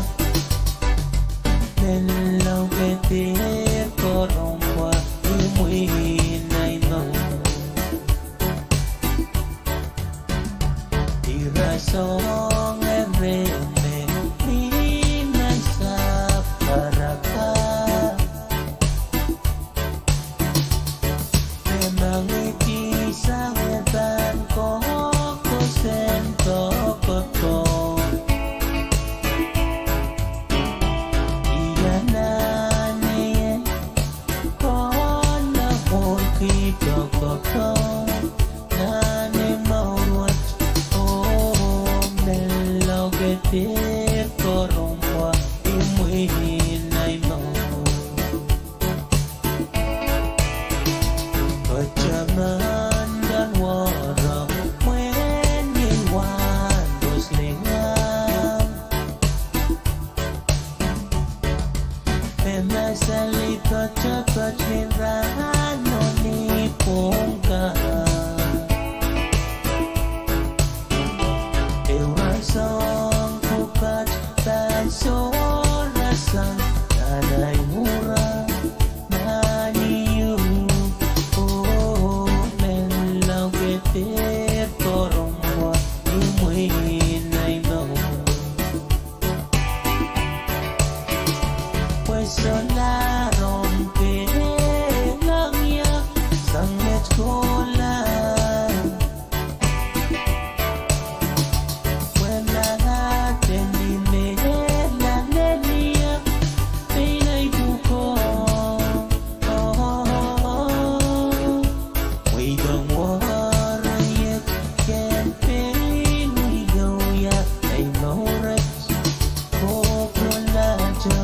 Menlau ke dehr koarompwa imwin ahi mour. Ira soangen rehn me mih nan sahpw karaka. Me mengihki sang e pahn kokohsang koakoakoa. Ia nan ie, konohng mour ki koakoakoa. Nan ei mour wet, oh, menlau ke dehr koarompwa imwin ahi mour. Kataman nan wahro mwein wahn koslinga. Me masali katapat ni rahno ni pwung kan. Ehu rahn soang pwukat pahn sohrasang nan ahi mour, nan iu, oh, menlau ke dehr koarompwa imwin ahi mour. Pwe solahr omw kehlail sang met kohla. Pwe mahte ni me lalelia, pein ahi pwukoa. Mweidong wahre iet ken pein wiewia ahi mour et kohkohlahte.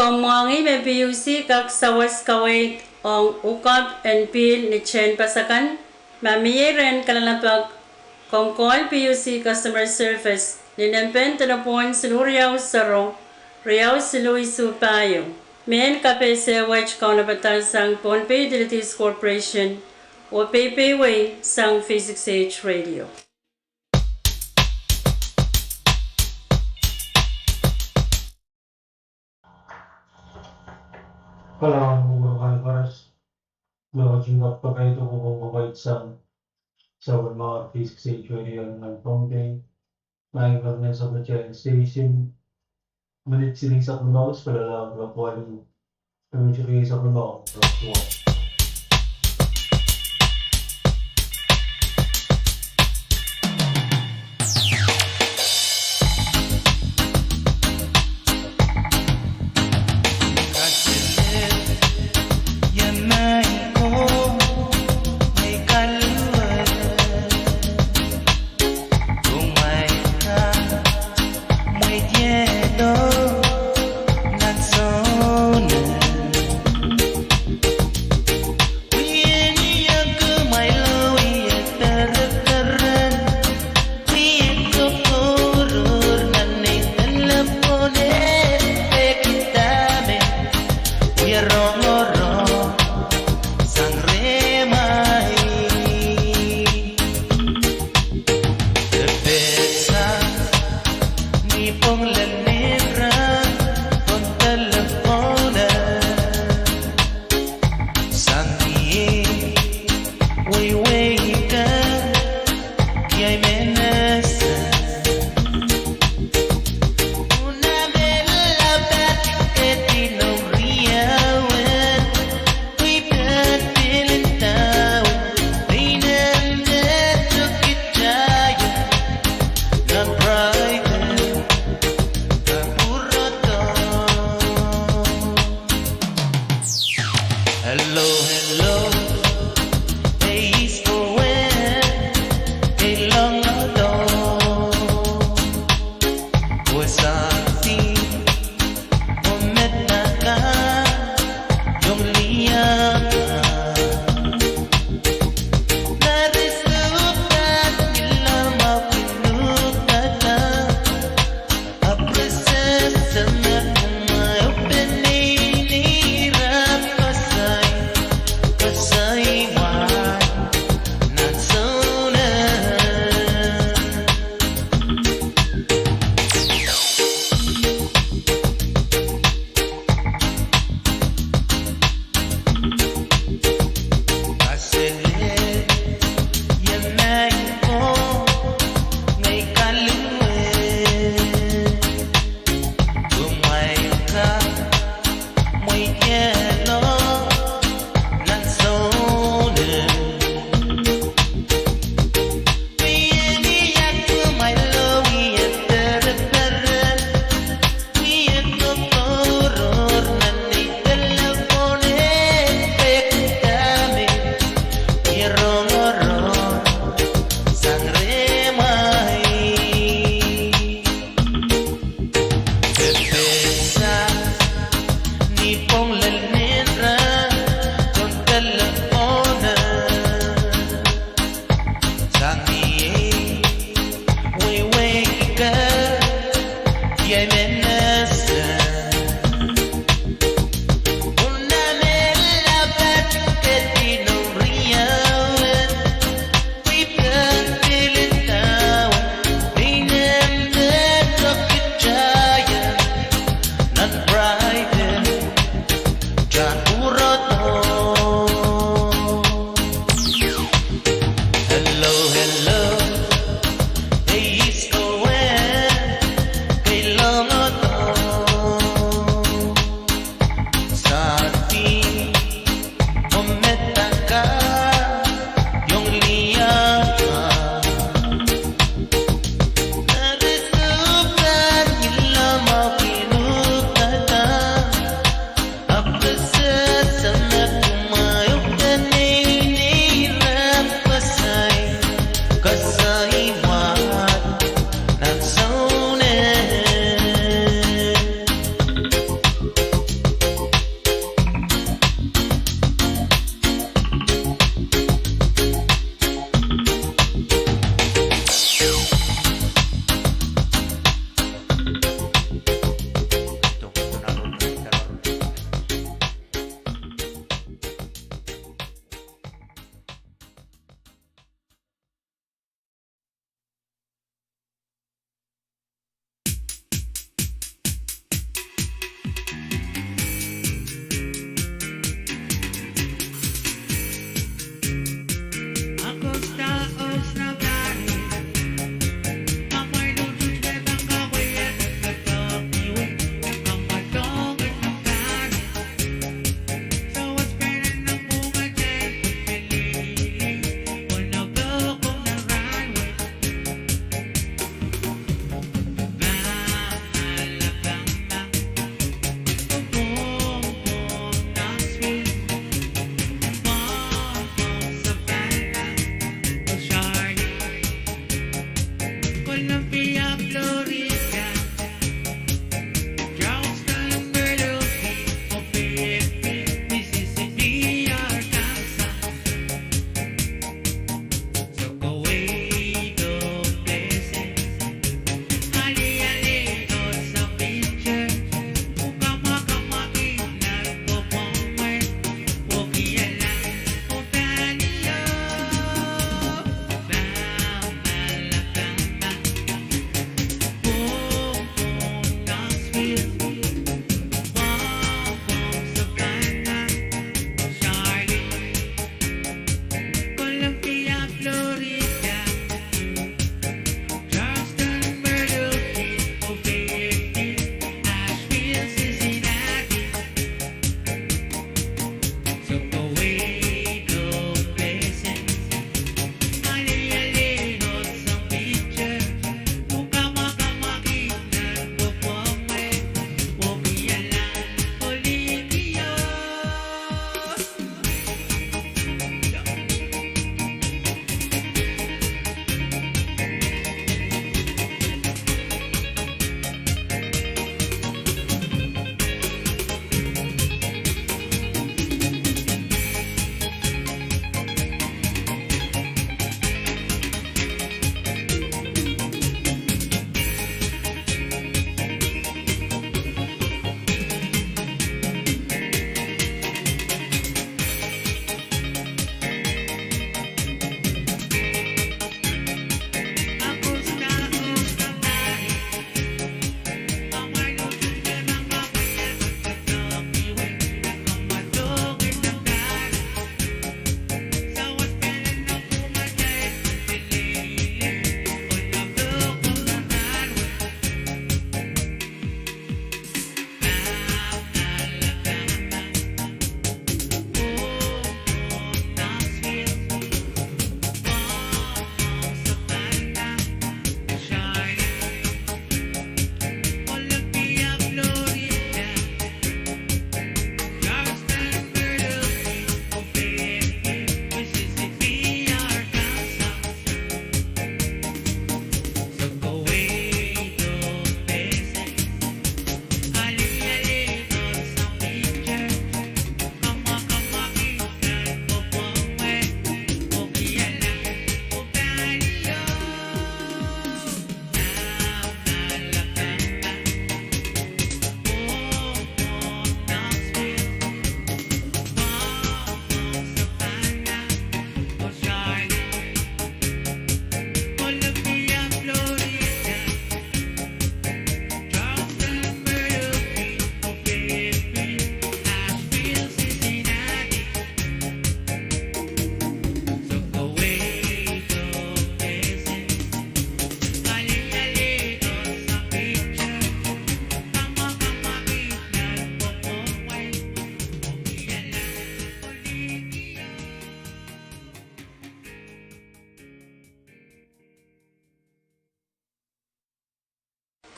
Komw mwahngih me PUC kak sawas kaweid ong hookup en pihl ni tehnpas akan? Ma mie rehn kalelapak, komw call PUC Customer Service ni nempe en delepwohn siluh riau sero, riau siluh isuh pahieu. Mehn kapehse wet kaunopada sang Pohnpei Utilities Corporation oh peipehiong sang V six H Radio. Kalahngan oh kupwuramwail koaros. Mehkot kin kapakaito kupwung kokoid sang sapwellimomwi V six H Radio nan Pohnpei. Maing, nan sapwellimatail station, minit silihsek limau, pil lap, lap wali, minit silihsek limau, lap wali.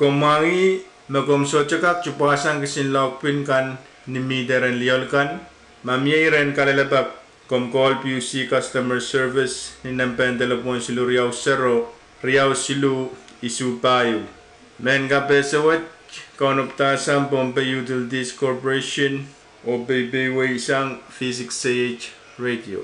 Komw mwahngih me komw sohte kak tupwasang kisin lohkpin kan ni mihte rehn lioal kan? Ma mie iren kalelapak, komw call PUC customer service ni nempehn delepwohn siluh riau sero, riau siluh isuh pahieu. Mehn kapehse wet, Kaunopada sang Pohnpei Utilities Corporation, oh peipeieisang V six K H radio.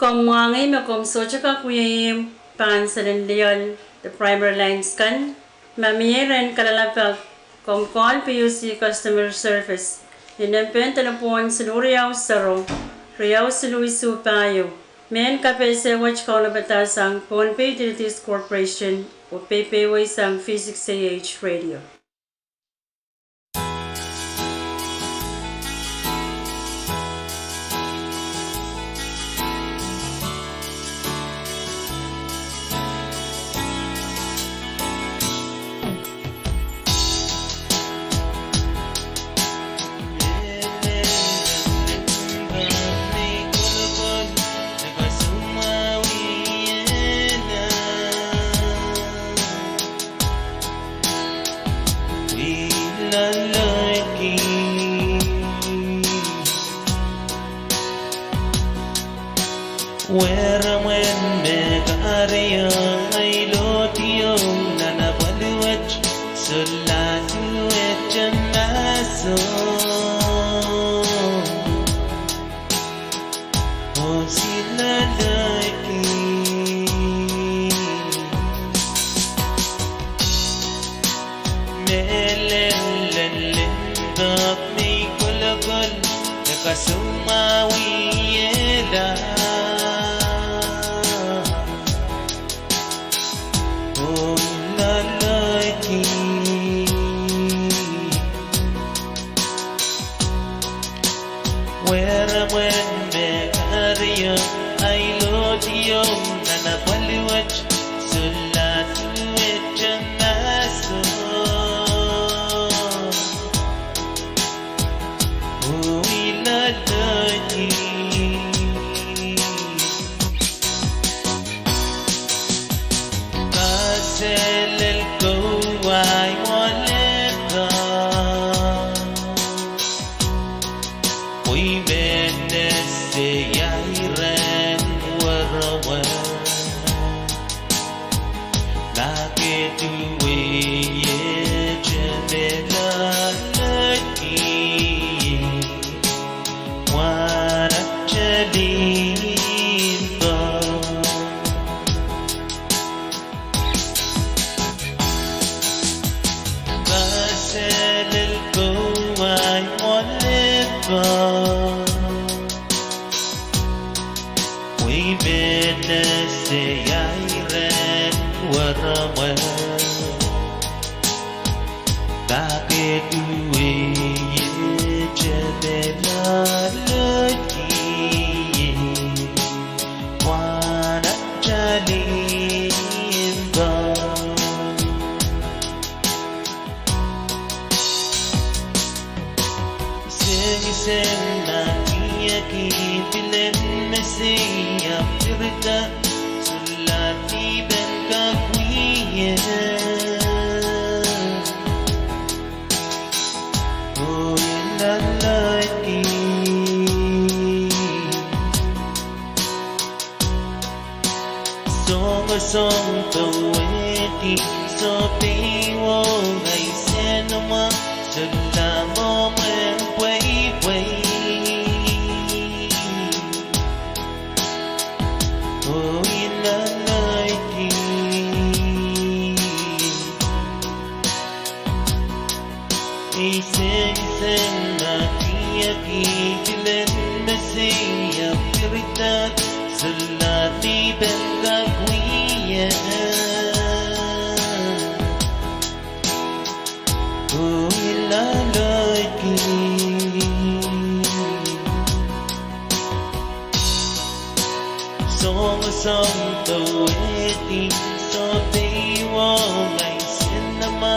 Komw mwahngih me komw sohte kak wia ihmw pahn selen lioal de primary lines kan. Ma mie rehn kalelapak, komw call P U C Customer Service ni nempehn delepwohn siluh riau sero, riau siluh isuh pahieu. Mehn kapehse wet kaunopada sang Pohnpei Utilities Corporation oh peipeiwei sang V six A H Radio. Weremwen me kahrehiong ahi lohdiong nan apwal wet, sohla duwehte mahsen. Oh, silalohki. Mehlel en limpoak me I kolokol, e kasoumwahu wiewia. Oh, I loaleki. Weremwen me kahrehiong ahi lohdiong nan apwal wet, sohla duwehte mahsen. Oh, I loaleki. Kaselel ko ahi mwoalen ko. Pwe I men ese ahi rehn weremwen. Ma ke duwehte me loaleki. Mwahnakte limpoak. Kaselel ko ahi mwoalen ko. Pwe I men ese ahi rehn weremwen. Ma ke duwehte me loaleki. Mwahnakte limpoak. Sengiseng, ma kihong I pil en mesei, ahpw pirida, sohla dipen kak wia. Oh, I loaleki. Songosong powehdi, sohpeiwo ngehi senamwa, sohla mwomwen pweipwei. Oh, I loaleki. Ei sengiseng, ma kihong I pil en mesei, ahpw pirida, sohla dipen kak wia. Oh, I loaleki. Songosong powehdi, sohpeiwo ngehi senamwa,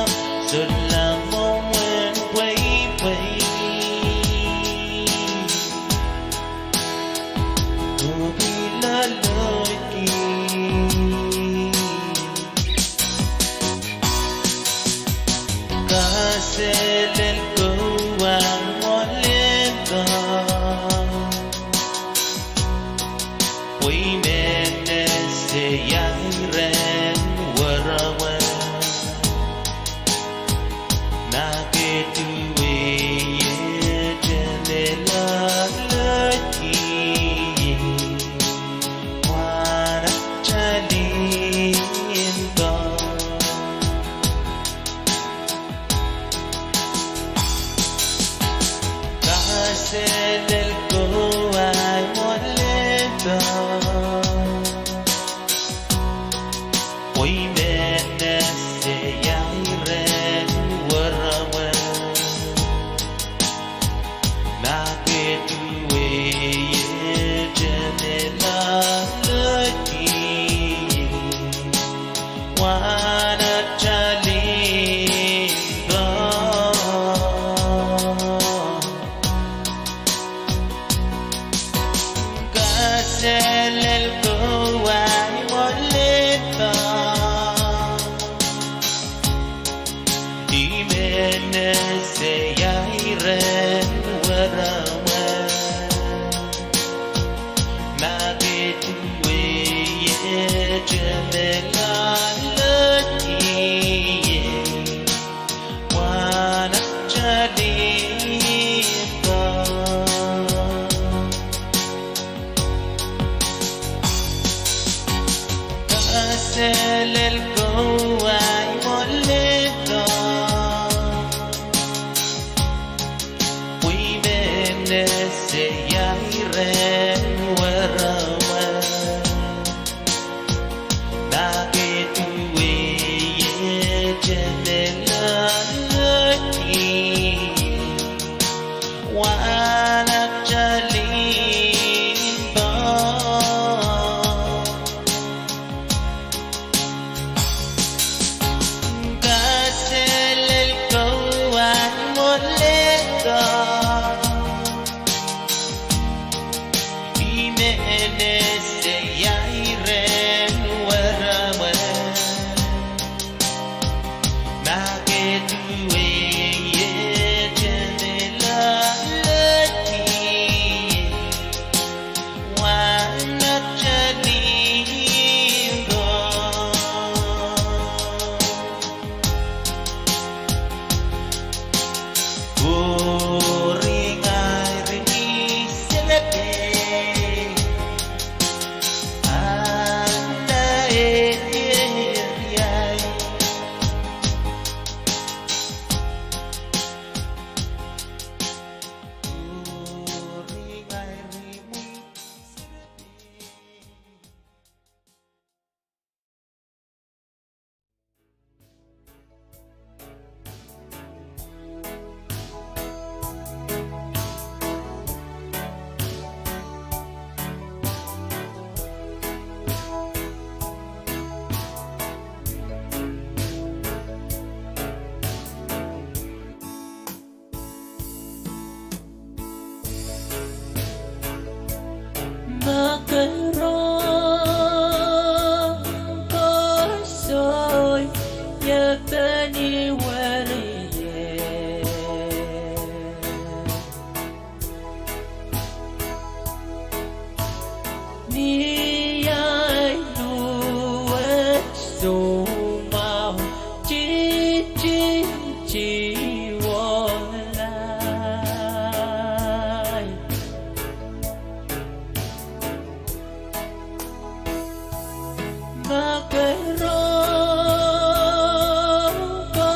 sohla mwomwen pweipwei. Oh, I loaleki. Kaselel ko ahi mwoalen ko. Pwe I men ese ahi rehn weremwen. Ma ke duwehte me loaleki. Sehier en weramwe, ma ke duwehte me loaleki, wahn atail limpoak. Kaselel ko ahi mwolehda, pwe I men ese sehier en weramwe, ma ke duwehte me loaleki, wahn atail limpoak. Kaselel ko ahi mwolehda, I men ese sehier en weramwe, ma ke duwehte me loaleki, wahn atail limpoak. Uri ngehi ri mi selepe, ana eriai. Uri ngehi ri mi selepe. Makaroh koasoai, I pahn werei. Ni ahi luwet soumwahu, titi tiwolai. Makaroh ko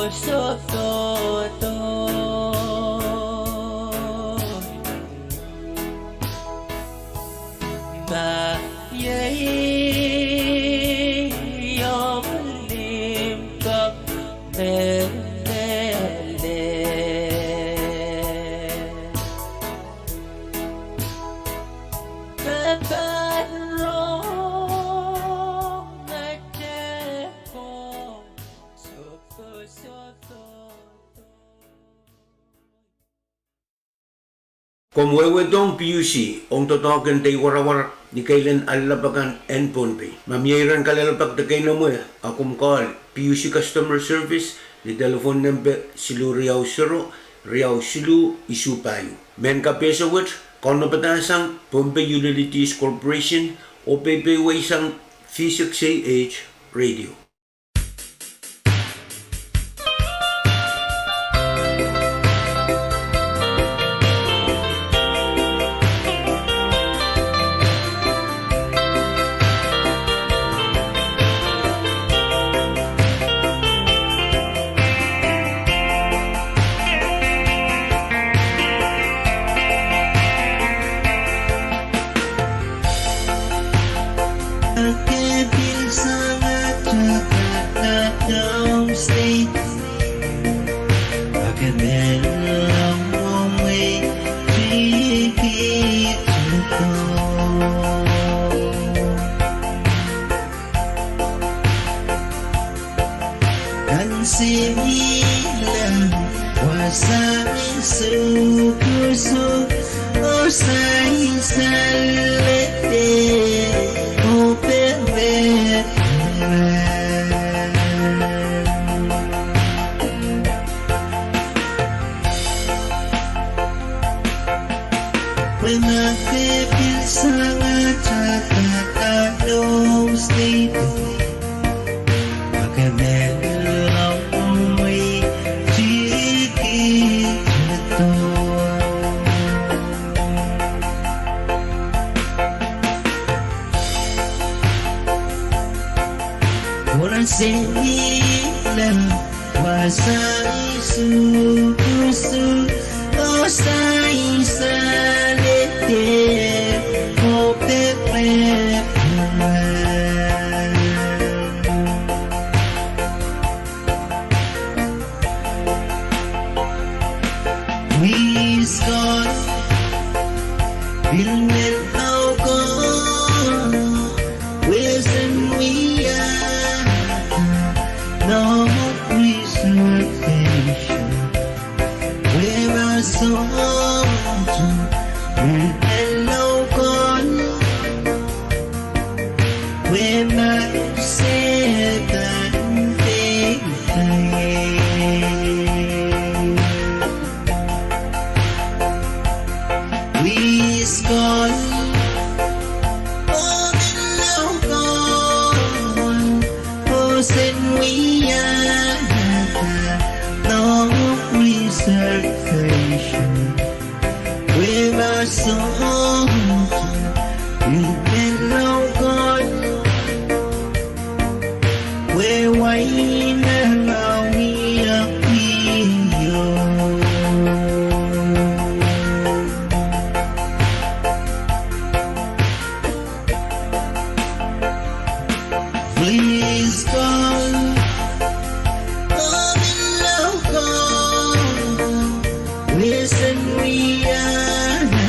Sohte doadoahk. Ma iei omw limpoak mehlel, me pahn rong ngetekomw sohte sohte doadoahk. Komw wehwehdohng P U C ong doadoahk en dei warawar ni keilen alap akan en Pohnpei. Ma mie iren kalelapak de keinemwe, a komw call P U C Customer Service ni telephone nempe siluh riau sero, riau siluh isuh pahieu. Mehn kapehse wet, kaunopada sang Pohnpei Utilities Corporation, oh peipeieisang V six A H radio. Ke pil sang atail downstate, a ke men ong omw wei tikitik doadoahk. Kansenila wasa me sukusukuso, sansal lete, oh pepehd. Pwe ma ke pil sang atail downstate, a ke men ong omw wei tikitik doadoahk. Kansenila wasa me sukusukuso, sansal lete, oh pepehd. Please call Bill Menlau Kon, wesen wiahda Norwalk Reservation. Wehwehki sohte Bill Menlau Kon, wehwehki se pahn dei. Please call Bill Menlau Kon, wesen wiahda Norwalk Reservation. Wehwehki sohte Bill Menlau Kon, wehwehki me wiahkio. Please call Bill Menlau Kon, wesen wiahda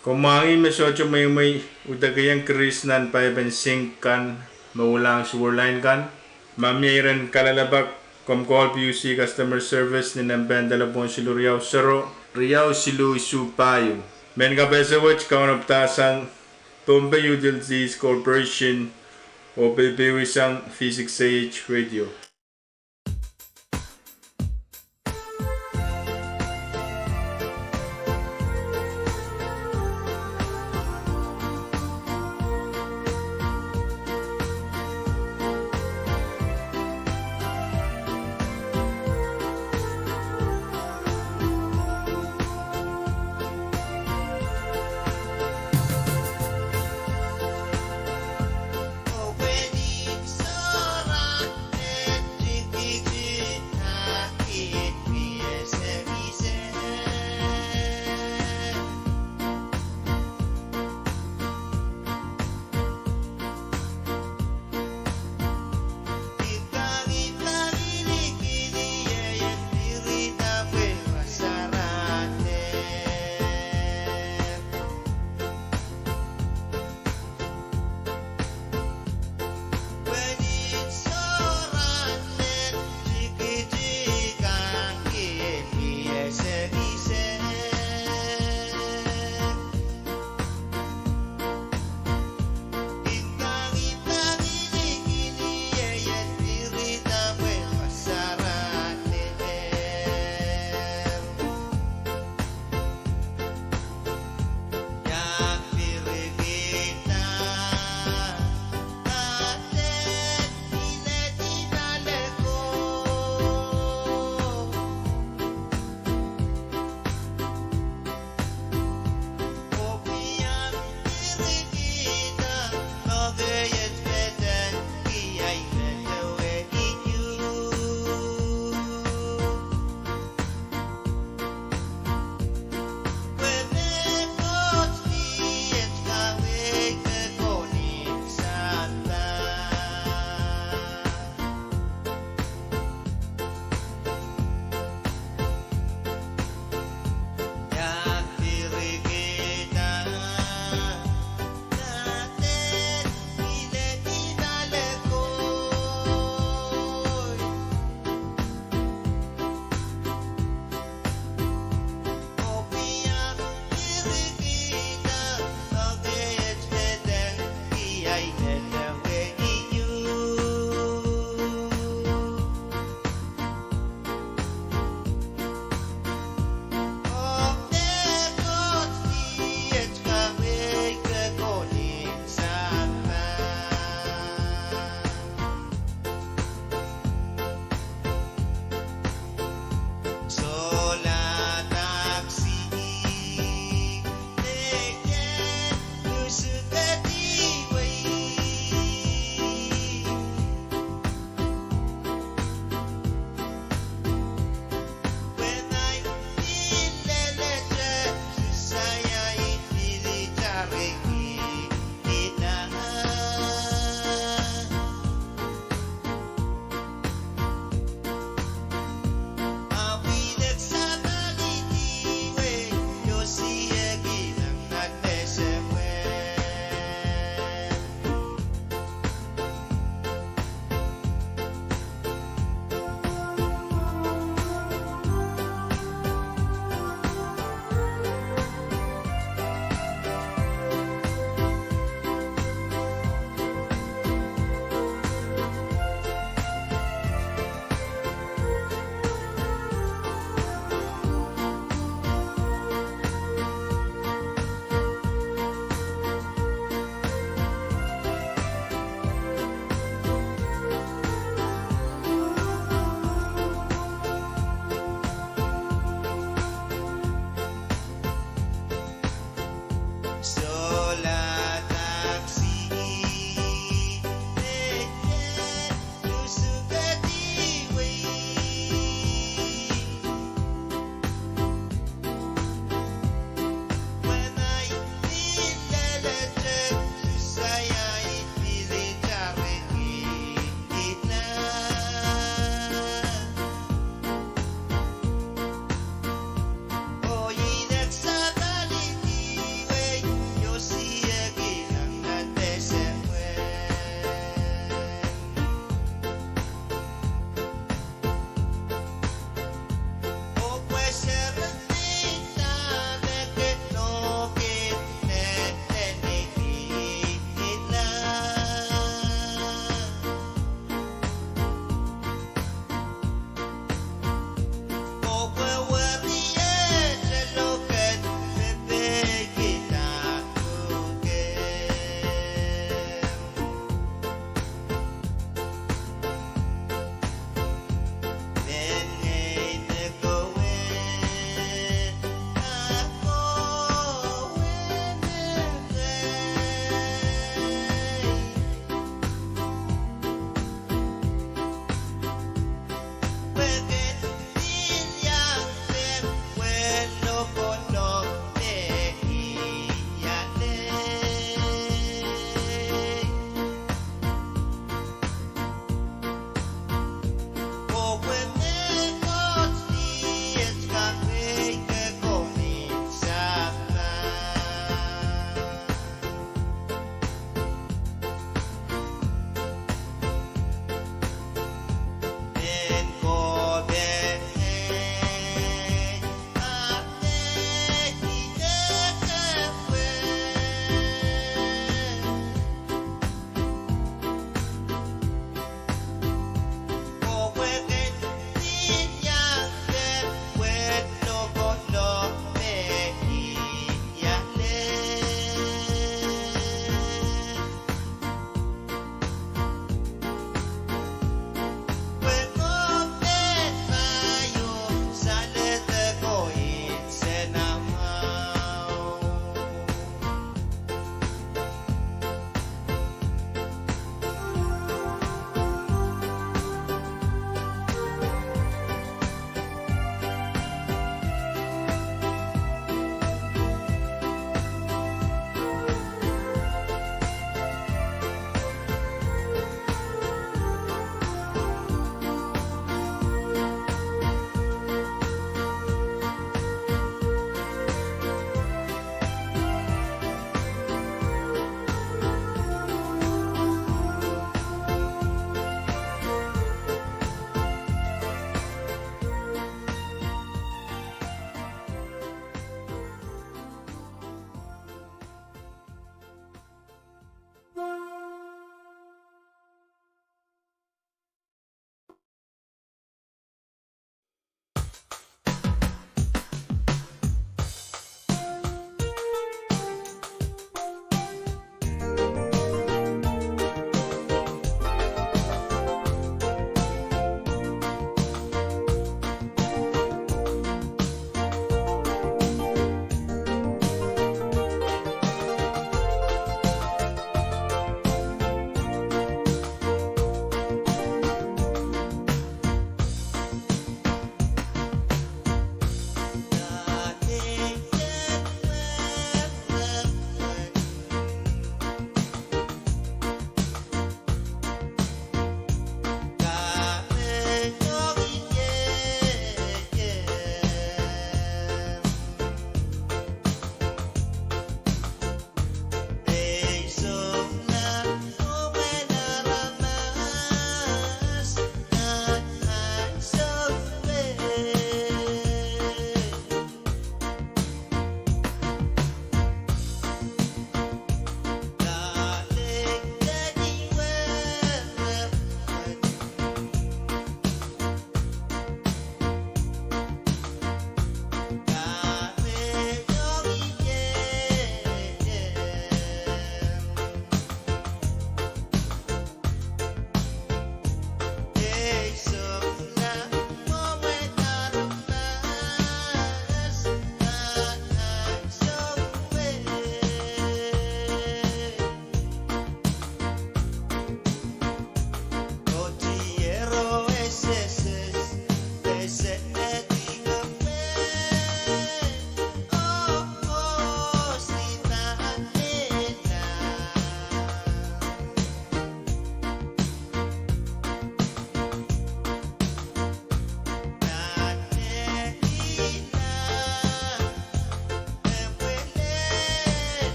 Komw mwahngih me sohte mweimwei uhdahkiong Krais nan paipen sink kan me ulahng suwurlain kan? Ma mie iren kalelapak, komw call PUC customer service ni nempehn delepwohn siluh riau sero, riau siluh isuh pahieu. Mehn kapehse wet kaunopada sang Pohnpei Utilities Corporation oh pil peiwisang V six A H Radio.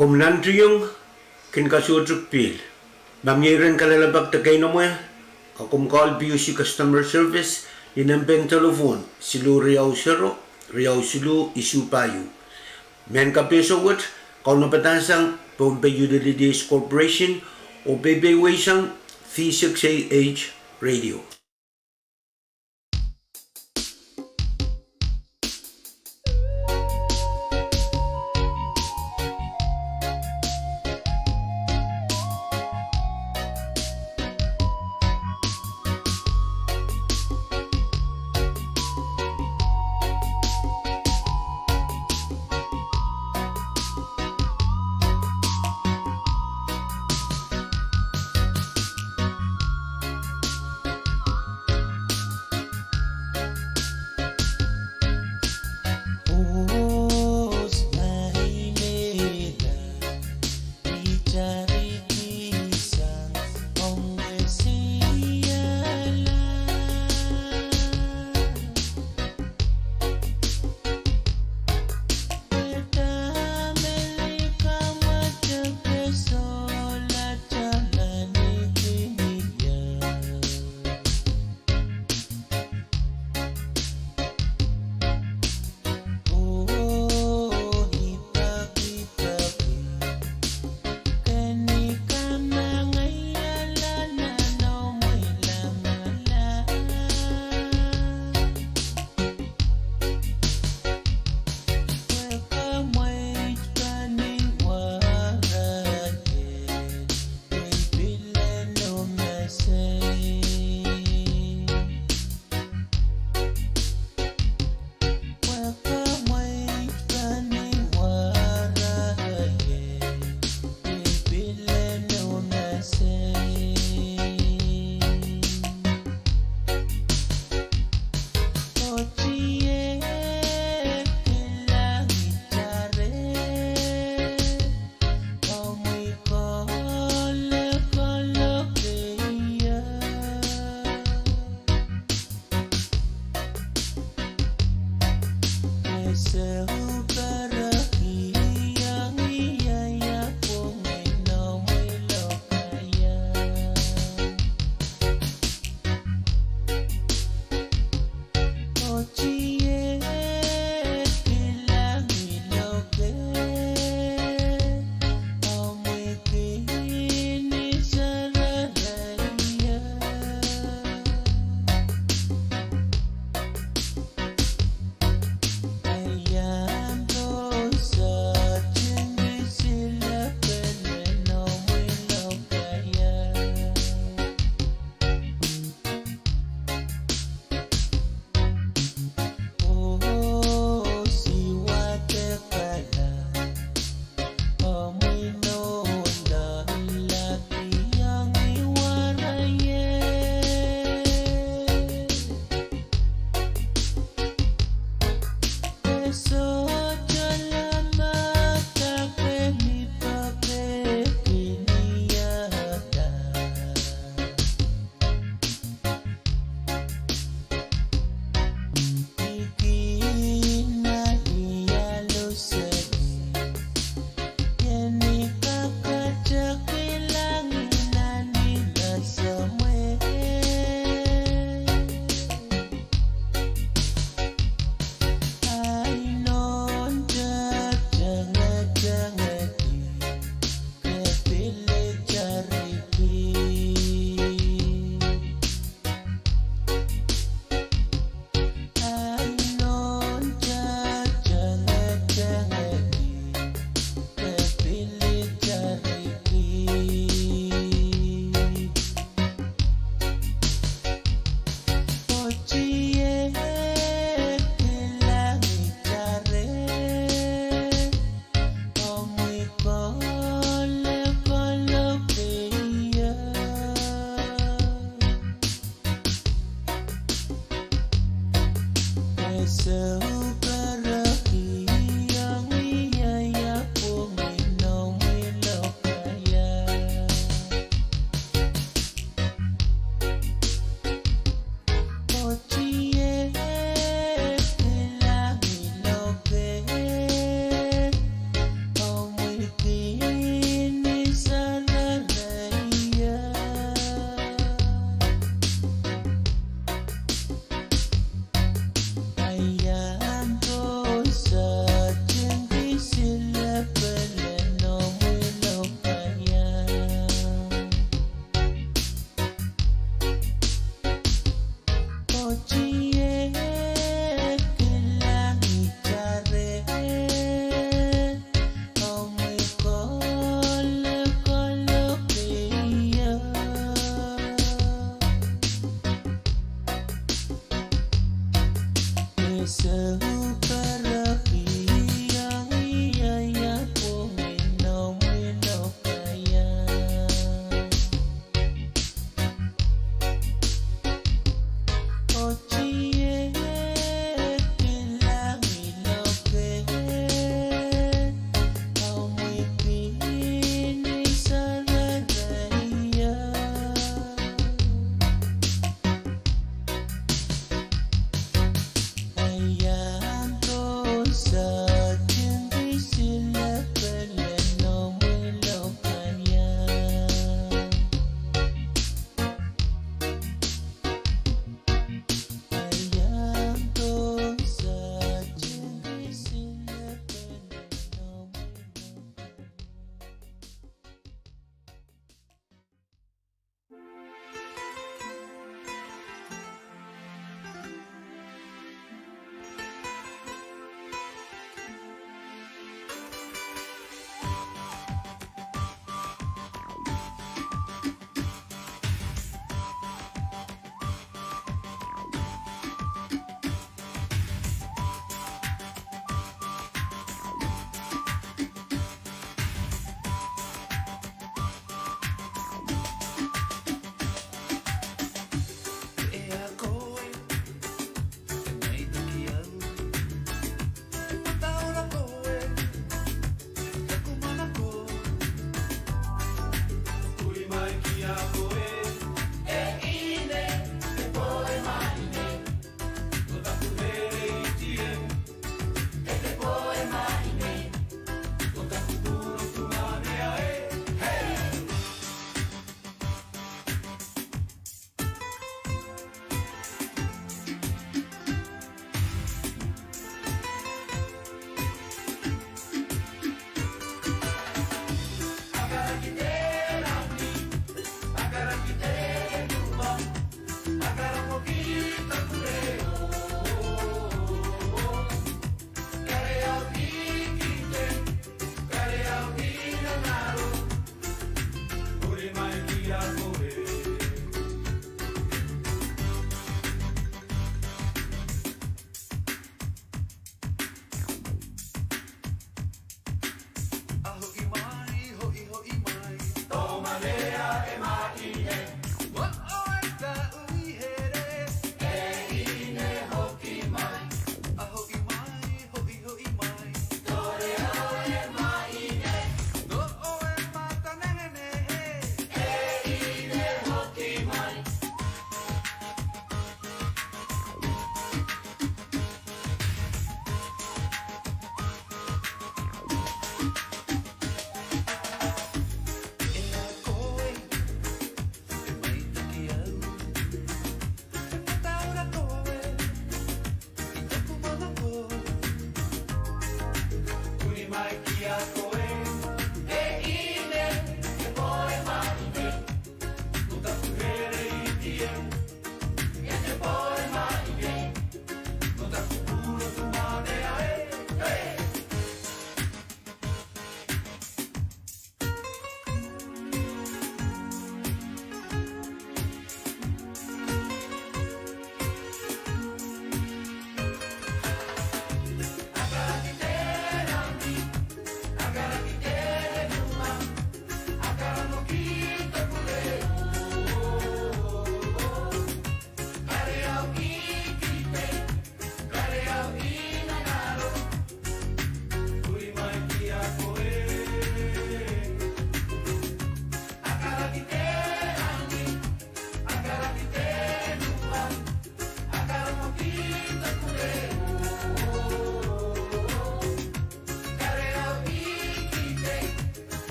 Komw nantiong, kin kasohte pihl. Ma mie iren kalelapak de keinemwe, a komw call PUC Customer Service ni nempehn telephone siluh riau sero, riau siluh isuh pahieu. Mehn kapehse wet, kaunopada sang Pohnpei Utilities Corporation oh peipeweisang V six A H Radio.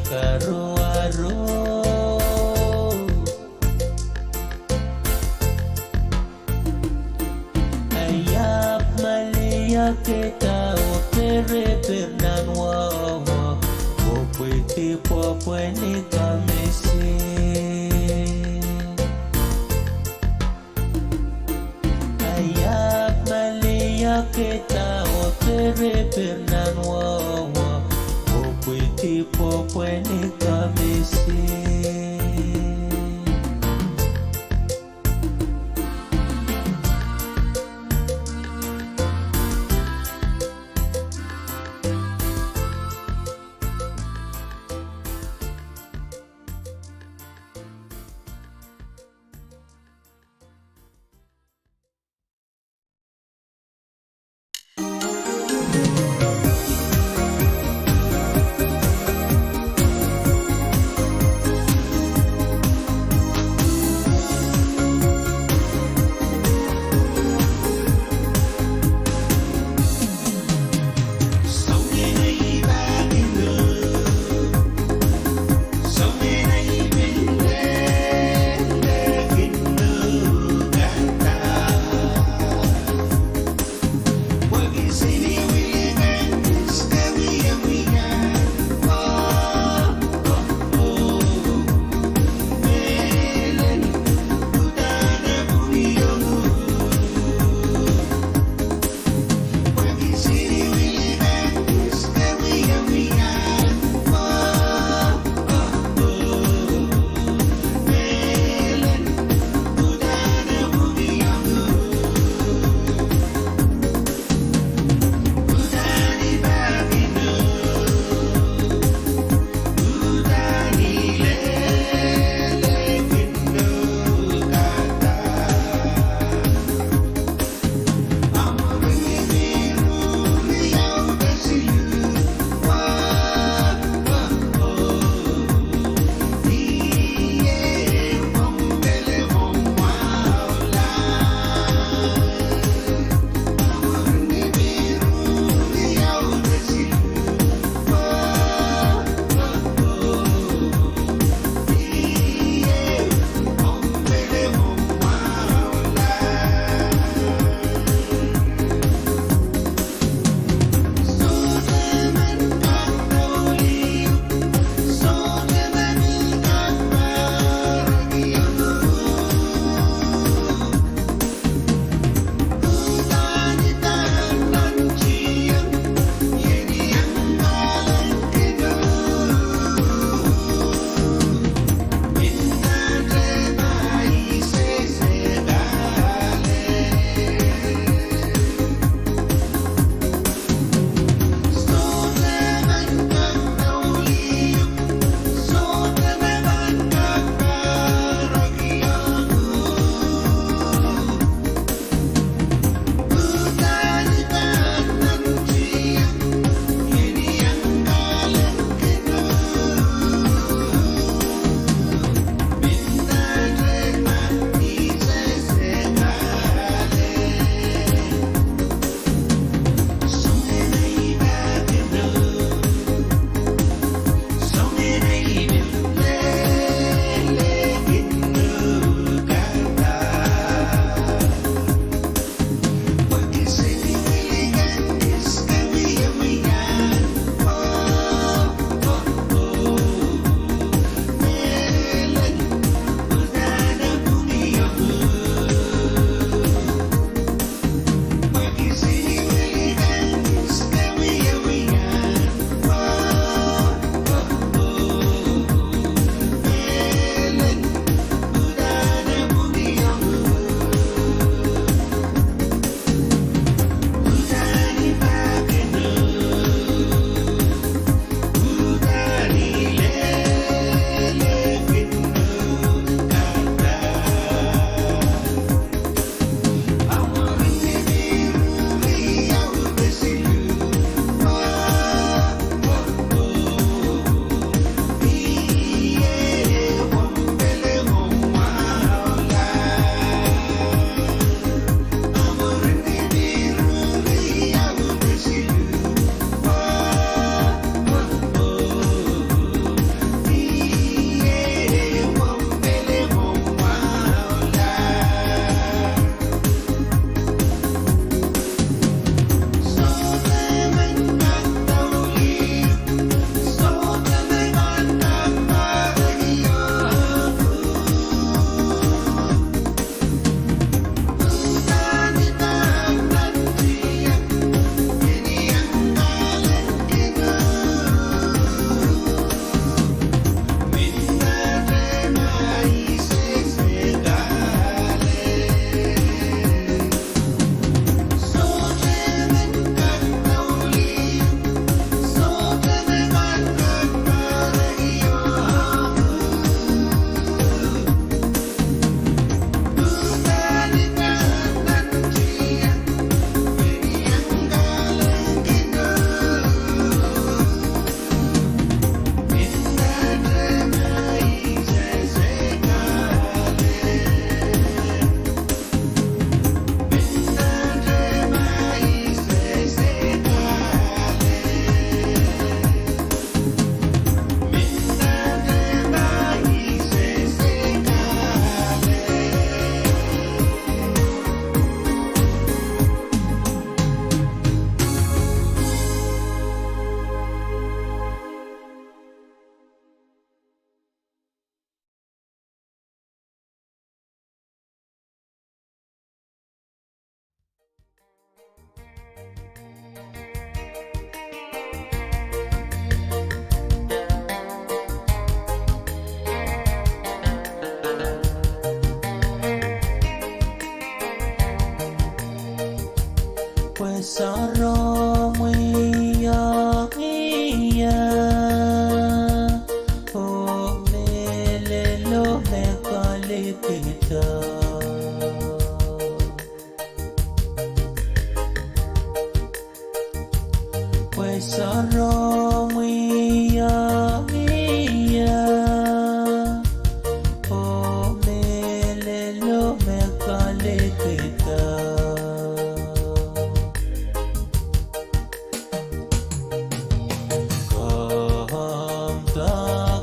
Karuwaru. Ahab maliakehda oh perepere nan wowo, oh pwidi pwopweni kamisi. Ahab maliakehda oh perepere nan wowo, oh pwidi pwopweni kamisi.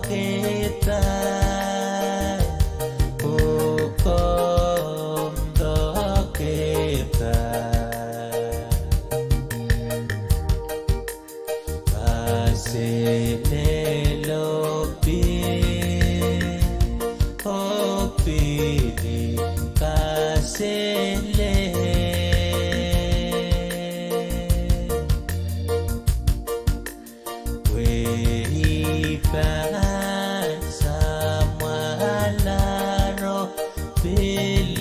kehda, oh komw doahke pah. Kaselehlo pil, oh pil kaseleh. Pwe I pahn samwalahro pil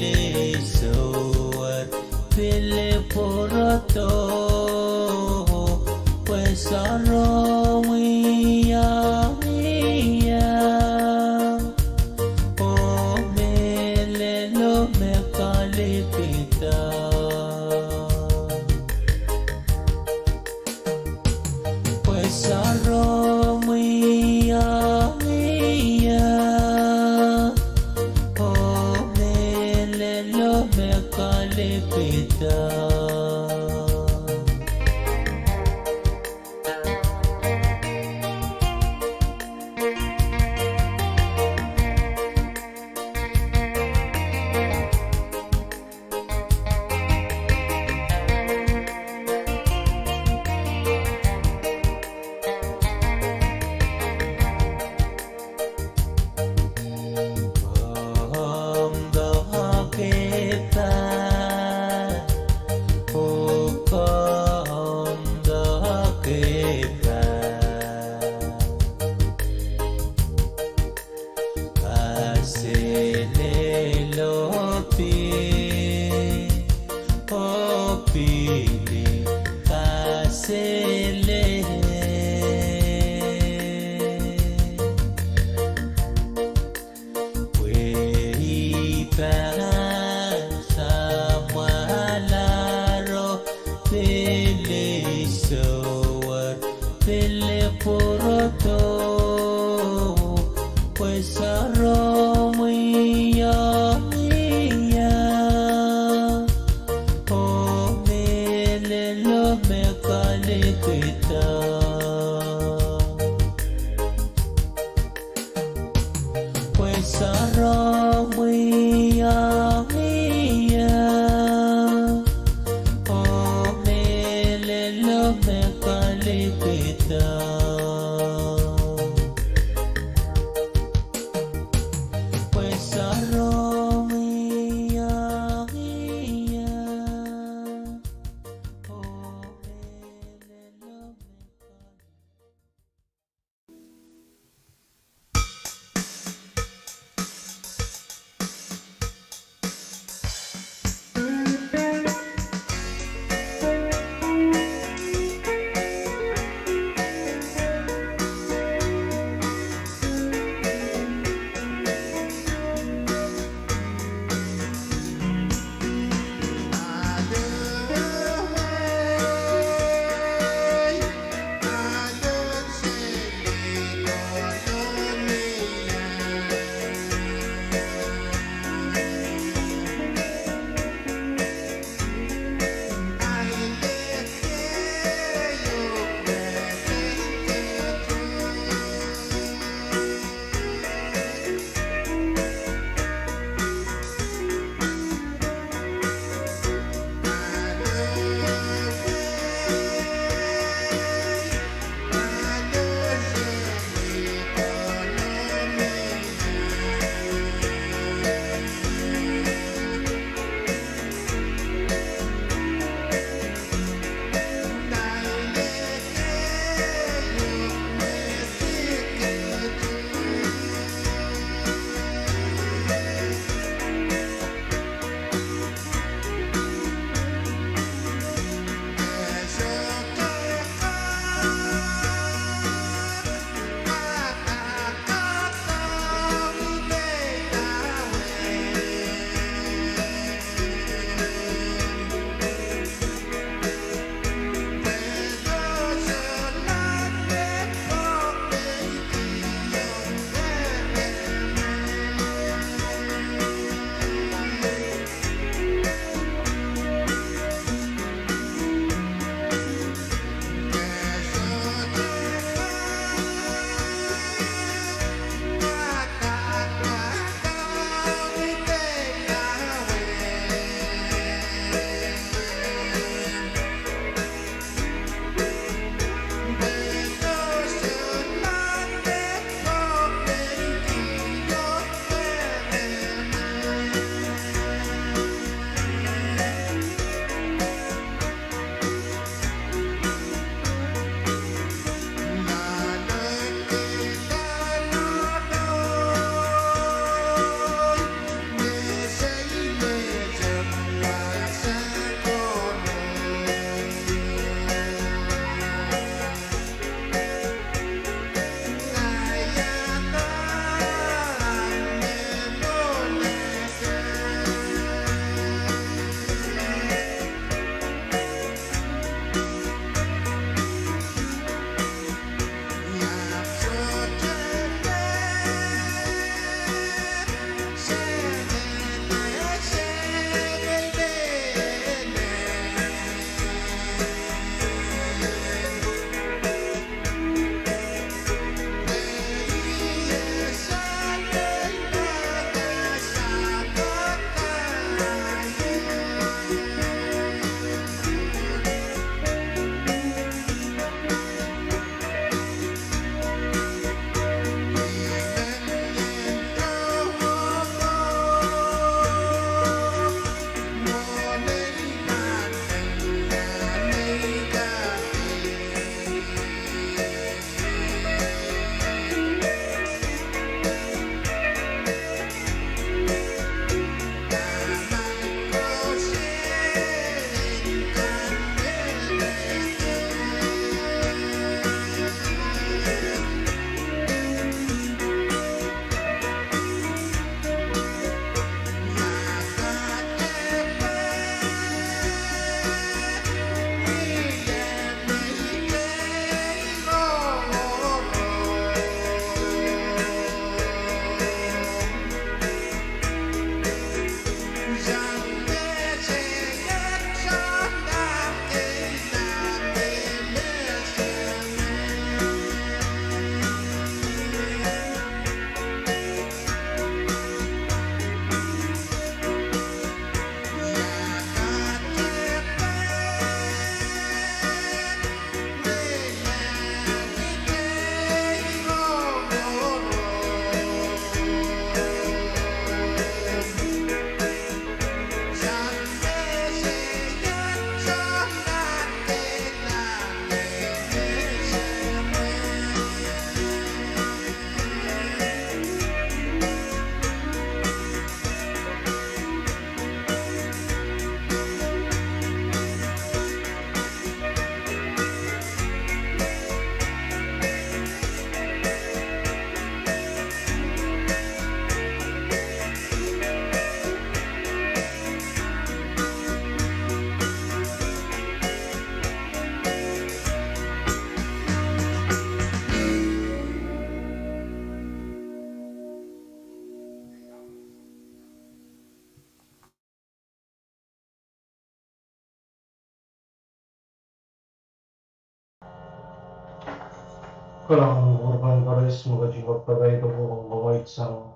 isohwar, pil pwurodo, pwe soahromwi ong ie, oh mehlelo me kalipida. Pwe soahromwi ong ie, oh mehlelo me kalipida. Komw doahke pah, oh komw doahke pah. Kaselehlo pil, oh pil kaseleh. Pwe I pahn samwalahro pil isohwar, pil pwurodo, pwe soahromwi ong ie, oh mehlelo me kalipida. Pwe soahromwi ong ie, oh mehlelo me kalipida. Pwe soahromwi ong ie, oh mehlelo me kalipida. Kalahngan en kupwur pahn koaros me ketin kapakapaiada ong komwi sang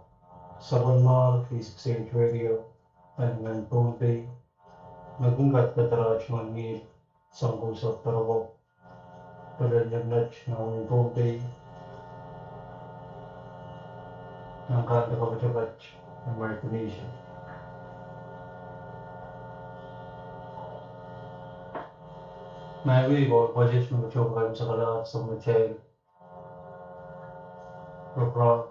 sapwellimomwi D six H Radio en Pohnpei, me kin kadkadehla tungoal ngihl sang kousoan doaropwe, pil en nempet nan wehin Pohnpei, nan kante kapatapat en Micronesia. Maing, I koul pwoatet me patohwan kaimwisekala sang atail program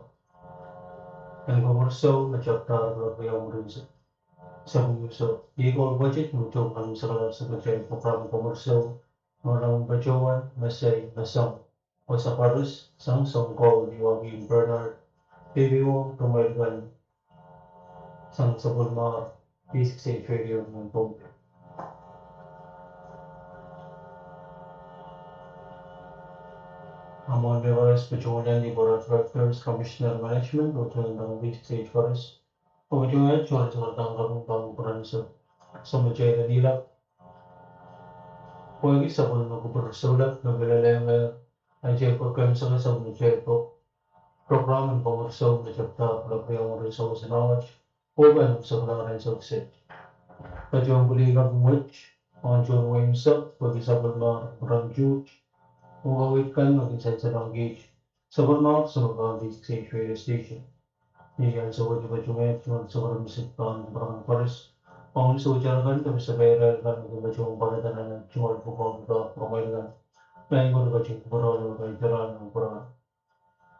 en komwi, so me tapihada lokaia mwurin sapwellime. I koul pwoatet me patohwan kaimwisekala sang atail program en komwi, so me patohwan mesei me sang wasa koaros, sang soun koul Iwakin Bernard, P B O, kumwail kan sang sapwellimomwi D six H Radio en Pohnpei. A mwohn me koaros patohwan ni Board of Directors, Commissioner, Management, oh tohndoadoahk D six H koaros, oh patohwan tohn sakaradahn kaping pahn kupwuramwail, so me tail en ilap pwehki sapwellime kupwur soulap me pil lelehng atail kaimwisekala sang atail program en komwi, so me tapihada lokaia mwurin sewese nan wet, oh pahn wasa kalahngan en sewese. Patohwan pwilih kaping wet ong tohn wehi Menseng pwehki sapwellimomwi kupwuramwail, oh kaweid kan me kin sansalohng kiht sapwellimomwi sohte pahn D six H Radio Station. Ni ansou wet I patohwan tungoal soahng me sik pahn kupwuramwail koaros, ong sohte kan de me sapwellime kan me kin patohwan pwarada nan tungoal pwukoa pwukoa pwuramwail kan. Maing, I koul patohwan kupwuromwail, I koul patohwan kupwuromwail.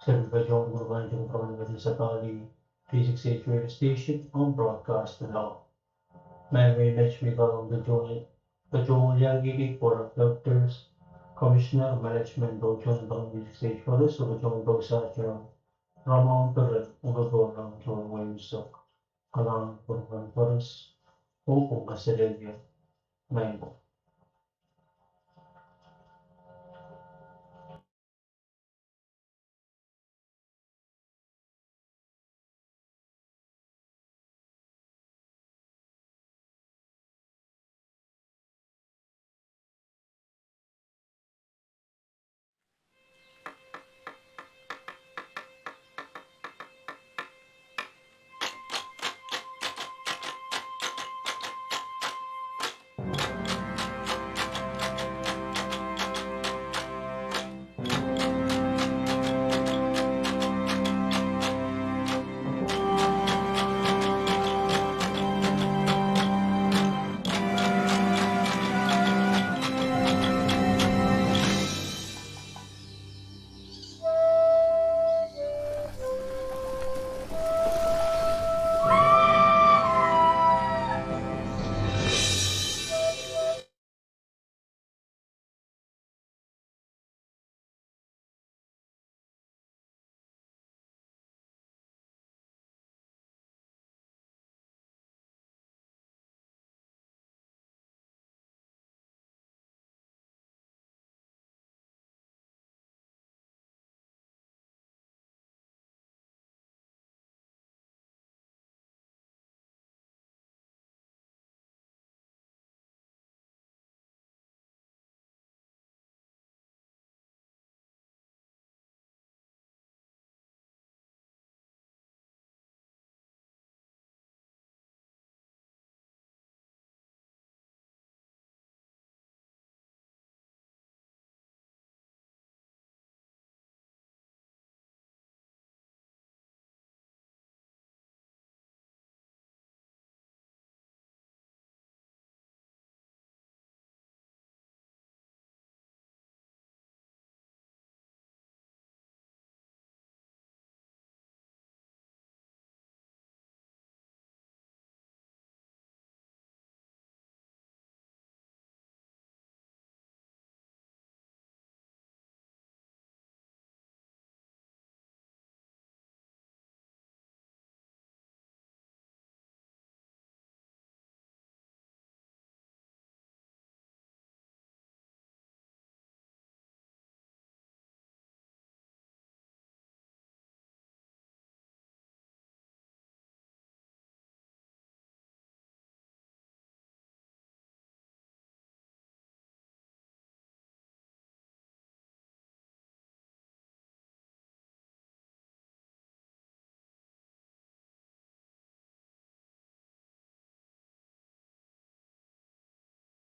Seri patohwan kupwuromwail, kupwuromwail me kin sapwellimen D six H Radio Station ong broadcast law. Maing, I met me I kak patohwan, patohwan iang kihdi Board of Directors, Commissioner, Management, oh tohndoadoahk D six H koaros, oh patohwan patohsang Ramaun Peren, oh patohwan tohn wehi Menseng. Kalahngan kupwuromwail koaros, oh pwuhng kaselehlie. Maing.